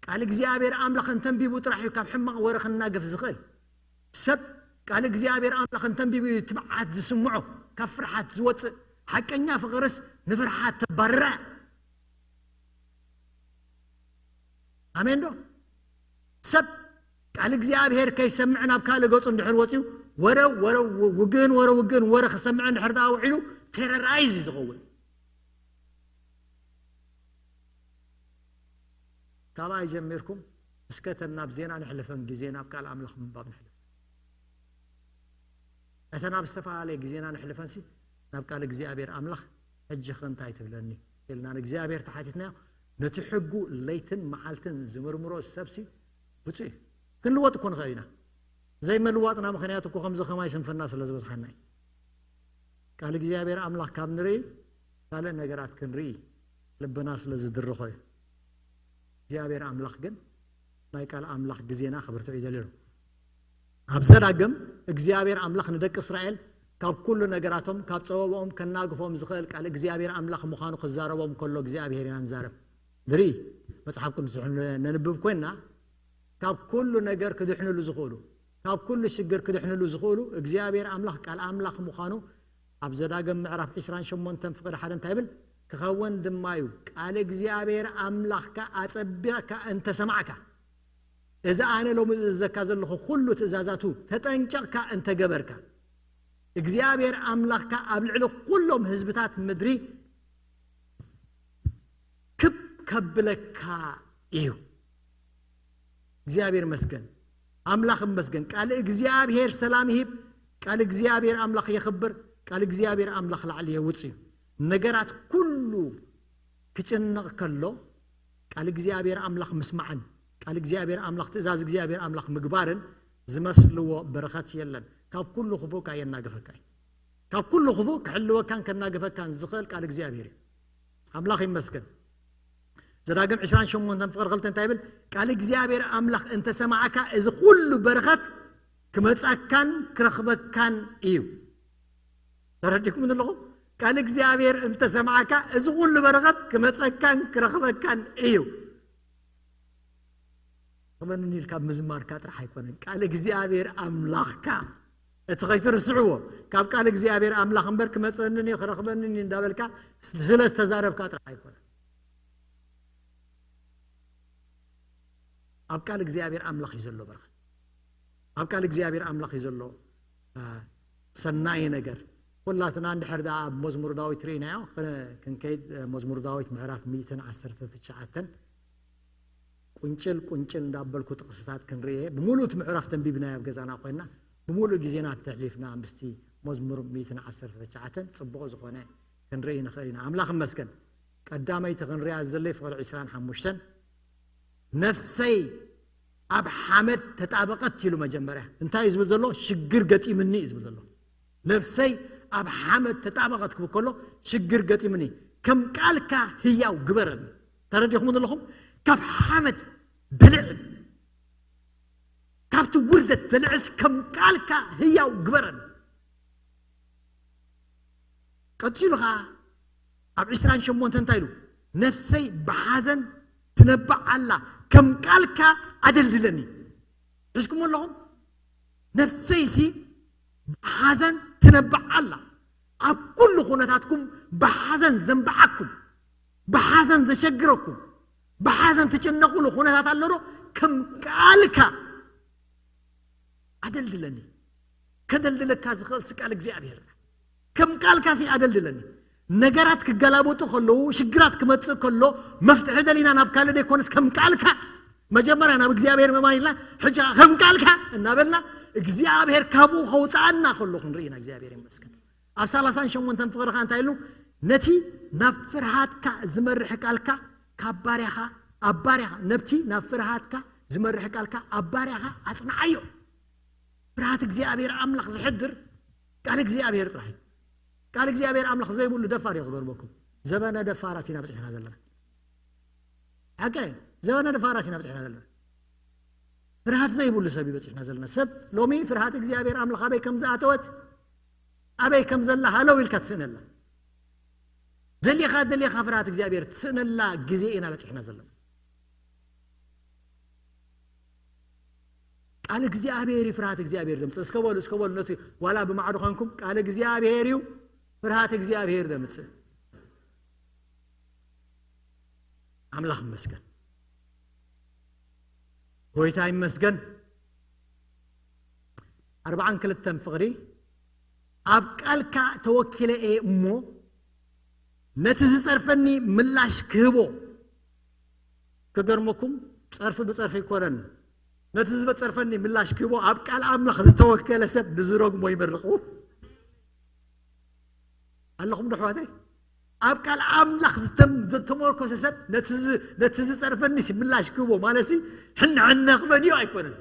ቃል እግዚኣብሔር ኣምላኽ እንተንቢቡ ጥራሕ እዩ ካብ ሕማቕ ወረ ክናገፍ ዝኽእል። ሰብ ቃል እግዚኣብሔር ኣምላኽ እንተንቢቡ እዩ ትብዓት ዝስምዖ፣ ካብ ፍርሓት ዝወፅእ። ሓቀኛ ፍቕርስ ንፍርሓት ተባርራ። ኣሜን ዶ? ሰብ ቃል እግዚኣብሔር ከይሰምዕ ናብ ካልእ ገፁ እንድሕር ወፅዩ፣ ወረ፣ ወረ፣ ውግእን ወረ፣ ውግእን ወረ ክሰምዕ እንድሕር ደኣ ውዒሉ፣ ቴረራይዝ ዝኸውን። ካባይ ጀሚርኩም እስከ እተን ናብ ዜና ንሕልፈን ግዜ ናብ ቃል ኣምላኽ ምንባብ ንሕልፍ። እተን ኣብ ዝተፈላለየ ግዜና ንሕልፈንሲ ናብ ቃል እግዚኣብሔር ኣምላኽ፣ "ሕጂ ኸ እንታይ ትብለኒ?" ኢልና ንእግዚኣብሔር ተሓቲትናዮ፣ ነቲ ሕጉ ለይትን መዓልትን ዝምርምሮ ሰብሲ ብፁዕ እዩ። ክንልወጥ እኮ ንኽእል ኢና። ዘይምልዋጥና ምኽንያት እኮ ከምዚ ኸማይ ስንፍና ስለ ዝበዝሓና እዩ። ቃል እግዚኣብሔር ኣምላኽ ካብ ንርኢ ካልእ ነገራት ክንርኢ ልብና ስለ ዝድርኾ እዩ። እግዚኣብሔር ኣምላኽ ግን ናይ ቃል ኣምላኽ ግዜና ክብርትዕ እዩ ደልዩ። ኣብ ዘዳግም እግዚኣብሔር ኣምላኽ ንደቂ እስራኤል ካብ ኩሉ ነገራቶም፣ ካብ ጸበባኦም ከናግፎም ዝኽእል ቃል እግዚኣብሔር ኣምላኽ ምዃኑ ክዛረቦም ከሎ እግዚኣብሔር ኢና ንዛረብ። ንርኢ፣ መጽሓፍ ቅዱስ ነንብብ ኮይንና፣ ካብ ኩሉ ነገር ክድሕንሉ ዝኽእሉ፣ ካብ ኩሉ ሽግር ክድሕንሉ ዝኽእሉ እግዚኣብሔር ኣምላኽ ቃል ኣምላኽ ምዃኑ ኣብ ዘዳግም ምዕራፍ ዕስራን ሸሞንተን ፍቕዲ ሓደ እንታይ ይብል? "ክኸውን ድማ እዩ፣ ቃል እግዚኣብሔር ኣምላኽካ ኣጸቢቕካ እንተሰማዕካ፣ እዚ ኣነ ሎሚ ዝእዘካ ዘለኹ ኩሉ ትእዛዛቱ ተጠንቀቕካ እንተገበርካ፣ እግዚኣብሔር ኣምላኽካ ኣብ ልዕሊ ኩሎም ህዝብታት ምድሪ ክብ ከብለካ እዩ።" እግዚኣብሔር ይመስገን። ኣምላኽ ይመስገን። ቃል እግዚኣብሔር ሰላም ይህብ። ቃል እግዚኣብሔር ኣምላኽ የኽብር። ቃል እግዚኣብሔር ኣምላኽ ላዕሊ የውጽእ እዩ። ነገራት ኩሉ ክጭነቕ ከሎ ቃል እግዚኣብሔር ኣምላኽ ምስማዕን ቃል እግዚኣብሔር ኣምላኽ፣ ትእዛዝ እግዚኣብሔር ኣምላኽ ምግባርን ዝመስልዎ በረኸት የለን። ካብ ኩሉ ክፉእ ከኣ የናግፈካ እዩ። ካብ ኩሉ ክፉእ ክሕልወካን ከናግፈካን ዝኽእል ቃል እግዚኣብሔር እዩ። ኣምላኽ ይመስገን። ዘዳግም ዕስራን ሸሞንተን ፍቕሪ ክልተ እንታይ ይብል? "ቃል እግዚኣብሔር ኣምላኽ እንተሰማዕካ፣ እዚ ኩሉ በረኸት ክመጻካን ክረኽበካን እዩ።" ተረዲእኩም ኣለኹም? "ቃል እግዚኣብሔር እንተሰማዕካ፣ እዚ ኩሉ በረኸት ክመጸካን ክረኽበካን እዩ።" ክረኽበንን ኢልካ ምዝማርካ ጥራሕ ኣይኮነን፣ ቃል እግዚኣብሔር ኣምላኽካ፣ እቲ ከይትርስዕዎ፣ ካብ ቃል እግዚኣብሔር ኣምላኽ እምበር ክመጸንን እዩ ክረኽበንን እዩ እንዳበልካ ስለ ዝተዛረብካ ጥራሕ ኣይኮነን። ኣብ ቃል እግዚኣብሔር ኣምላኽ እዩ ዘሎ በረኸት። ኣብ ቃል እግዚኣብሔር ኣምላኽ እዩ ዘሎ፣ አ፣ ሰናይ ነገር። ኩላትና እንድሕር ደኣ ኣብ መዝሙር ዳዊት ርኢናዮ፣ ክነ-፣ ክንከይድ፣ አ፣ መዝሙር ዳዊት ምዕራፍ ሚእትን ዓሰርተ ትሽዓተን ቁንጭል ቁንጭል እንዳበልኩ ጥቕስታት ክንርኢ፣ ብምሉእ እቲ ምዕራፍ ተንቢብናዮ ኣብ ገዛና ኮይንና፣ ብምሉእ ግዜና እንተሕሊፍና ምስቲ መዝሙር ሚእትን ዓሰርተ ትሽዓተን ጽቡቕ ዝኾነ ክንርኢ ንኽእል ኢና። ኣምላኽ ይመስገን። ቀዳመይቲ ክንሪኣ ዘለይ ፍቕሪ ዕስራን ሓሙሽተን፣ "ነፍሰይ ኣብ ሓመድ ተጣበቐት" ኢሉ መጀመርያ። እንታይ እዩ ዝብል ዘሎ? ሽግር ገጢምኒ እዩ ዝብል ዘሎ። "ነፍሰይ ኣብ ሓመድ ተጣበቐት" ክብል ከሎ ሽግር ገጢምኒ፣ "ከም ቃልካ ህያው ግበረኒ።" ተረዲኹም ዘለኹም? ካብ ሓመድ በልዕ፣ ካብቲ ውርደት በልዕስ ከም ቃልካ ህያው ግበረኒ። ቀጺሉ ኸዓ ኣብ ዕስራን ሸሞንተን እንታይ ኢሉ? "ነፍሰይ ብሓዘን ትነብዕ ኣላ፣ ከም ቃልካ ኣደልድለኒ።" ሒዝኩም ኣለኹም? "ነፍሰይሲ ብሓዘን ትነብዕ ኣላ፣ ኣብ ኩሉ ኩነታትኩም ብሓዘን ዘንብዓኩም፣ ብሓዘን ዘሸግረኩም፣ ብሓዘን ትጭነቑሉ ኩነታት ኣሎ ዶ? ከም ቃልካ ኣደልድለኒ።" ከደልድለካ ዝኽእል ቃል እግዚኣብሔር። ከም ቃልካ ሲ ኣደልድለኒ። ነገራት ክገላበጡ ከለዉ፣ ሽግራት ክመጽእ ከሎ፣ መፍትሒ ደሊና ናብ ካልእ ደይኮነስ ከም ቃልካ፣ መጀመርያ ናብ እግዚኣብሔር ምእማን ኢልና፣ ሕጂ ከም ቃልካ እናበልና እግዚኣብሔር ካብኡ ከውፅኣና ከሎ ክንርኢ ኢና። እግዚኣብሔር ይመስገን። ኣብ ሰላሳን ሸሞንተን ፍቕርኻ እንታይ ኢሉ? ነቲ ናብ ፍርሃትካ ዝመርሕ ቃልካ ካብ ባርያኻ፣ ኣብ ባርያኻ፣ ነብቲ ናብ ፍርሃትካ ዝመርሕ ቃልካ ኣብ ባርያኻ ኣጽንዓዮ። ፍርሃት እግዚኣብሔር ኣምላኽ ዝሕድር ቃል እግዚኣብሔር ጥራሕ እዩ። ቃል እግዚኣብሔር ኣምላኽ ዘይብሉ ደፋር እዩ ክገርመኩም። ዘበነ ደፋራት ኢና በጺሕና ዘለና። ሓቀ ዘበነ ደፋራት ኢና በጺሕና ዘለና። ፍርሃት ዘይብሉ ሰብ እዩ በጺሕና ዘለና። ሰብ ሎሚ ፍርሃት እግዚኣብሔር ኣምላኽ ኣበይ ከም ዝኣተወት፣ ኣበይ ከም ዘላ ሃለው ኢልካ ትስእነላ። ደሊኻ ደሊኻ ፍርሃት እግዚኣብሔር ትስእነላ ግዜ ኢና በጺሕና ዘለና። ቃል እግዚኣብሔር እዩ ፍርሃት እግዚኣብሔር ዘምፅእ። እስከ በሉ፣ እስከ በሉ፣ ነቲ ዋላ ብማዕዶ ኮንኩም፣ ቃል እግዚኣብሔር እዩ ፍርሃት እግዚኣብሔር ዘምፅእ። ኣምላኽ ይመስገን፣ ጎይታ ይመስገን። ኣርባዓን ክልተን ፍቕሪ፣ ኣብ ቃልካ ተወኪለ እየ እሞ፣ ነቲ ዝጸርፈኒ ምላሽ ክህቦ። ክገርመኩም፣ ጸርፊ ብጸርፊ ኣይኮነን። ነቲ ዝጸርፈኒ ምላሽ ክህቦ፣ ኣብ ቃል ኣምላኽ ዝተወከለ ሰብ ንዝረግሞ ይምርቑ። ኣለኹም ዶ ኣሕዋተይ? ኣብ ቃል ኣምላኽ ዝተም-፣ ዝተመርኮሰ ሰብ ነቲ ዝ-፣ ነቲ ዝጸርፈኒ ሲ ምላሽ ክህቦ ማለት ሲ ሕነ ሕነ ክበድዮ ኣይኮነን።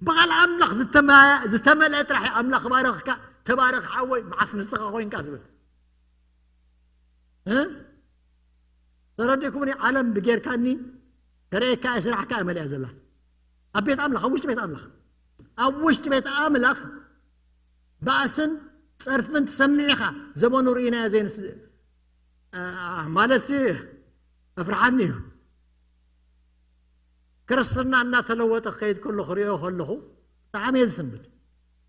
ብቓል ኣምላኽ ዝተመ-፣ ዝተመልአ ጥራሕ እዩ ኣምላኽ ባረኽካ፣ ተባረኽ ሓወይ፣ መዓስ ንስኻ ኮይንካ ዝብል። እ? ተረዲእኩምኒ? ዓለም ብጌርካኒ ተርእየካ እያ፣ ስራሕካ እያ መሊኣ ዘላ። ኣብ ቤት ኣምላኽ፣ ኣብ ውሽጢ ቤት ኣምላኽ፣ ኣብ ውሽጢ ቤት ኣምላኽ ባእስን ጸርፍን ትሰምዕ ኢኻ። ዘመኑ ርኢናዮ ዘይንስ-፣ አ-፣ ማለትሲ፣ ኣፍርሓኒ እዩ። ክርስትና እናተለወጠ ክኸይድ ከሎ ክሪኦ ከለኹ ብጣዕሚ እየ ዝስንብድ።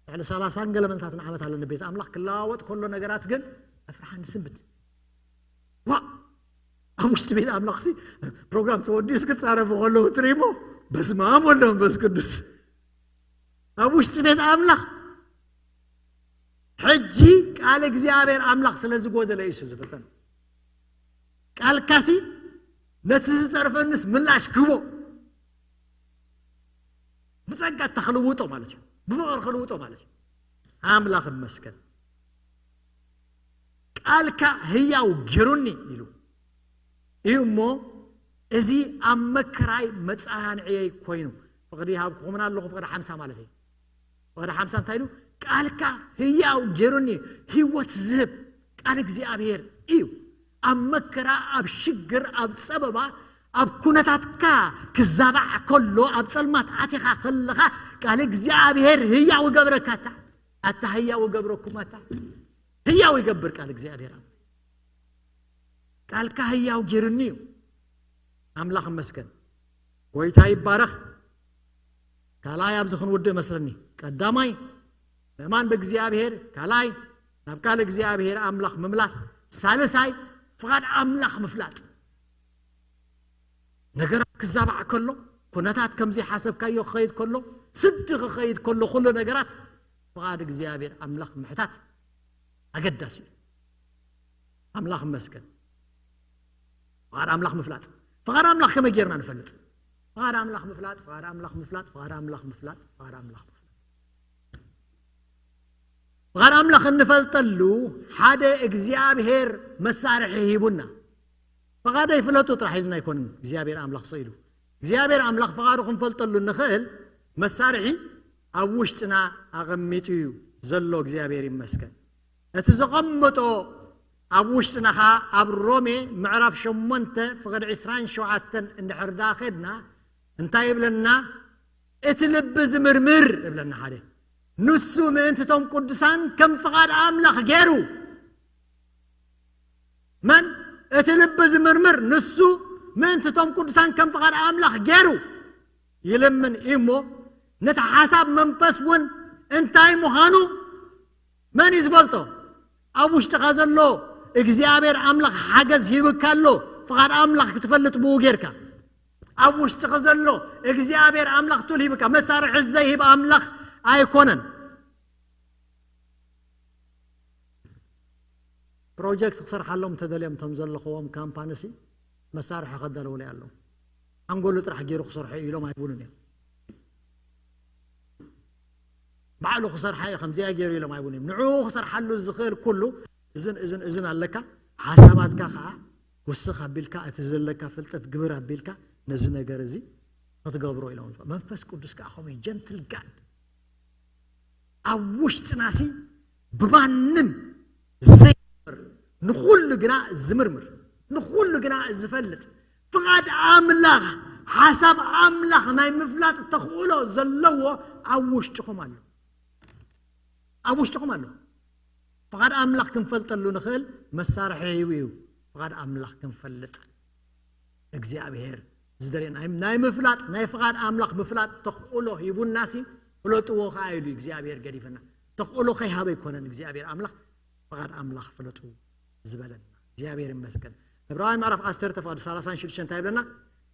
ልዕሊ ሰላሳን ገለ መለታትን ዓመት ኣለኒ ቤት ኣምላኽ ክለዋወጥ ከሎ ነገራት ግን ኣፍርሓኒ ዝስንብድ። ዋ! ኣብ ውሽጢ ቤት ኣምላኽሲ ፕሮግራም ተወዲኡስ ክጻረፉ ከለዉ ትርእሞ፣ በስመ ኣብ ወወልድ ወመንፈስ ቅዱስ። ኣብ ውሽጢ ቤት ኣምላኽ ሕጂ ቃል እግዚኣብሔር ኣምላኽ ስለ ዝጎደለ እዩ ዝፍጸም። ቃልካሲ ነቲ ዝጸርፈንስ ምላሽ ክቦ። ብጸጋ እታ ክልውጦ ማለት እዩ። ብፍቕሪ ክልውጦ ማለት እዩ። ኣምላኽ ይመስገን። ቃልካ ህያው ጌሩኒ ኢሉ እዩ እሞ፣ እዚ ኣብ መከራይ መጸናንዕየይ ኮይኑ። ፍቕዲ ይሃብኩኹምን ኣለኹ፣ ፍቕዲ ሓምሳ ማለት እዩ። ፍቕዲ ሓምሳ እንታይ ኢሉ? ቃልካ ህያው ጌሩኒ፣ ህይወት ዝህብ ቃል እግዚኣብሔር እዩ። ኣብ መከራ፣ ኣብ ሽግር፣ ኣብ ጸበባ፣ ኣብ ኩነታትካ ክዛባዕ ከሎ፣ ኣብ ጸልማት ኣቲኻ ከለኻ፣ ቃል እግዚኣብሔር ህያው ይገብረካ። ኣታ፣ ኣታ ህያው ይገብረኩም፣ ኣታ ህያው ይገብር ቃል እግዚኣብሔር። ቃልካ ህያው ጌሩኒ እዩ። ኣምላኽ ይመስገን። ጎይታ ይባረኽ። ካልኣይ ኣብዚ ክንውድእ መስለኒ። ቀዳማይ ምእማን ብእግዚኣብሔር፣ ካልኣይ ናብ ቃል እግዚኣብሔር ኣምላኽ ምምላስ፣ ሳልሳይ ፍቓድ ኣምላኽ ምፍላጥ። ነገራት ክዛባዕ ከሎ፣ ኩነታት ከምዚ ሓሰብካዮ ክኸይድ ከሎ፣ ስዲ ክኸይድ ከሎ፣ ኩሉ ነገራት ፍቓድ እግዚኣብሔር ኣምላኽ ምሕታት ኣገዳሲ እዩ። ኣምላኽ ይመስገን። ፍቓድ ኣምላኽ ምፍላጥ። ፍቓድ ኣምላኽ ከመይ ጌርና ንፈልጥ? ፍቓድ ኣምላኽ ምፍላጥ፣ ፍቓድ ኣምላኽ ምፍላጥ፣ ፍቓድ ኣምላኽ ምፍላጥ፣ ፍቓድ ኣምላኽ ምፍላጥ። ፍቓድ ኣምላኽ እንፈልጠሉ ሓደ እግዚኣብሔር መሳርሒ ሂቡና። ፍቓደይ ፍለጡ ጥራሕ ኢልና ኣይኮንን እግዚኣብሔር ኣምላኽ ስኢሉ። እግዚኣብሔር ኣምላኽ ፍቓዱ ክንፈልጠሉ እንኽእል መሳርሒ ኣብ ውሽጥና ኣቐሚጡ እዩ ዘሎ። እግዚኣብሔር ይመስገን። እቲ ዘቐመጦ ኣብ ውሽጥና ኸዓ ኣብ ሮሜ ምዕራፍ ሸሞንተ ፍቕዲ ዕስራን ሸውዓተን እንድሕር ደኣ ኸድና እንታይ ይብለና? እቲ ልቢ ዝምርምር ይብለና ሓደ። ንሱ ምእንቲ እቶም ቅዱሳን ከም ፍቓድ ኣምላኽ ገይሩ። መን? እቲ ልቢ ዝምርምር ንሱ ምእንቲ እቶም ቅዱሳን ከም ፍቓድ ኣምላኽ ገይሩ ይልምን እዩ እሞ፣ ነቲ ሓሳብ መንፈስ እውን እንታይ ምዃኑ መን እዩ ዝፈልጦ? ኣብ ውሽጥኻ ዘሎ እግዚኣብሔር ኣምላኽ ሓገዝ ሂብካ ኣሎ፣ ፍቓድ ኣምላኽ ክትፈልጥ ብኡ ጌርካ። ኣብ ውሽጥኻ ዘሎ እግዚኣብሔር ኣምላኽ ቱል ሂብካ፣ መሳርሒ ዘይህብ ኣምላኽ ኣይኮነን። ፕሮጀክት ክሰርሓሎም እንተደልዮም እቶም ዘለኽዎም ካምፓኒሲ መሳርሒ ከዳለውለይ ኣለዉ። ሓንጎሉ ጥራሕ ገይሩ ክሰርሖ እዩ ኢሎም ኣይብሉን እዮም። ባዕሉ ክሰርሓ እዩ ከምዚኣ ገይሩ ኢሎም ኣይብሉን እዮም። ንዕኡ ክሰርሓሉ ዝኽእል ኩሉ እዝን እዝን እዝን ኣለካ። ሓሳባትካ ከዓ ውስኽ ኣቢልካ እቲ ዘለካ ፍልጠት ግብር ኣቢልካ ነዚ ነገር እዚ ክትገብሮ ኢሎም። መንፈስ ቅዱስ ከዓ ከምኡ ጀንትል ጋድ ኣብ ውሽጥናሲ ብማንም ዘይምርምር ንኹሉ ግና ዝምርምር ንኹሉ ግና ዝፈልጥ ፍቓድ ኣምላኽ ሓሳብ ኣምላኽ ናይ ምፍላጥ ተኽእሎ ዘለዎ ኣብ ውሽጥኹም ኣሎ። ኣብ ውሽጥኹም ኣሎ። ፍቓድ ኣምላኽ ክንፈልጠሉ ንኽእል መሳርሒ እዩ እዩ ፍቓድ ኣምላኽ ክንፈልጥ እግዚኣብሔር ዝደልየና ናይ ምፍላጥ ናይ ፍቓድ ኣምላኽ ምፍላጥ ተኽእሎ ሂቡናሲ ፍለጥዎ ከዓ ኢሉ እግዚኣብሔር ገዲፈና። ተኽእሎ ከይሃበ ኣይኮነን እግዚኣብሔር ኣምላኽ ፍቓድ ኣምላኽ ፍለጡ ዝበለና። እግዚኣብሔር ይመስገን። ዕብራውያን ምዕራፍ ዓሰርተ ፍቓድ ሰላሳን ሽዱሽተን እንታይ ይብለና?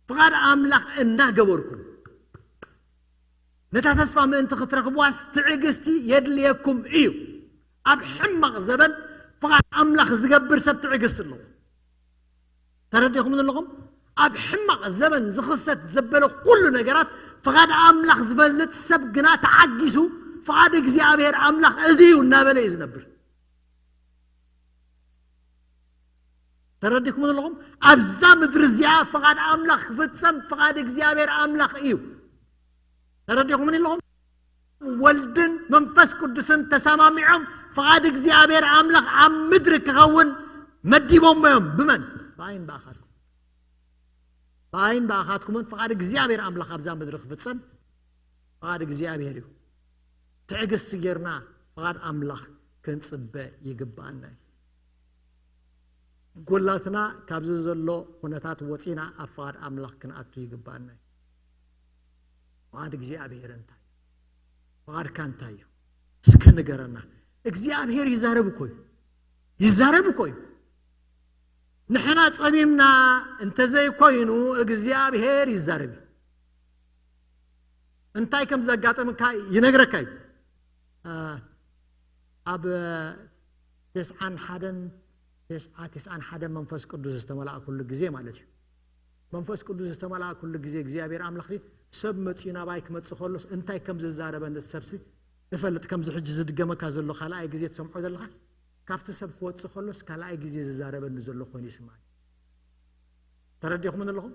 ፍቓድ ኣምላኽ እናገበርኩም ነታ ተስፋ ምእንቲ ክትረኽብዋስ ትዕግስቲ የድልየኩም እዩ። ኣብ ሕማቕ ዘበን ፍቓድ ኣምላኽ ዝገብር ሰብ ትዕግስቲ ኣለዎ። ተረዲኹም ኣለኹም? ኣብ ሕማቕ ዘበን ዝኽሰት ዘበለ ኩሉ ነገራት ፍቓድ ኣምላኽ ዝፈልጥ ሰብ ግና ተዓጊሱ ፍቓድ እግዚኣብሔር ኣምላኽ እዚ እዩ እናበለ እዩ ዝነብር። ተረዲኹም ኣለኹም? ኣብዛ ምድሪ እዚኣ ፍቓድ ኣምላኽ ክፍጸም ፍቓድ እግዚኣብሔር ኣምላኽ እዩ። ተረዲኹም ኣለኹም? ወልድን መንፈስ ቅዱስን ተሰማሚዖም ፍቓድ እግዚኣብሔር ኣምላኽ ኣብ ምድሪ ክኸውን መዲቦሞ እዮም። ብመን? ብኣይን ብኣኻትኩም። ብኣይን ብኣኻትኩምን ፍቓድ እግዚኣብሔር ኣምላኽ ኣብዛ ምድሪ ክፍጸም ፍቓድ እግዚኣብሔር እዩ። ትዕግስቲ ጌርና ፍቓድ ኣምላኽ ክንጽበ ይግብኣና እዩ። ጎላትና ካብዚ ዘሎ ኩነታት ወፂና ኣብ ፍቓድ ኣምላኽ ክንኣቱ ይግብኣና እዩ። ፍቓድ እግዚኣብሔር እንታይ እዩ? ፍቓድካ እንታይ እዩ? እስከ ንገረና። እግዚኣብሔር ይዛረብ እኮ እዩ። ይዛረብ እኮ እዩ። ንሕና ጸሚምና እንተዘይኮይኑ እግዚኣብሔር ይዛረብ እዩ። እንታይ ከም ዘጋጠመካ ይነግረካ እዩ። ኣብ ተስዓን ሓደን ተስዓ ተስዓን ሓደን መንፈስ ቅዱስ ዝተመልኣኩሉ ግዜ ማለት እዩ። መንፈስ ቅዱስ ዝተመልኣኩሉ ግዜ እግዚኣብሔር ኣምላኽ ሰብ መፂኡ ናባይ ክመፅእ ከሎስ እንታይ ከም ዝዛረበ ነቲ ሰብሲ እፈልጥ። ከምዚ ሕጂ ዝድገመካ ዘሎ ካልኣይ ግዜ ትሰምዖ ዘለኻ ካብቲ ሰብ ክወፅእ ከሎስ ካልኣይ ግዜ ዝዛረበኒ ዘሎ ኮይኑ ይስማዕ። ተረዲኹምን ኣለኹም?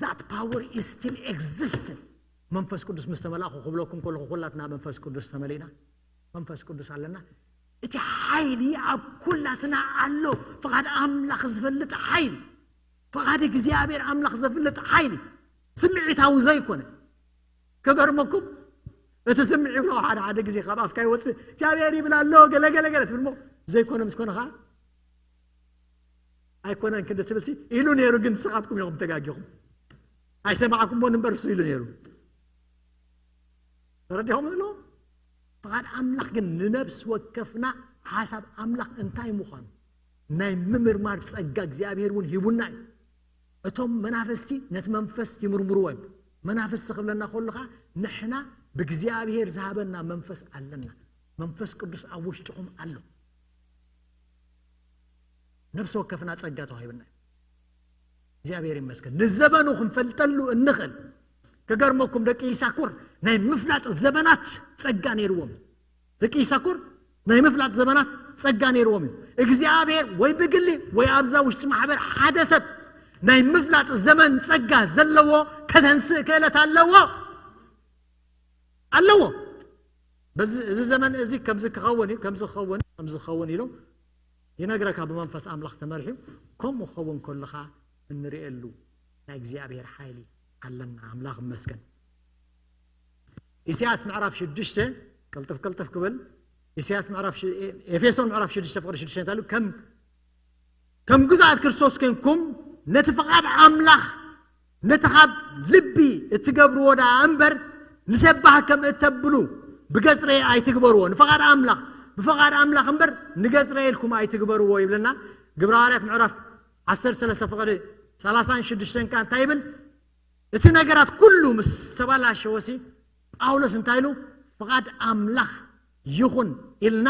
That power is still existing። መንፈስ ቅዱስ ምስ ተመላእኹ ክብለኩም ከለኹ ኩላትና መንፈስ ቅዱስ ተመሊእና መንፈስ ቅዱስ ኣለና። እቲ ሓይሊ ኣብ ኩላትና ኣሎ። ፍቓድ ኣምላኽ ዝፈልጥ ሓይሊ፣ ፍቓድ እግዚኣብሔር ኣምላኽ ዘፍልጥ ሓይሊ ስምዒታዊ ዘይኮነ። ከገርመኩም እቲ ስምዒ ብሎ ሓደ ሓደ ግዜ ካብ ኣፍካ ይወፅእ እግዚኣብሔር ይብል ኣሎ ገለገለገለ ትብል ሞ ዘይኮነ ምስ ኮነ ከዓ ኣይኮነን ክንዲ ትብልሲ ኢሉ ነይሩ፣ ግን ንስኻትኩም ኢኹም ተጋጊኹም። ኣይሰማዕኩምዎን እምበር እሱ ኢሉ ነይሩ። ተረዲኹም ኣለኹም? ፍቓድ ኣምላኽ ግን ንነብሲ ወከፍና ሓሳብ ኣምላኽ እንታይ ምዃኑ ናይ ምምርማር ጸጋ እግዚኣብሔር እውን ሂቡና እዩ። እቶም መናፍስቲ ነቲ መንፈስ ይምርምርዎ እዮም። መናፍስቲ ክብለና ከሉ ኸዓ ንሕና ብእግዚኣብሔር ዝሃበና መንፈስ ኣለና። መንፈስ ቅዱስ ኣብ ውሽጥኹም ኣሎ። ነብሲ ወከፍና ጸጋ ተዋሂብና እዩ። እግዚኣብሔር ይመስገን። ንዘበኑ ክንፈልጠሉ እንኽእል። ክገርመኩም ደቂ ይሳኮር ናይ ምፍላጥ ዘበናት ጸጋ ነይርዎም። ደቂ ይሳኮር ናይ ምፍላጥ ዘበናት ጸጋ ነይርዎም እዩ። እግዚኣብሔር ወይ ብግሊ ወይ ኣብዛ ውሽጢ ማሕበር ሓደ ሰብ ናይ ምፍላጥ ዘመን ጸጋ ዘለዎ ከተንስእ ክእለት ኣለዎ ኣለዎ። በዚ እዚ ዘመን እዚ ከምዚ ክኸውን እዩ፣ ከምዚ ክኸውን ከምዚ ክኸውን ኢሎም ይነግረካ ብመንፈስ ኣምላኽ ተመርሑ። ከምኡ ክኸውን ከለኻ እንርእየሉ ናይ እግዚኣብሔር ሓይሊ ኣለና። ኣምላኽ ይመስገን። ኢሳያስ ምዕራፍ ሽዱሽተ ቅልጥፍ ቅልጥፍ ክብል ኢሳያስ ምዕራፍ ሽ- ኤፌሶን ምዕራፍ ሽዱሽተ ፍቕሪ ሽዱሽተ እንታይ ኢሉ? ከም ከም ግዙኣት ክርስቶስ ኮንኩም ነቲ ፍቓድ ኣምላኽ ነቲ ካብ ልቢ እትገብርዎ ደኣ እምበር ንሰባህ ከም እተብሉ ብገጽ ርኤ ኣይትግበርዎ። ንፍቓድ ኣምላኽ ብፍቓድ ኣምላኽ እምበር ንገጽ ርኤ ኢልኩም ኣይትግበርዎ ይብለና። ግብረ ሃዋርያት ምዕራፍ ዓሰርተ ሰለስተ ፍቕዲ ሰላሳን ሽዱሽተን ከኣ እንታይ ይብል? እቲ ነገራት ኩሉ ምስ ተባላሸወሲ ጳውሎስ እንታይ ኢሉ? ፍቓድ ኣምላኽ ይኹን ኢልና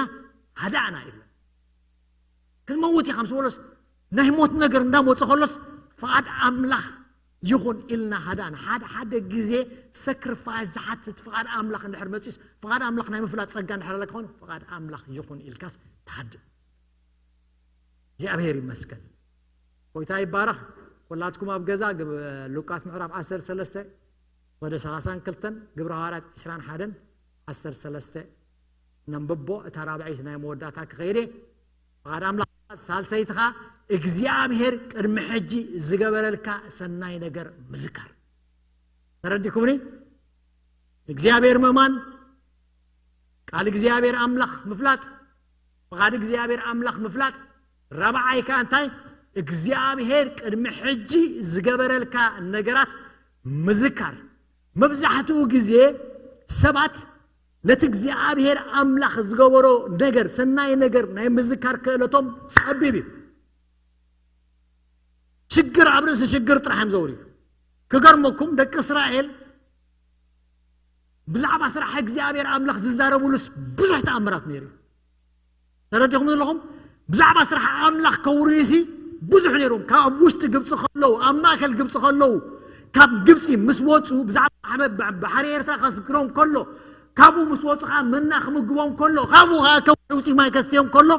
ሃዳእና ይብለና። ክትመውት ኢኻ ምስ በሎስ፣ ናይ ሞት ነገር እንዳመፀ ከሎስ፣ ፍቓድ ኣምላኽ ይኹን ኢልና ሃዳን። ሓደ ሓደ ግዜ ሰክሪፋይስ ዝሓትት ፍቓድ ኣምላኽ እንድሕር መፂስ፣ ፍቓድ ኣምላኽ ናይ ምፍላጥ ጸጋ እንድሕር ኣለካ ኾነ፣ ፍቓድ ኣምላኽ ይኹን ኢልካስ ትሃድእ። እግዚኣብሔር ይመስገን። ጎይታ ይባረኽ። ኩላትኩም ኣብ ገዛ ግብ-፣ ሉቃስ ምዕራፍ ዓሰርተ ሰለስተ ወደ ሰላሳን ክልተን፣ ግብረ ሃዋርያት ዕስራን ሓደን ዓሰርተ ሰለስተ ነንብቦ። እታ ራብዐይቲ ናይ መወዳእታ ክኸይደ ፍቓድ ኣምላኽ። ሳልሰይቲ ኸኣ እግዚኣብሔር ቅድሚ ሕጂ ዝገበረልካ ሰናይ ነገር ምዝካር። ተረዲኩምኒ? እግዚኣብሔር ምእማን፣ ቃል እግዚኣብሔር ኣምላኽ ምፍላጥ፣ ፍቓድ እግዚኣብሔር ኣምላኽ ምፍላጥ። ራብዓይ ከኣ እንታይ? እግዚኣብሔር ቅድሚ ሕጂ ዝገበረልካ ነገራት ምዝካር። መብዛሕትኡ ግዜ ሰባት ነቲ እግዚኣብሔር ኣምላኽ ዝገበሮ ነገር፣ ሰናይ ነገር ናይ ምዝካር ክእለቶም ጸቢብ እዩ። ሽግር ኣብ ርእሲ ሽግር ጥራሕ እዮም ዘውርዩ። ክገርመኩም፣ ደቂ እስራኤል ብዛዕባ ስራሕ እግዚኣብሔር ኣምላኽ ዝዛረብሉስ ብዙሕ ተኣምራት ነይሩ እዩ። ተረዲኹም ዘለኹም? ብዛዕባ ስራሕ ኣምላኽ ከውርዩሲ ብዙሕ ነይሮም። ካብ ውሽጢ ግብፂ ከለዉ፣ ኣብ ማእከል ግብፂ ከለዉ፣ ካብ ግብፂ ምስ ወፁ፣ ብዛዕባ ኣሕመድ ባ-፣ ባሕሪ ኤርትራ ከስግሮም ከሎ፣ ካብኡ ምስ ወፁ ከዓ መና ክምግቦም ከሎ፣ ካብኡ ከዓ ከውሒ ውፅኢ ማይ ከስተዮም ከሎ፣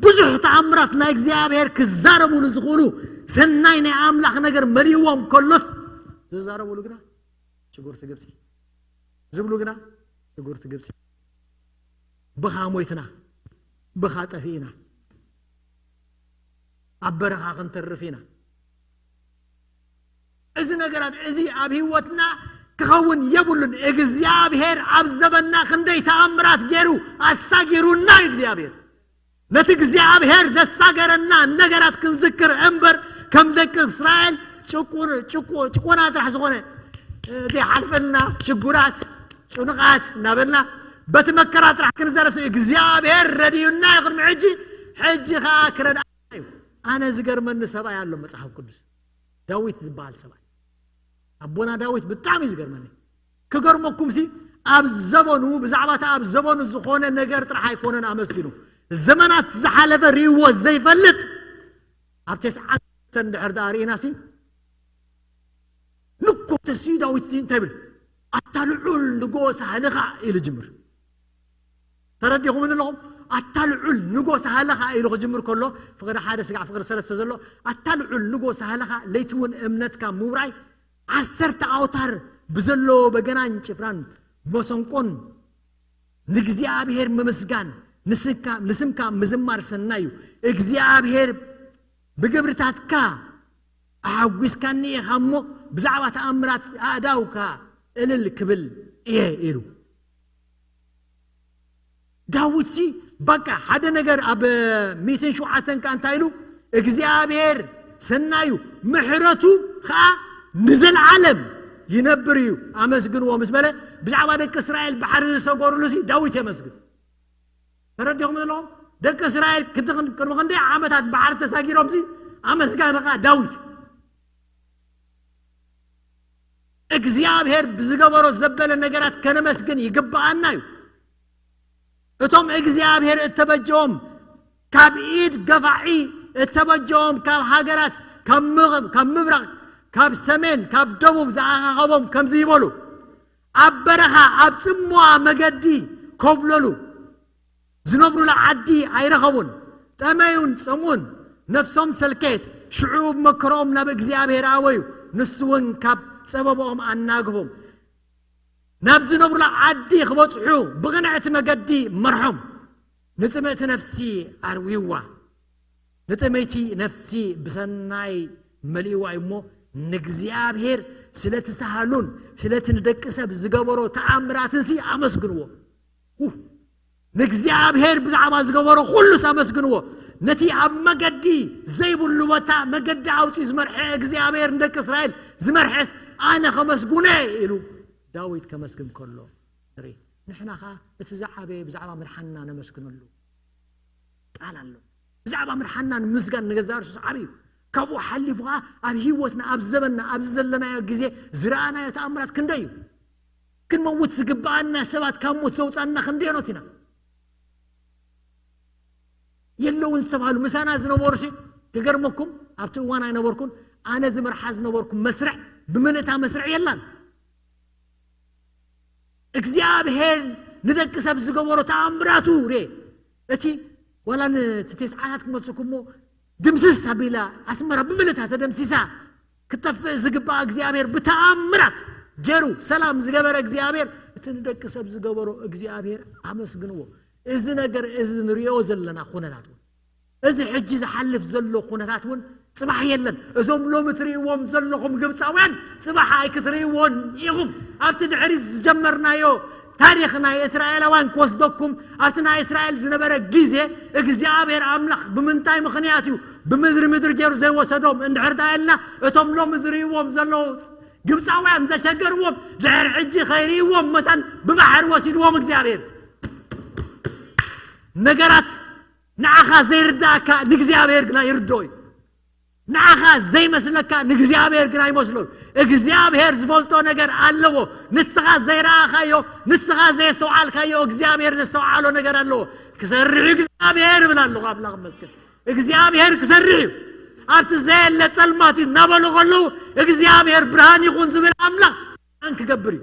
ብዙሕ ተኣምራት ናይ እግዚኣብሔር ክዛረብሉ ዝኽእሉ፣ ሰናይ ናይ ኣምላኽ ነገር መሊእዎም ከሎስ፣ ዝዛረብሉ ግና ሽጉርቲ ግብፂ፣ ዝብሉ ግና ሽጉርቲ ግብፂ። ብኻ ሞይትና፣ ብኻ ጠፊእና፣ ኣብ በረኻ ክንተርፍ ኢና። እዚ ነገራት እዚ ኣብ ህይወትና ክኸውን የብሉን። እግዚኣብሔር ኣብ ዘበንና ክንደይ ተኣምራት ገይሩ ኣሳጊሩና እዩ እግዚኣብሔር። ነቲ እግዚኣብሔር ዘሳገረና ነገራት ክንዝክር እምበር፣ ከም ደቂ እስራኤል ጭቁ-፣ ጭቁ-፣ ጭቆና ጥራሕ ዝኾነ ዘይሓልፈልና ሽጉራት፣ ጭኑቓት እናበልና በቲ መከራ ጥራሕ ክንዘረብ፣ እግዚኣብሔር ረድዩና እዩ ቅድሚ ሕጂ፣ ሕጂ ኸኣ ክረድኣና እዩ። ኣነ ዝገርመኒ ሰብኣይ ኣሎ መጽሓፍ ቅዱስ፣ ዳዊት ዝበሃል ሰብኣይ። ኣቦና ዳዊት ብጣዕሚ እዩ ዝገርመኒ። ክገርመኩምሲ፣ ኣብ ዘበኑ፣ ብዛዕባ እቲ ኣብ ዘበኑ ዝኾነ ነገር ጥራሕ ኣይኮነን ኣመስጊኑ። ዘመናት ዝሓለፈ ርእይዎ ዘይፈልጥ፣ ኣብ ተስዓን ክልተን እንድሕር ደኣ ርኢናሲ፣ ንኮተሲ ዳዊትሲ እንታይ ይብል? "ኣታ ልዑል ንጉስ ሳህልኻ" ኢሉ ጅምር። ተረዲኹም ኣለኹም? "ኣታ ልዑል ንጎ ሳህለኻ" ኢሉ ክጅምር ከሎ፣ ፍቕሪ ሓደ ስጋዕ ፍቕሪ ሰለስተ ዘሎ፣ "ኣታ ልዑል ንጎ ሳህለኻ ለይቲ እውን እምነትካ ምውራይ፣ ዓሰርተ ኣውታር ብዘለዎ በገናን ጭፍራን መሰንቆን ንእግዚኣብሔር ምምስጋን፣ ንስካ-፣ ንስምካ ምዝማር ሰናይ እዩ። እግዚኣብሔር ብግብርታትካ ኣሓጒስካኒ ኢኻ እሞ፣ ብዛዕባ ተኣምራት ኣእዳውካ እልል ክብል እየ" ኢሉ። ዳዊትሲ በቃ ሓደ ነገር ኣብ ሚእትን ሸውዓተን ከኣ እንታይ ኢሉ? "እግዚኣብሔር ሰናዩ ምሕረቱ ኸኣ ንዘለዓለም ይነብር እዩ፣ ኣመስግንዎ" ምስ በለ፣ ብዛዕባ ደቂ እስራኤል ባሕሪ ዝሰገሩሉሲ ዳዊት የመስግን። ተረዲኹም ዘለኹም? ደቂ እስራኤል ክንዲ-፣ ቅድሚ ክንደይ ዓመታት ባሕሪ ተሳጊሮምሲ ኣመስጋኒ ኸኣ ዳዊት። እግዚኣብሔር ብዝገበሮ ዘበለ ነገራት ከነመስግን ይግብኣና እዩ። እቶም እግዚኣብሔር እተበጀዎም፣ ካብ ኢድ ገፋዒ እተበጀዎም፣ ካብ ሃገራት፣ ካብ ምቕ-፣ ካብ ምብራቕ፣ ካብ ሰሜን፣ ካብ ደቡብ ዝኣኻኸቦም ከምዚ ይበሉ፣ ኣብ በረኻ ኣብ ጽምዋ መገዲ ኮብለሉ። ዝነብሩላ ዓዲ ኣይረኸቡን። ጠመዩን ጸምኡን፣ ነፍሶም ሰልከየት። ሽዑ ብመከሮኦም ናብ እግዚኣብሔር ኣወዩ፣ ንሱ እውን ካብ ጸበባኦም ኣናግፎም። ናብ ዝነብሩላ ዓዲ ክበጽሑ ብቕንዕቲ መገዲ መርሖም። ንጽምእቲ ነፍሲ ኣርዊዋ። ንጥመይቲ ነፍሲ ብሰናይ መሊእዋ እዩ እሞ፣ ንእግዚኣብሔር ስለቲ ሳህሉን ስለቲ ንደቂ ሰብ ዝገበሮ ተኣምራትንሲ ኣመስግንዎ። ኡፍ! ንእግዚኣብሔር ብዛዕባ ዝገበሮ ኩሉስ ኣመስግንዎ። ነቲ ኣብ መገዲ ዘይብሉ ቦታ መገዲ ኣውጺኡ ዝመርሐ እግዚኣብሔር ንደቂ እስራኤል ዝመርሐስ ኣነ ከመስግኖ እየ ኢሉ ዳዊት ከመስግን ከሎ ንርኢ። ንሕና ኸኣ እቲ ዝዓበየ ብዛዕባ ምድሓንና ነመስግነሉ ቃል ኣሎ። ብዛዕባ ምድሓንና ንምስጋን ንገዛእ ርእሱስ ዓቢ እዩ። ካብኡ ሓሊፉ ኸኣ ኣብ ህይወትና፣ ኣብ ዘበንና፣ ኣብዚ ዘለናዮ ግዜ ዝረኣናዮ ተኣምራት ክንደይ እዩ። ክንመውት ዝግብኣና ሰባት ካብ ሞት ዘውጻና ክንደዮኖት ኢና። የለውን ዝተባህሉ ምሳና ዝነበሩ ሲ ክገርመኩም ኣብቲ እዋን ኣይነበርኩን ኣነ ዝመርሓ ዝነበርኩ መስርዕ ብምልእታ መስርዕ የላን። እግዚኣብሔር ንደቂ ሰብ ዝገበሮ ተኣምራቱ ሬ እቲ ዋላ ንትስዓታት ክመልስኩሞ ድምስስ ኣቢላ ኣስመራ ብምልእታ ተደምሲሳ ክጠፍእ ዝግባእ እግዚኣብሔር ብተኣምራት ገይሩ ሰላም ዝገበረ እግዚኣብሔር እቲ ንደቂ ሰብ ዝገበሮ እግዚኣብሔር ኣመስግንዎ። እዚ ነገር እዚ ንሪኦ ዘለና ኩነታት እውን እዚ ሕጂ ዝሓልፍ ዘሎ ኩነታት እውን ፅባሕ የለን። እዞም ሎሚ ትርእይዎም ዘለኹም ግብፃውያን ፅባሕ ኣይክትርእይዎን ኢኹም። ኣብቲ ድሕሪ ዝጀመርናዮ ታሪኽ ናይ እስራኤላውያን ክወስደኩም ኣብቲ ናይ እስራኤል ዝነበረ ግዜ እግዚኣብሔር ኣምላኽ ብምንታይ ምኽንያት እዩ ብምድሪ ምድሪ ገይሩ ዘይወሰዶም እንድሕር ዳ ኢልና እቶም ሎሚ ዝርእይዎም ዘለዉ ግብፃውያን ዘሸገርዎም ድሕር ሕጂ ከይርእይዎም መታን ብባሕር ወሲድዎም እግዚኣብሔር። ነገራት ንዓኻ ዘይርዳእካ ንእግዚኣብሔር ግና ይርድኦ እዩ። ንዓኻ ዘይመስለካ ንእግዚኣብሔር ግና ይመስሎ እዩ። እግዚኣብሔር ዝፈልጦ ነገር ኣለዎ። ንስኻ ዘይረኣኻዮ፣ ንስኻ ዘየስተውዓልካዮ እግዚኣብሔር ዘስተውዓሎ ነገር ኣለዎ። ክሰርሕ እዩ እግዚኣብሔር እብል ኣለኹ። ኣምላኽ ይመስገን። እግዚኣብሔር ክሰርሕ እዩ። ኣብቲ ዘየለ ጸልማት እዩ እናበሉ ከለዉ እግዚኣብሔር ብርሃን ይኹን ዝብል ኣምላኽ ብርሃን ክገብር እዩ።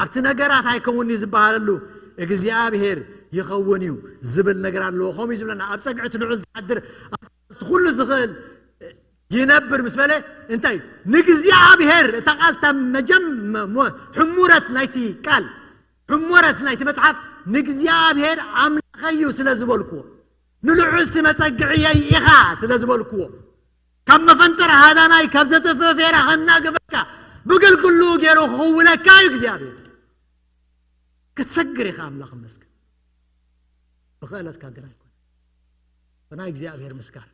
ኣብቲ ነገራት ኣይከውን እዩ ዝበሃለሉ እግዚኣብሔር ይኸውን እዩ ዝብል ነገር ኣለዎ። ከምኡ እዩ ዝብለና ኣብ ጸግዒ እቲ ልዑል ዝሓድር እቲ ኩሉ ዝኽእል ይነብር ምስ በለ እንታይ ንእግዚኣብሔር እታ ቃል እታ መጀም ሕሙረት ናይቲ ቃል ሕሙረት ናይቲ መጽሓፍ ንእግዚኣብሔር ኣምላኸይ እዩ ስለ ዝበልክዎ ንልዑል ስመ ጸግዕየይ ኢኻ ስለ ዝበልክዎ ካብ መፈንጠር ሃዳናይ ካብ ዘተፈፌራ ከናግፈካ ብግልግሉ ገይሩ ክኽውለካ እዩ እግዚኣብሔር ክትሰግር ኢኻ ኣምላኽ መስገን ብኽእለትካ ግን ኣይኮነ ብናይ እግዚኣብሔር ምስጋር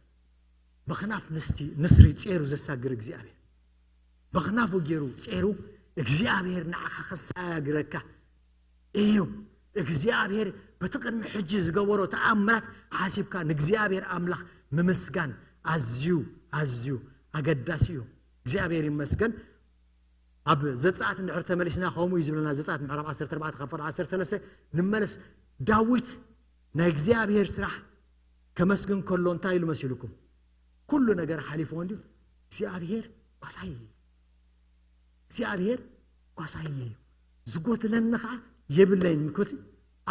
በኽናፍ ንስሪ ጼሩ ዘሳግር እግዚኣብሔር በኽናፉ ገይሩ ጼሩ እግዚኣብሔር ንዓኻ ከሳግረካ እዩ እግዚኣብሔር በቲ ቅድሚ ሕጂ ዝገበሮ ተኣምራት ሓሲብካ ንእግዚኣብሔር ኣምላኽ ምምስጋን ኣዝዩ ኣዝዩ ኣገዳሲ እዩ እግዚኣብሔር ይመስገን ኣብ ዘጻት እንድሕር ተመሊስና ከምኡ እዩ ዝብለና ዘጻት ምዕራፍ ዓሰርተ ኣርባዕተ ካብ ፈቐዶ ዓሰርተ ሰለስተ ንመለስ ዳዊት ናይ እግዚኣብሔር ስራሕ ከመስግን ከሎ እንታይ ኢሉ መሲልኩም ኩሉ ነገር ሓሊፍዎ እንድዩ እግዚኣብሔር ጓሳይ እግዚኣብሔር ጓሳይ እዩ ዝጎድለኒ ከዓ የብለይን ምክንያቱ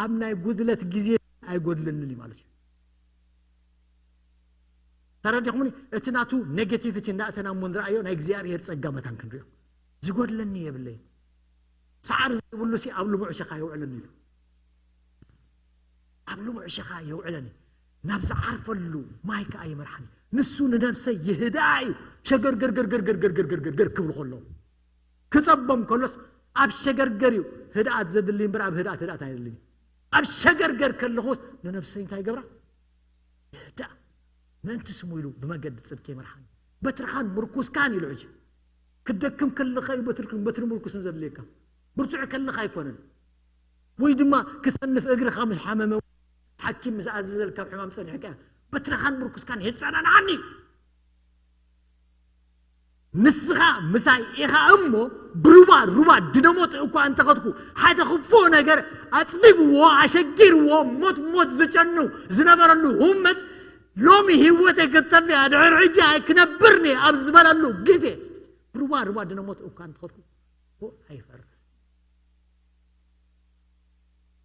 ኣብ ናይ ጉድለት ግዜ ኣይጎድለንን እዩ ማለት እዩ ተረዲኹምኒ እቲ ናቱ ኔጌቲቪቲ እንዳእተና እሞ ንረኣዮ ናይ እግዚኣብሔር ፀጋ መታን ክንሪኦ ዝጎድለኒ የብለይን ሰዓር ዘይብሉ ሲ ኣብ ልሙዕ ሸኻ የውዕለኒ ኢሉ ኣብ ልሙዕ ሸኻ የውዕለኒ ናብ ዝዓርፈሉ ማይ ከዓ ይመርሓኒ ንሱ ንነብሰይ ይህድኣ እዩ ሸገርገርገርገርገርገርገርገርገር ክብል ከሎ ክፀቦም ከሎስ ኣብ ሸገርገር እዩ ህድኣት ዘድሊ እምበር ኣብ ህድኣት ህድኣት ኣይደልን ኣብ ሸገርገር ከለኹስ ንነብሰይ እንታይ ይገብራ ይህድኣ ምእንቲ ስሙ ኢሉ ብመገዲ ፅድቂ ይመርሓኒ በትርኻን ምርኩስካን ኢሉ ሕጂ ክደክም ከለኻ እዩ በትርክን በትሪ ምርኩስን ዘድልየካ ብርቱዕ ከለኻ ኣይኮነን ወይ ድማ ክሰንፍ እግርኻ ምስ ሓመመ ሓኪም ምስ ኣዘዘልካ ሕማም ፀኒሕካ በትርኻን ምርኩስካን የፀናንዓኒ ንስኻ ምሳይ ኢኻ እሞ ብሩባ ሩባ ድነሞት እኳ እንተኸድኩ ሓደ ክፉእ ነገር ኣፅቢብዎ ኣሸጊርዎ ሞት ሞት ዝጨኑ ዝነበረሉ ህመት ሎሚ ህይወተይ ክተፍያ ድሕር ሕጂ ኣይክነብርኒ ኣብ ዝበለሉ ግዜ ብሩባ ሩባ ድነሞት እኳ እንተኸድኩ ኣይፈርሕ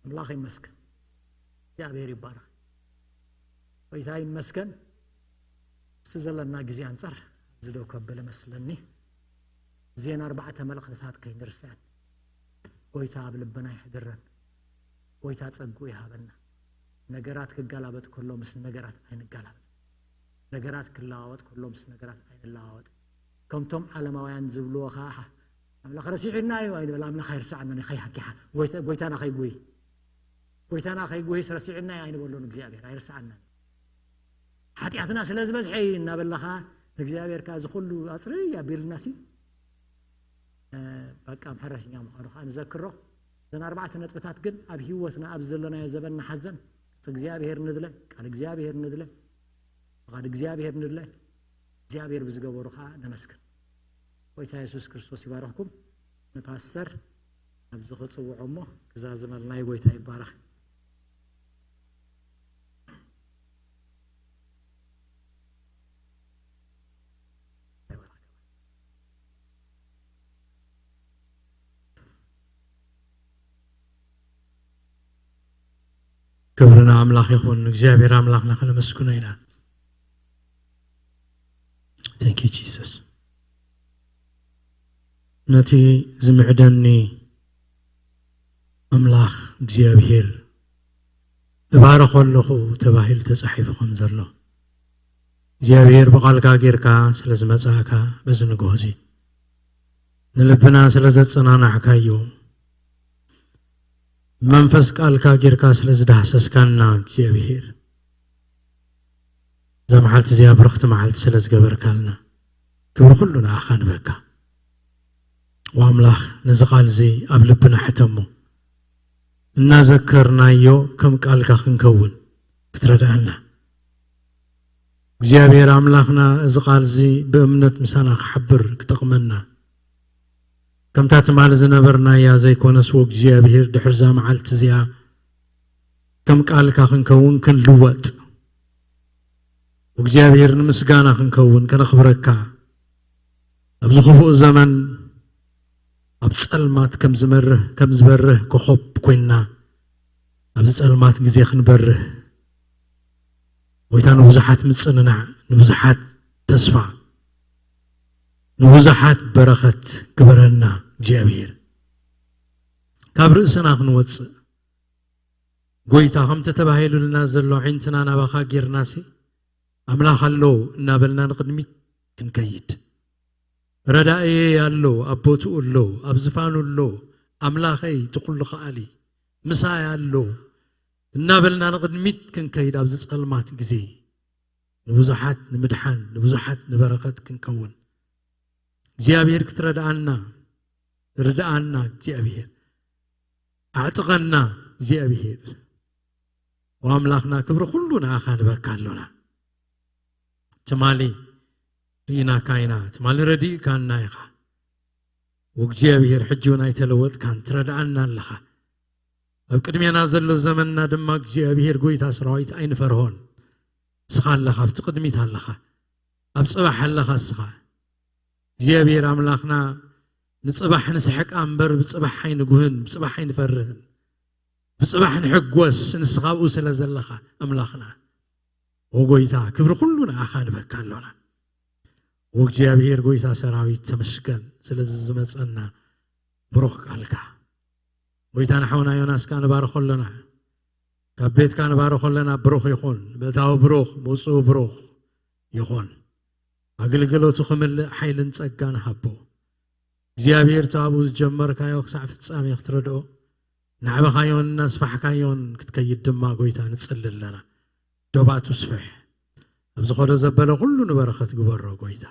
ኣምላኽ ይመስገን እግዚኣብሔር ይባረኽ ጎይታ ይመስገን እስቲ ዘለና ግዜ ኣንጻር ዝደው ከብል መስለኒ ዜና ኣርባዕተ መልእኽትታት ከይንርስዐን ጎይታ ኣብ ልብና ይሕድረን ጎይታ ጸግኡ ይሃበና ነገራት ክጋላበጥ ከሎ ምስ ነገራት ኣይንጋላበጥ ነገራት ክለዋወጥ ከሎ ምስ ነገራት ኣይንለዋወጥ ከምቶም ዓለማውያን ዝብልዎ ከዓ ኣምላኽ ረሲዑና እዩ ኣይንበል ኣምላኽ ኣይርሳዕና ንኸይሓኪሓ ጎይታና ከይጉይ ጎይታና ከይጉይስ ረሲዑና እዩ ኣይንበሎን እግዚኣብሔር ኣይርሳዓና ሓጢኣትና ስለ ዝበዝሐ እዩ እናበላ ከዓ ንእግዚኣብሔር ከዓ እዚ ኩሉ ኣፅርይ ኣቢልና ሲ በቃ ምሕረሽኛ ምዃኑ ከዓ ንዘክሮ እዘን ኣርባዕተ ነጥብታት ግን ኣብ ህይወትና ኣብ ዘለናዮ ዘበን ንሓዘን እግዚኣብሔር ንድለ ቃል እግዚኣብሔር ንድለ ፍቓድ እግዚኣብሔር ንድለ እግዚኣብሔር ብዝገበሩ ከዓ ነመስግን ጎይታ የሱስ ክርስቶስ ይባረኽኩም ንፓስተር ኣብዚ ክፅውዖ እሞ ክዛዝመልና እዩ ጎይታ ይባረኽ ክብሪ ንኣምላኽ ይኹን። እግዚኣብሔር ኣምላኽና ከነመስግኖ ኢና። Thank you Jesus። ነቲ ዝምዕደኒ ኣምላኽ እግዚኣብሔር እባርኾ ኣለኹ ተባሂሉ ተጻሒፉ ከም ዘሎ እግዚኣብሔር ብቓልካ ጌርካ ስለ ዝመጻእካ በዚ ንግሆ እዚ ንልብና ስለ ዘጸናናዕካዮ መንፈስ ቃልካ ጌርካ ስለ ዝዳህሰስካና እግዚኣብሔር እዛ መዓልቲ እዚኣ ብርኽቲ መዓልቲ ስለ ዝገበርካልና ክብሪ ኩሉ ንኣኻ ንበካ። ወኣምላኽ ነዚ ቃል እዚ ኣብ ልብና ሕተሞ እናዘከርናዮ ከም ቃልካ ክንከውን ክትረድኣና እግዚኣብሔር ኣምላኽና እዚ ቃል እዚ ብእምነት ምሳና ክሓብር ክጠቕመና ከምታ ትማሊ ዝነበርናያ ዘይኮነስ ወእግዚኣብሔር ድሕርዛ መዓልቲ እዚኣ ከም ቃልካ ክንከውን ክንልወጥ እግዚኣብሔር ንምስጋና ክንከውን ከነኽብረካ ኣብዚ ክፉእ ዘመን ኣብ ጸልማት ከም ዝመርህ ከም ዝበርህ ኮኾብ ኮይና ኣብዚ ጸልማት ግዜ ክንበርህ ጎይታ ንብዙሓት ምጽንናዕ ንብዙሓት ተስፋ ንብዙሓት በረኸት ግበረና እግዚኣብሔር ካብ ርእስና ክንወፅእ ጎይታ ከምቲ ተባሂሉልና ዘሎ ዓይንትና ናባኻ ጌርናሲ ኣምላኽ ኣሎ እናበልና ንቕድሚት ክንከይድ ረዳእየ ኣሎ ኣብ ቦትኡ ኣሎ ኣብ ዝፋኑ ኣሎ ኣምላኸይ ትኩሉ ከኣሊ ምሳይ ኣሎ እናበልና ንቕድሚት ክንከይድ ኣብዚ ጸልማት ግዜ ንብዙሓት ንምድሓን ንብዙሓት ንበረኸት ክንከውን እግዚኣብሔር ክትረድኣና ርድኣና እግዚኣብሔር ኣዕጥቀና እግዚኣብሔር ወኣምላኽና ክብሪ ኩሉ ንኣኻ ንበካ ኣሎና ትማሊ ርኢናካ ኢና ትማሊ ረዲእካና ኢኻ ወእግዚኣብሔር ሕጂ እውን ኣይተለወጥካን ትረድኣና ኣለኻ ኣብ ቅድሜና ዘሎ ዘመንና ድማ እግዚኣብሔር ጎይታ ሰራዊት ኣይንፈርሆን እስኻ ኣለኻ ኣብቲ ቅድሚት ኣለኻ ኣብ ጽባሕ ኣለኻ እስኻ እግዚኣብሔር ኣምላኽና ንጽባሕ ንስሕቃ እምበር ብጽባሕ ኣይንጉህን ብጽባሕ ኣይንፈርህን ብጽባሕ ንሕጎስ ንስኻ ኣብኡ ስለ ዘለኻ ኣምላኽና ወጎይታ ክብሪ ኩሉ ንኣኻ ንበካ ኣሎና ወእግዚኣብሔር ጎይታ ሰራዊት ተመስገን ስለዚ ዝመጸና ብሩኽ ቃልካ ጎይታ ንሓውና ዮናስካ ንባርኾ ኣለና ካብ ቤትካ ንባርኾ ኣለና ብሩኽ ይኹን ምእታዊ ብሩኽ ምውፅኡ ብሩኽ ይኹን ኣገልግሎቱ ክምልእ ሓይልን ጸጋን ሃቦ እግዚኣብሔር ተኣብኡ ዝጀመርካዮ ክሳዕ ፍጻሜ ክትረድኦ ናዕበኻዮን እናስፋሕካዮን ክትከይድ ድማ ጎይታ ንጽሊ ኣለና ዶባቱ ስፍሕ ኣብ ዝኾዶ ዘበለ ኩሉ ንበረኸት ግበሮ ጎይታ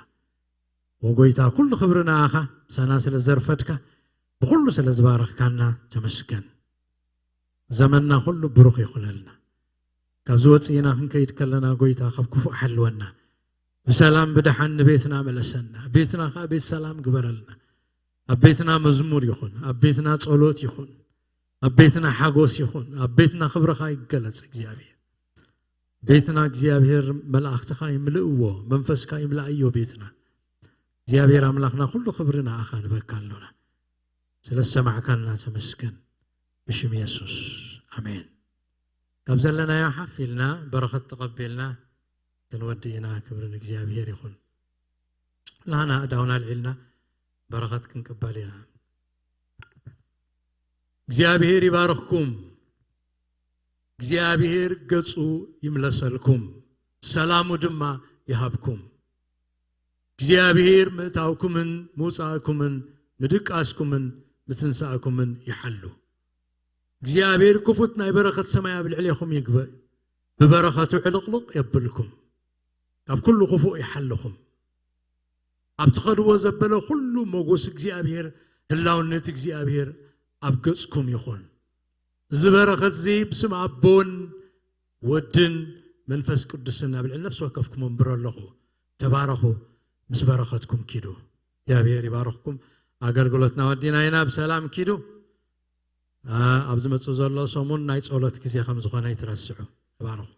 ወጎይታ ኩሉ ክብሪ ንኣኻ ምሳና ስለ ዘርፈድካ ብኩሉ ስለ ዝባረኽካና ተመስገን ዘመንና ኩሉ ብሩኽ ይኹነልና ካብዚ ወፅኢና ክንከይድ ከለና ጎይታ ካብ ክፉእ ሓልወና ብሰላም ብደሓን ንቤትና መለሰና ቤትና ከዓ ቤት ሰላም ግበረልና ኣብ ቤትና መዝሙር ይኹን ኣብ ቤትና ጸሎት ይኹን ኣብ ቤትና ሓጎስ ይኹን ኣብ ቤትና ክብርኻ ይገለጽ እግዚኣብሔር ቤትና እግዚኣብሔር መላእኽትኻ ይምልእዎ መንፈስካ ይምላእዮ ቤትና እግዚኣብሔር ኣምላኽና ኩሉ ክብሪ ንኣኻ ንበካ ኣሎና ስለ ዝሰማዕካና ተመስገን ብሽም የሱስ ኣሜን ካብ ዘለናዮ ሓፍ ኢልና በረኸት ተቐቢልና ክንወዲ ኢና ክብሪ ንእግዚኣብሔር ይኹን ናና እዳውና ኣልዒልና በረኸት ክንቅበል ኢና እግዚኣብሔር ይባርኽኩም እግዚኣብሔር ገጹ ይምለሰልኩም ሰላሙ ድማ ይሃብኩም እግዚኣብሔር ምእታውኩምን ምውፃእኩምን ምድቃስኩምን ምትንሳእኩምን ይሓሉ እግዚኣብሔር ክፉት ናይ በረኸት ሰማይ ኣብ ልዕሌኹም ይግበእ ብበረኸቱ ዕልቕልቕ የብልኩም ካብ ኩሉ ክፉእ ይሓልኹም ኣብ ትኸድዎ ዘበለ ኩሉ ሞጎስ እግዚኣብሔር ህላውነት እግዚኣብሔር ኣብ ገጽኩም ይኹን እዚ በረኸት እዚ ብስም ኣቦን ወድን መንፈስ ቅዱስን ኣብ ልዕሊ ነፍሲ ወከፍኩም ኣንብሮ ኣለኹ ተባረኹ ምስ በረኸትኩም ኪዱ እግዚኣብሔር ይባረኽኩም ኣገልግሎትና ወዲና ኢና ብሰላም ኪዱ ኣብ ዝመፅእ ዘሎ ሰሙን ናይ ጸሎት ግዜ ከም ዝኾነ ይትረስዑ ተባረኹ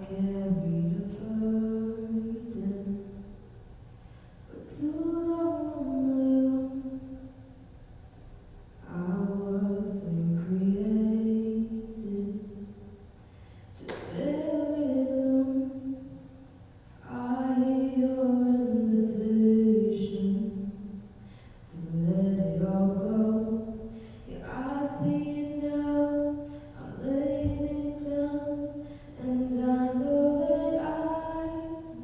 carried a burden for too long on my own. I wasn't created to bear it alone. I hear your invitation to let it all go. Yeah, I see it now. I'm laying it down, and I know that I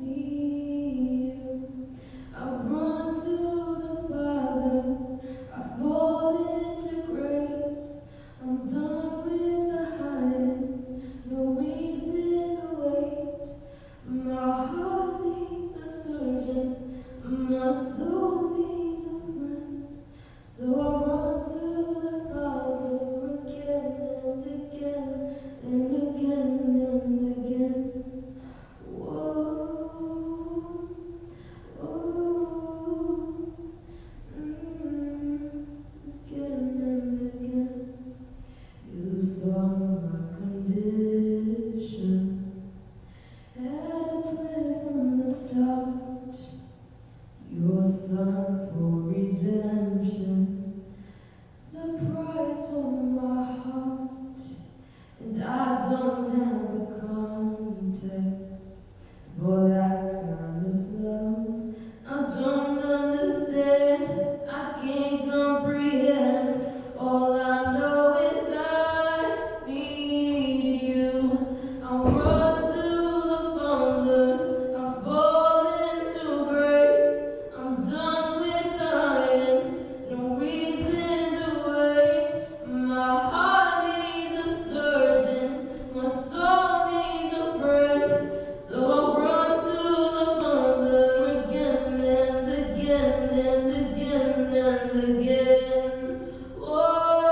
need you. I run to the Father. I fall into grace. I'm done with the hiding. No reason to wait. My heart needs a surgeon, my soul needs a friend. So I run to the Father again and again and again and again. Whoa, whoa, mm, again and again. You saw my condition. Had a plan from the start. Your son for redemption. The price for my heart. And I don't have a context for that kind of love. I don't understand. I can't comprehend. All I know is I need you. I run to the Father. I fall into grace. I'm done with the hiding. No reason to wait. My heart needs a surgeon. My soul needs a friend. So I run to the Father again and again and again and again. Whoa,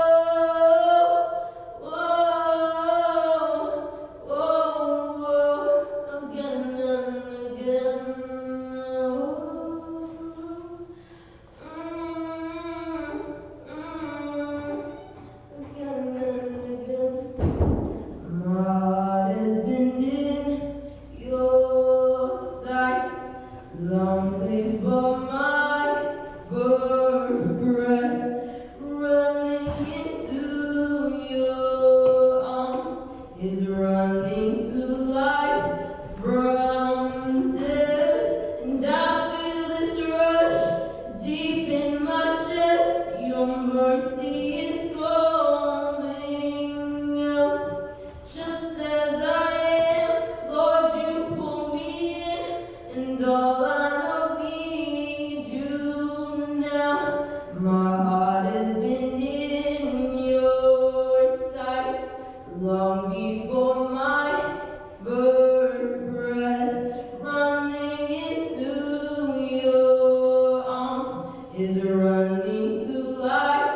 whoa, whoa, whoa, again and again. Mm, mm, again and again. My heart has been in your sights long before my first breath. Running into your arms is running to life from death. And I feel this rush deep in my chest. Your mercy is calling out. Just as I am, Lord, you pull me in, and all I know need you now. My heart has been in your sights long before my first breath. Running into your arms is running to life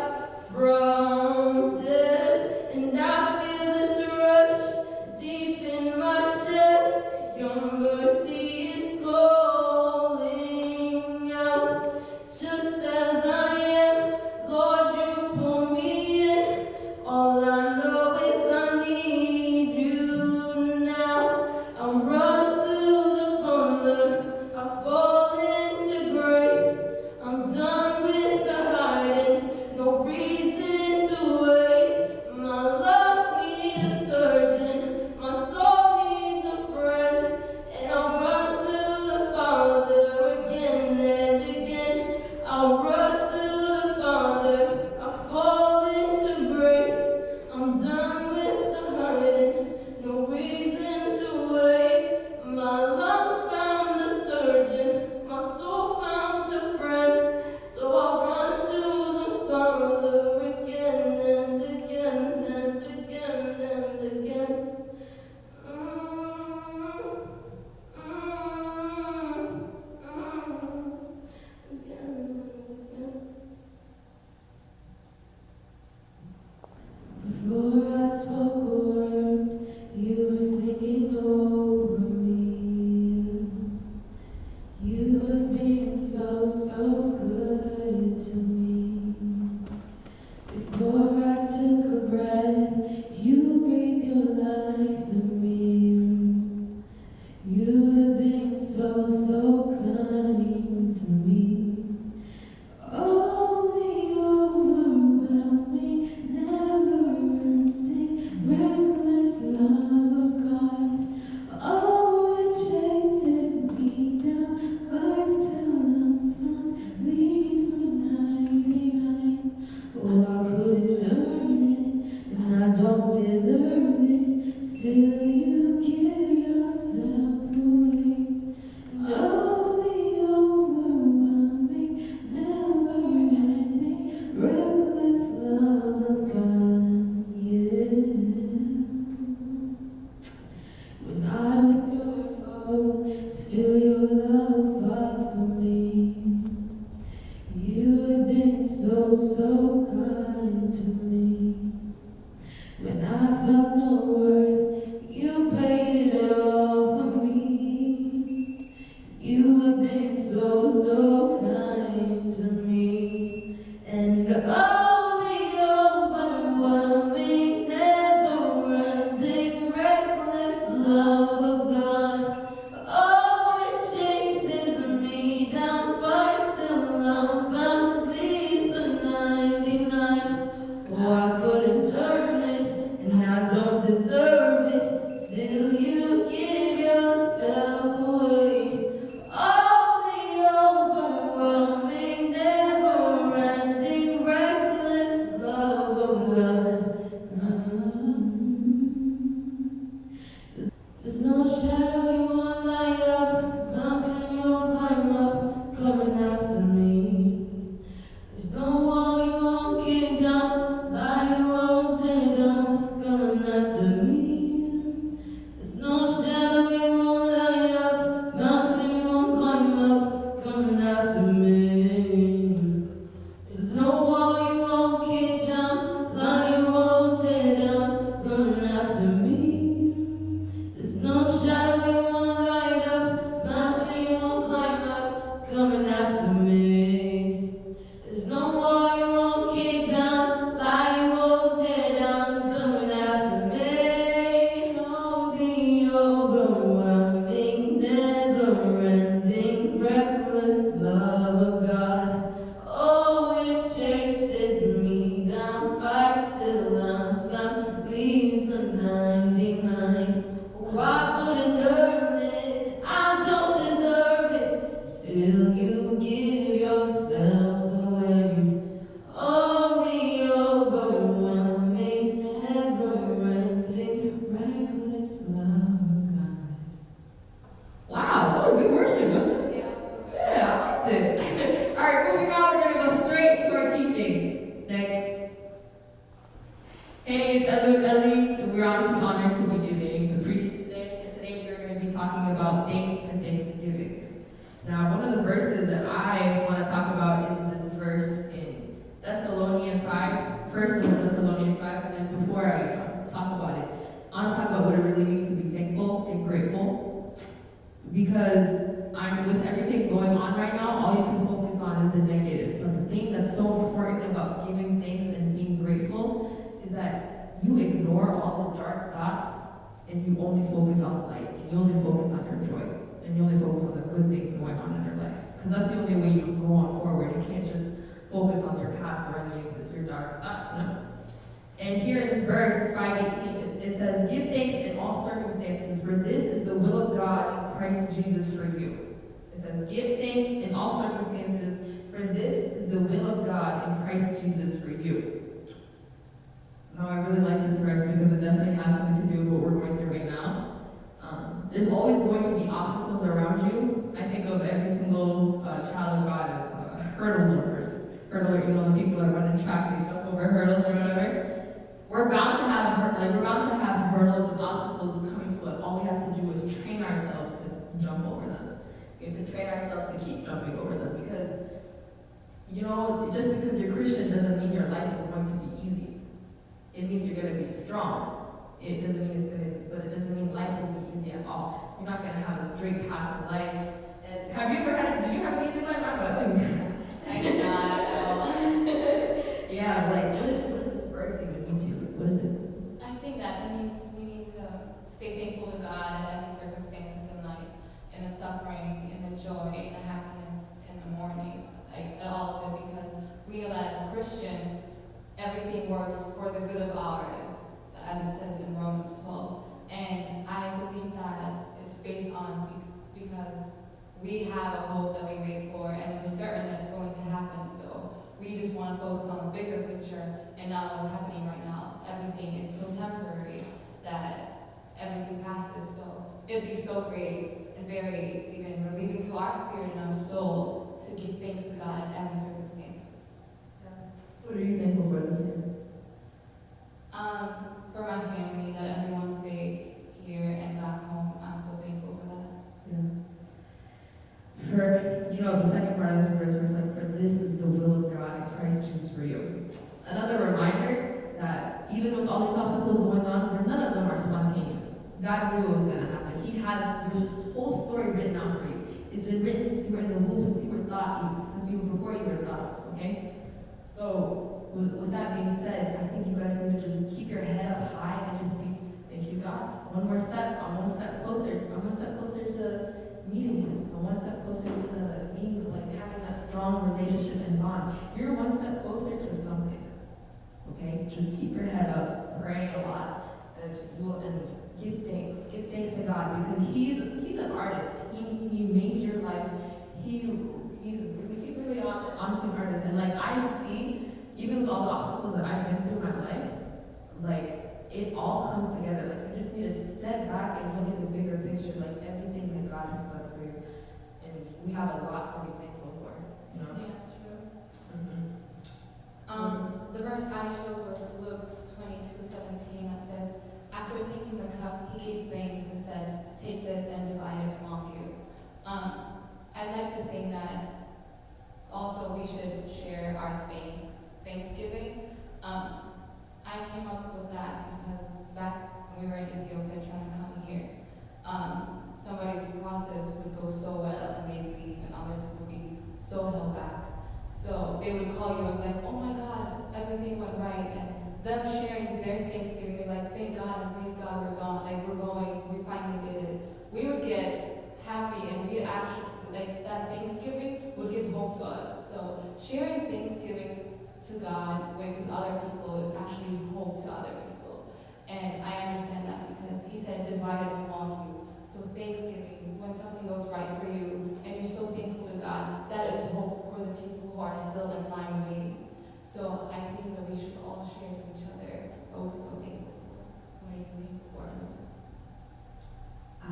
from death, and I feel this rush deep in my chest. Your mercy is calling out. Just as I am, Lord, you pull me in. All I know is I need you now. I run to the Father. I fall into grace. I'm done with the hiding. No reason to wait. My lungs need a surgeon. My soul needs a friend. And I No shadow you won't light up, mountain you won't climb up, coming after me. There's no wall you won't kick down, lie you won't tear down, coming after me. There's no shadow you won't light up, mountain you won't climb up, coming after me. There's no wall you won't kick down, lie you won't tear down, coming after me. There's no shadow you won't light up, mountain you won't climb up, coming after me. There's no wall you won't kick down, lie you won't tear down, coming after me. Oh, the overwhelming, never-ending, reckless love of God. Oh, it chases me down, fights till I'm found, leaves the ninety-nine. Oh, I couldn't earn it, I don't deserve it, still you give yourself away. Oh, the overwhelming, never-ending, reckless love of God. Wow, that was good worship, wasn't it? Yeah, I liked it. All right, moving on, we're gonna go straight to our teaching. Next. Hey, it's Elu Eli, and we're honestly honored to be giving the preaching today. And today we're gonna be talking about thanks and thanksgiving. Now, one of the verses that I wanna talk about is this verse in Thessalonians five, First Thessalonians five, and before I uh, talk about it, I wanna talk about what it really means to be thankful and grateful. Because I'm, with everything going on right now, all you can focus on is the negative. But the thing that's so important about giving thanks and being grateful is that you ignore all the dark thoughts and you only focus on the light, and you only focus on your joy, and you only focus on the good things going on in your life. Because that's the only way you can go on forward. You can't just focus on your past or any of your dark thoughts, you know? And here in this verse, five eighteen, it it says, "Give thanks in all circumstances, for this is the will of God in Christ Jesus for you." It says, "Give thanks in all circumstances, for this is the will of God in Christ Jesus for you." Now, I really like this verse because it definitely has something to do with what we're going through right now. Um, there's always going to be obstacles around you. I think of every single uh, child of God as uh, hurdle jumpers. Hurdler, you know, the people that run in track, they jump over hurdles or whatever. We're bound to have hur- like we're bound to have hurdles and obstacles coming to us. All we have to do is train ourselves to jump over them. We have to train ourselves to keep jumping over them because, you know, just because you're Christian doesn't mean your life is going to be easy. It means you're going to be strong. It doesn't mean it's going to, but it doesn't mean life will be easy at all. You're not going to have a straight path in life. And have you ever had? A, did you have an easy life? I don't know. I did not at all. Yeah, like what is what is this verse even mean to you? Like, what is it? I think that it means we need to stay thankful to God in any circumstances in life, in the suffering, in the joy, in the happiness, in the mourning, like at all of it, because we know that as Christians, everything works for the good of ours, as it says in Romans twelve. And I believe that it's based on be- because we have a hope that we wait for, and we're certain that it's going to happen. So we just want to focus on the bigger picture and not what's happening right now. Everything is so temporary that everything passes. So it'd be so great and very even relieving to our spirit and our soul to give thanks to God in every circumstances. Yeah. What are you thankful for this year? Um, for my family, that everyone's safe here and back home. I'm so thankful for that. Yeah. For, you know, the second part of this verse was like, "For this is the will of God in Christ Jesus for you." Another reminder that even with all these obstacles going on, there- none of them are spontaneous. God knew what was going to happen. He has your s- whole story written out for you. It's been written since you were in the womb, since you were thought, since you were before you were thought of. Okay. So, with, with that being said, I think you guys need to just keep your head up high and just be, "Thank you, God. One more step. I'm one step closer. I'm one step closer to meeting you. I'm one step closer to being like having that strong relationship and bond." You're one step closer to something. Okay? Just keep your head up, pray a lot, and you will and give thanks. Give thanks to God because He's He's an artist. He He made your life. He He's really He's really hon- honestly an artist. And like I see, even with all the obstacles that I've been through in my life, like it all comes together. Like you just need to step back and look at the bigger We have a lot to be thankful for, you know? Yeah, true. Mhm. Um, the verse I chose was Luke twenty-two seventeen that says, "After taking the cup, he gave thanks and said, 'Take this and divide it among you.'" Um, I'd like to think that also we should share our thank Thanksgiving. Um, I came up with that because back when we were in Ethiopia trying to come here, um, somebody's process would go so well and they'd leave, and others would be so held back. So they would call you and be like, "Oh my God, everything went right," and them sharing their Thanksgiving, they're like, "Thank God and praise God, we're gone, like, we're going, we finally did it." We would get happy, and we actually, like, that Thanksgiving would give hope to us. So sharing Thanksgiving to, to God with other people is actually hope to other people. And I understand that because he said, "Divide it among you." So Thanksgiving, when something goes right for you and you're so thankful to God, that is hope for the people who are still in line waiting. So I think that we should all share with each other what we're so thankful for. What are you thankful for? I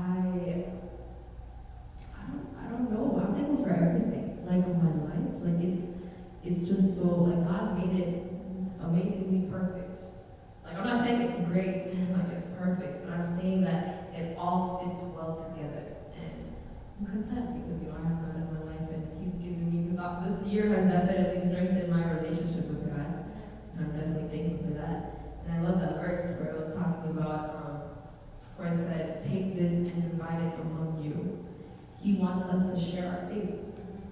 I don't I don't know. I'm thankful for everything. Like my life, like it's it's just so like God made it amazingly perfect. Like I'm not saying it's great, like it's perfect, but I'm saying that it all fits well together. And I'm content because you know I have God in my life, and He's given me this. This year has definitely strengthened my relationship with God, and I'm definitely thankful for that. And I love that verse where it was talking about um, where it said, "Take this and divide it among you." He wants us to share our faith.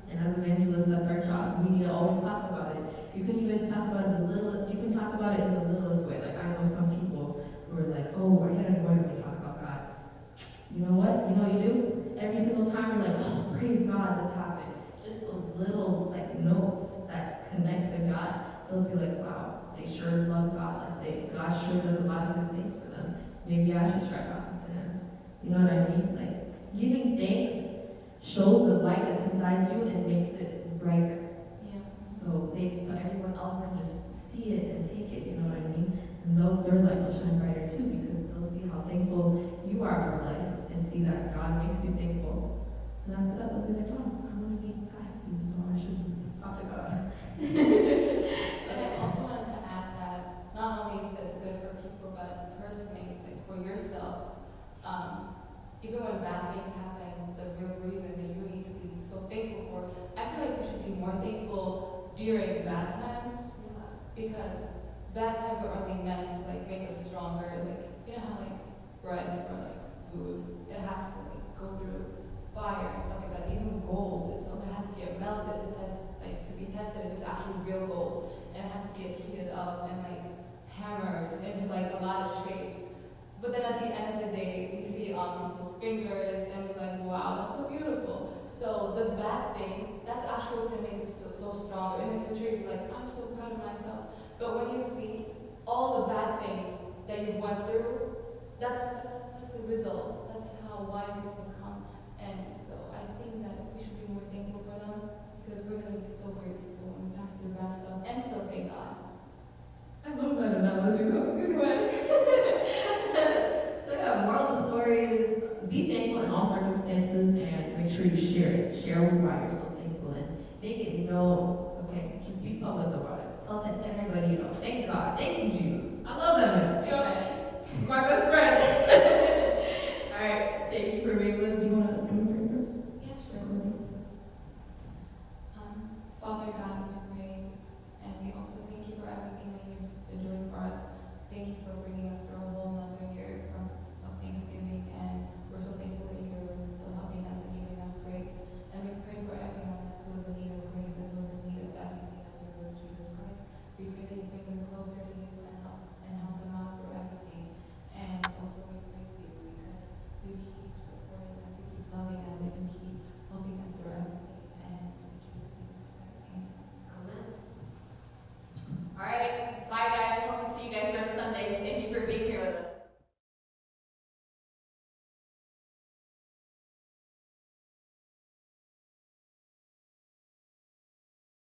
And as evangelists, that's our job. We need to always talk about it. You can even talk about it in the little. You can talk about it in the littlest way. Like I know some people who are like, "Oh, I get annoyed when we talk about God." You know what? You know what you do? Every single time you're like, "Oh, praise God, this happened." Just those little like notes that connect to God. They'll be like, "Wow, they sure love God. Like they, God sure does a lot of good things for them. Maybe I should start talking to Him." You know what I mean? Like giving thanks shows the light that's inside you and makes it brighter. Yeah. So they, so everyone else can just see it and take it. You know what I mean? And they'll, their light will shine brighter too because they'll see how thankful you are for life and see that God makes you thankful. And after that, they'll be like, "Oh, I want to be happy, so I should talk to God." And I also wanted to add that not only is it good for people, but personally, like for yourself, um, even when bad things happen, the real reason that you need to be so thankful for, I feel like we should be more thankful during bad times because bad times are only meant to like make us stronger. Like you know how like bread or like food, it has to like go through fire and stuff like that. Even gold itself, it has to get melted to test, like to be tested if it's actually real gold. And it has to get heated up and like hammered into like a lot of shapes. But then at the end of the day, we see it on people's fingers and we're like, "Wow, that's so beautiful." So the bad thing, that's actually what's gonna make us so, so strong. In the future, you'll be like, "I'm so proud of myself." But when you see all the bad things that you've went through, that's that's that's the result. That's how wise you become. And so I think that we should be more thankful for them because we're gonna be so great people when we pass through bad stuff and still thank God. I love that analogy. That was a good one. So yeah, moral of the story is be thankful in all circumstances and make sure you share it. Share why you're so thankful and make it known. Okay, just be public about it. Tell it to everybody you know. Thank God. Thank you, Jesus. I love that man. You know, my best friend. All right. Thank you for being with me.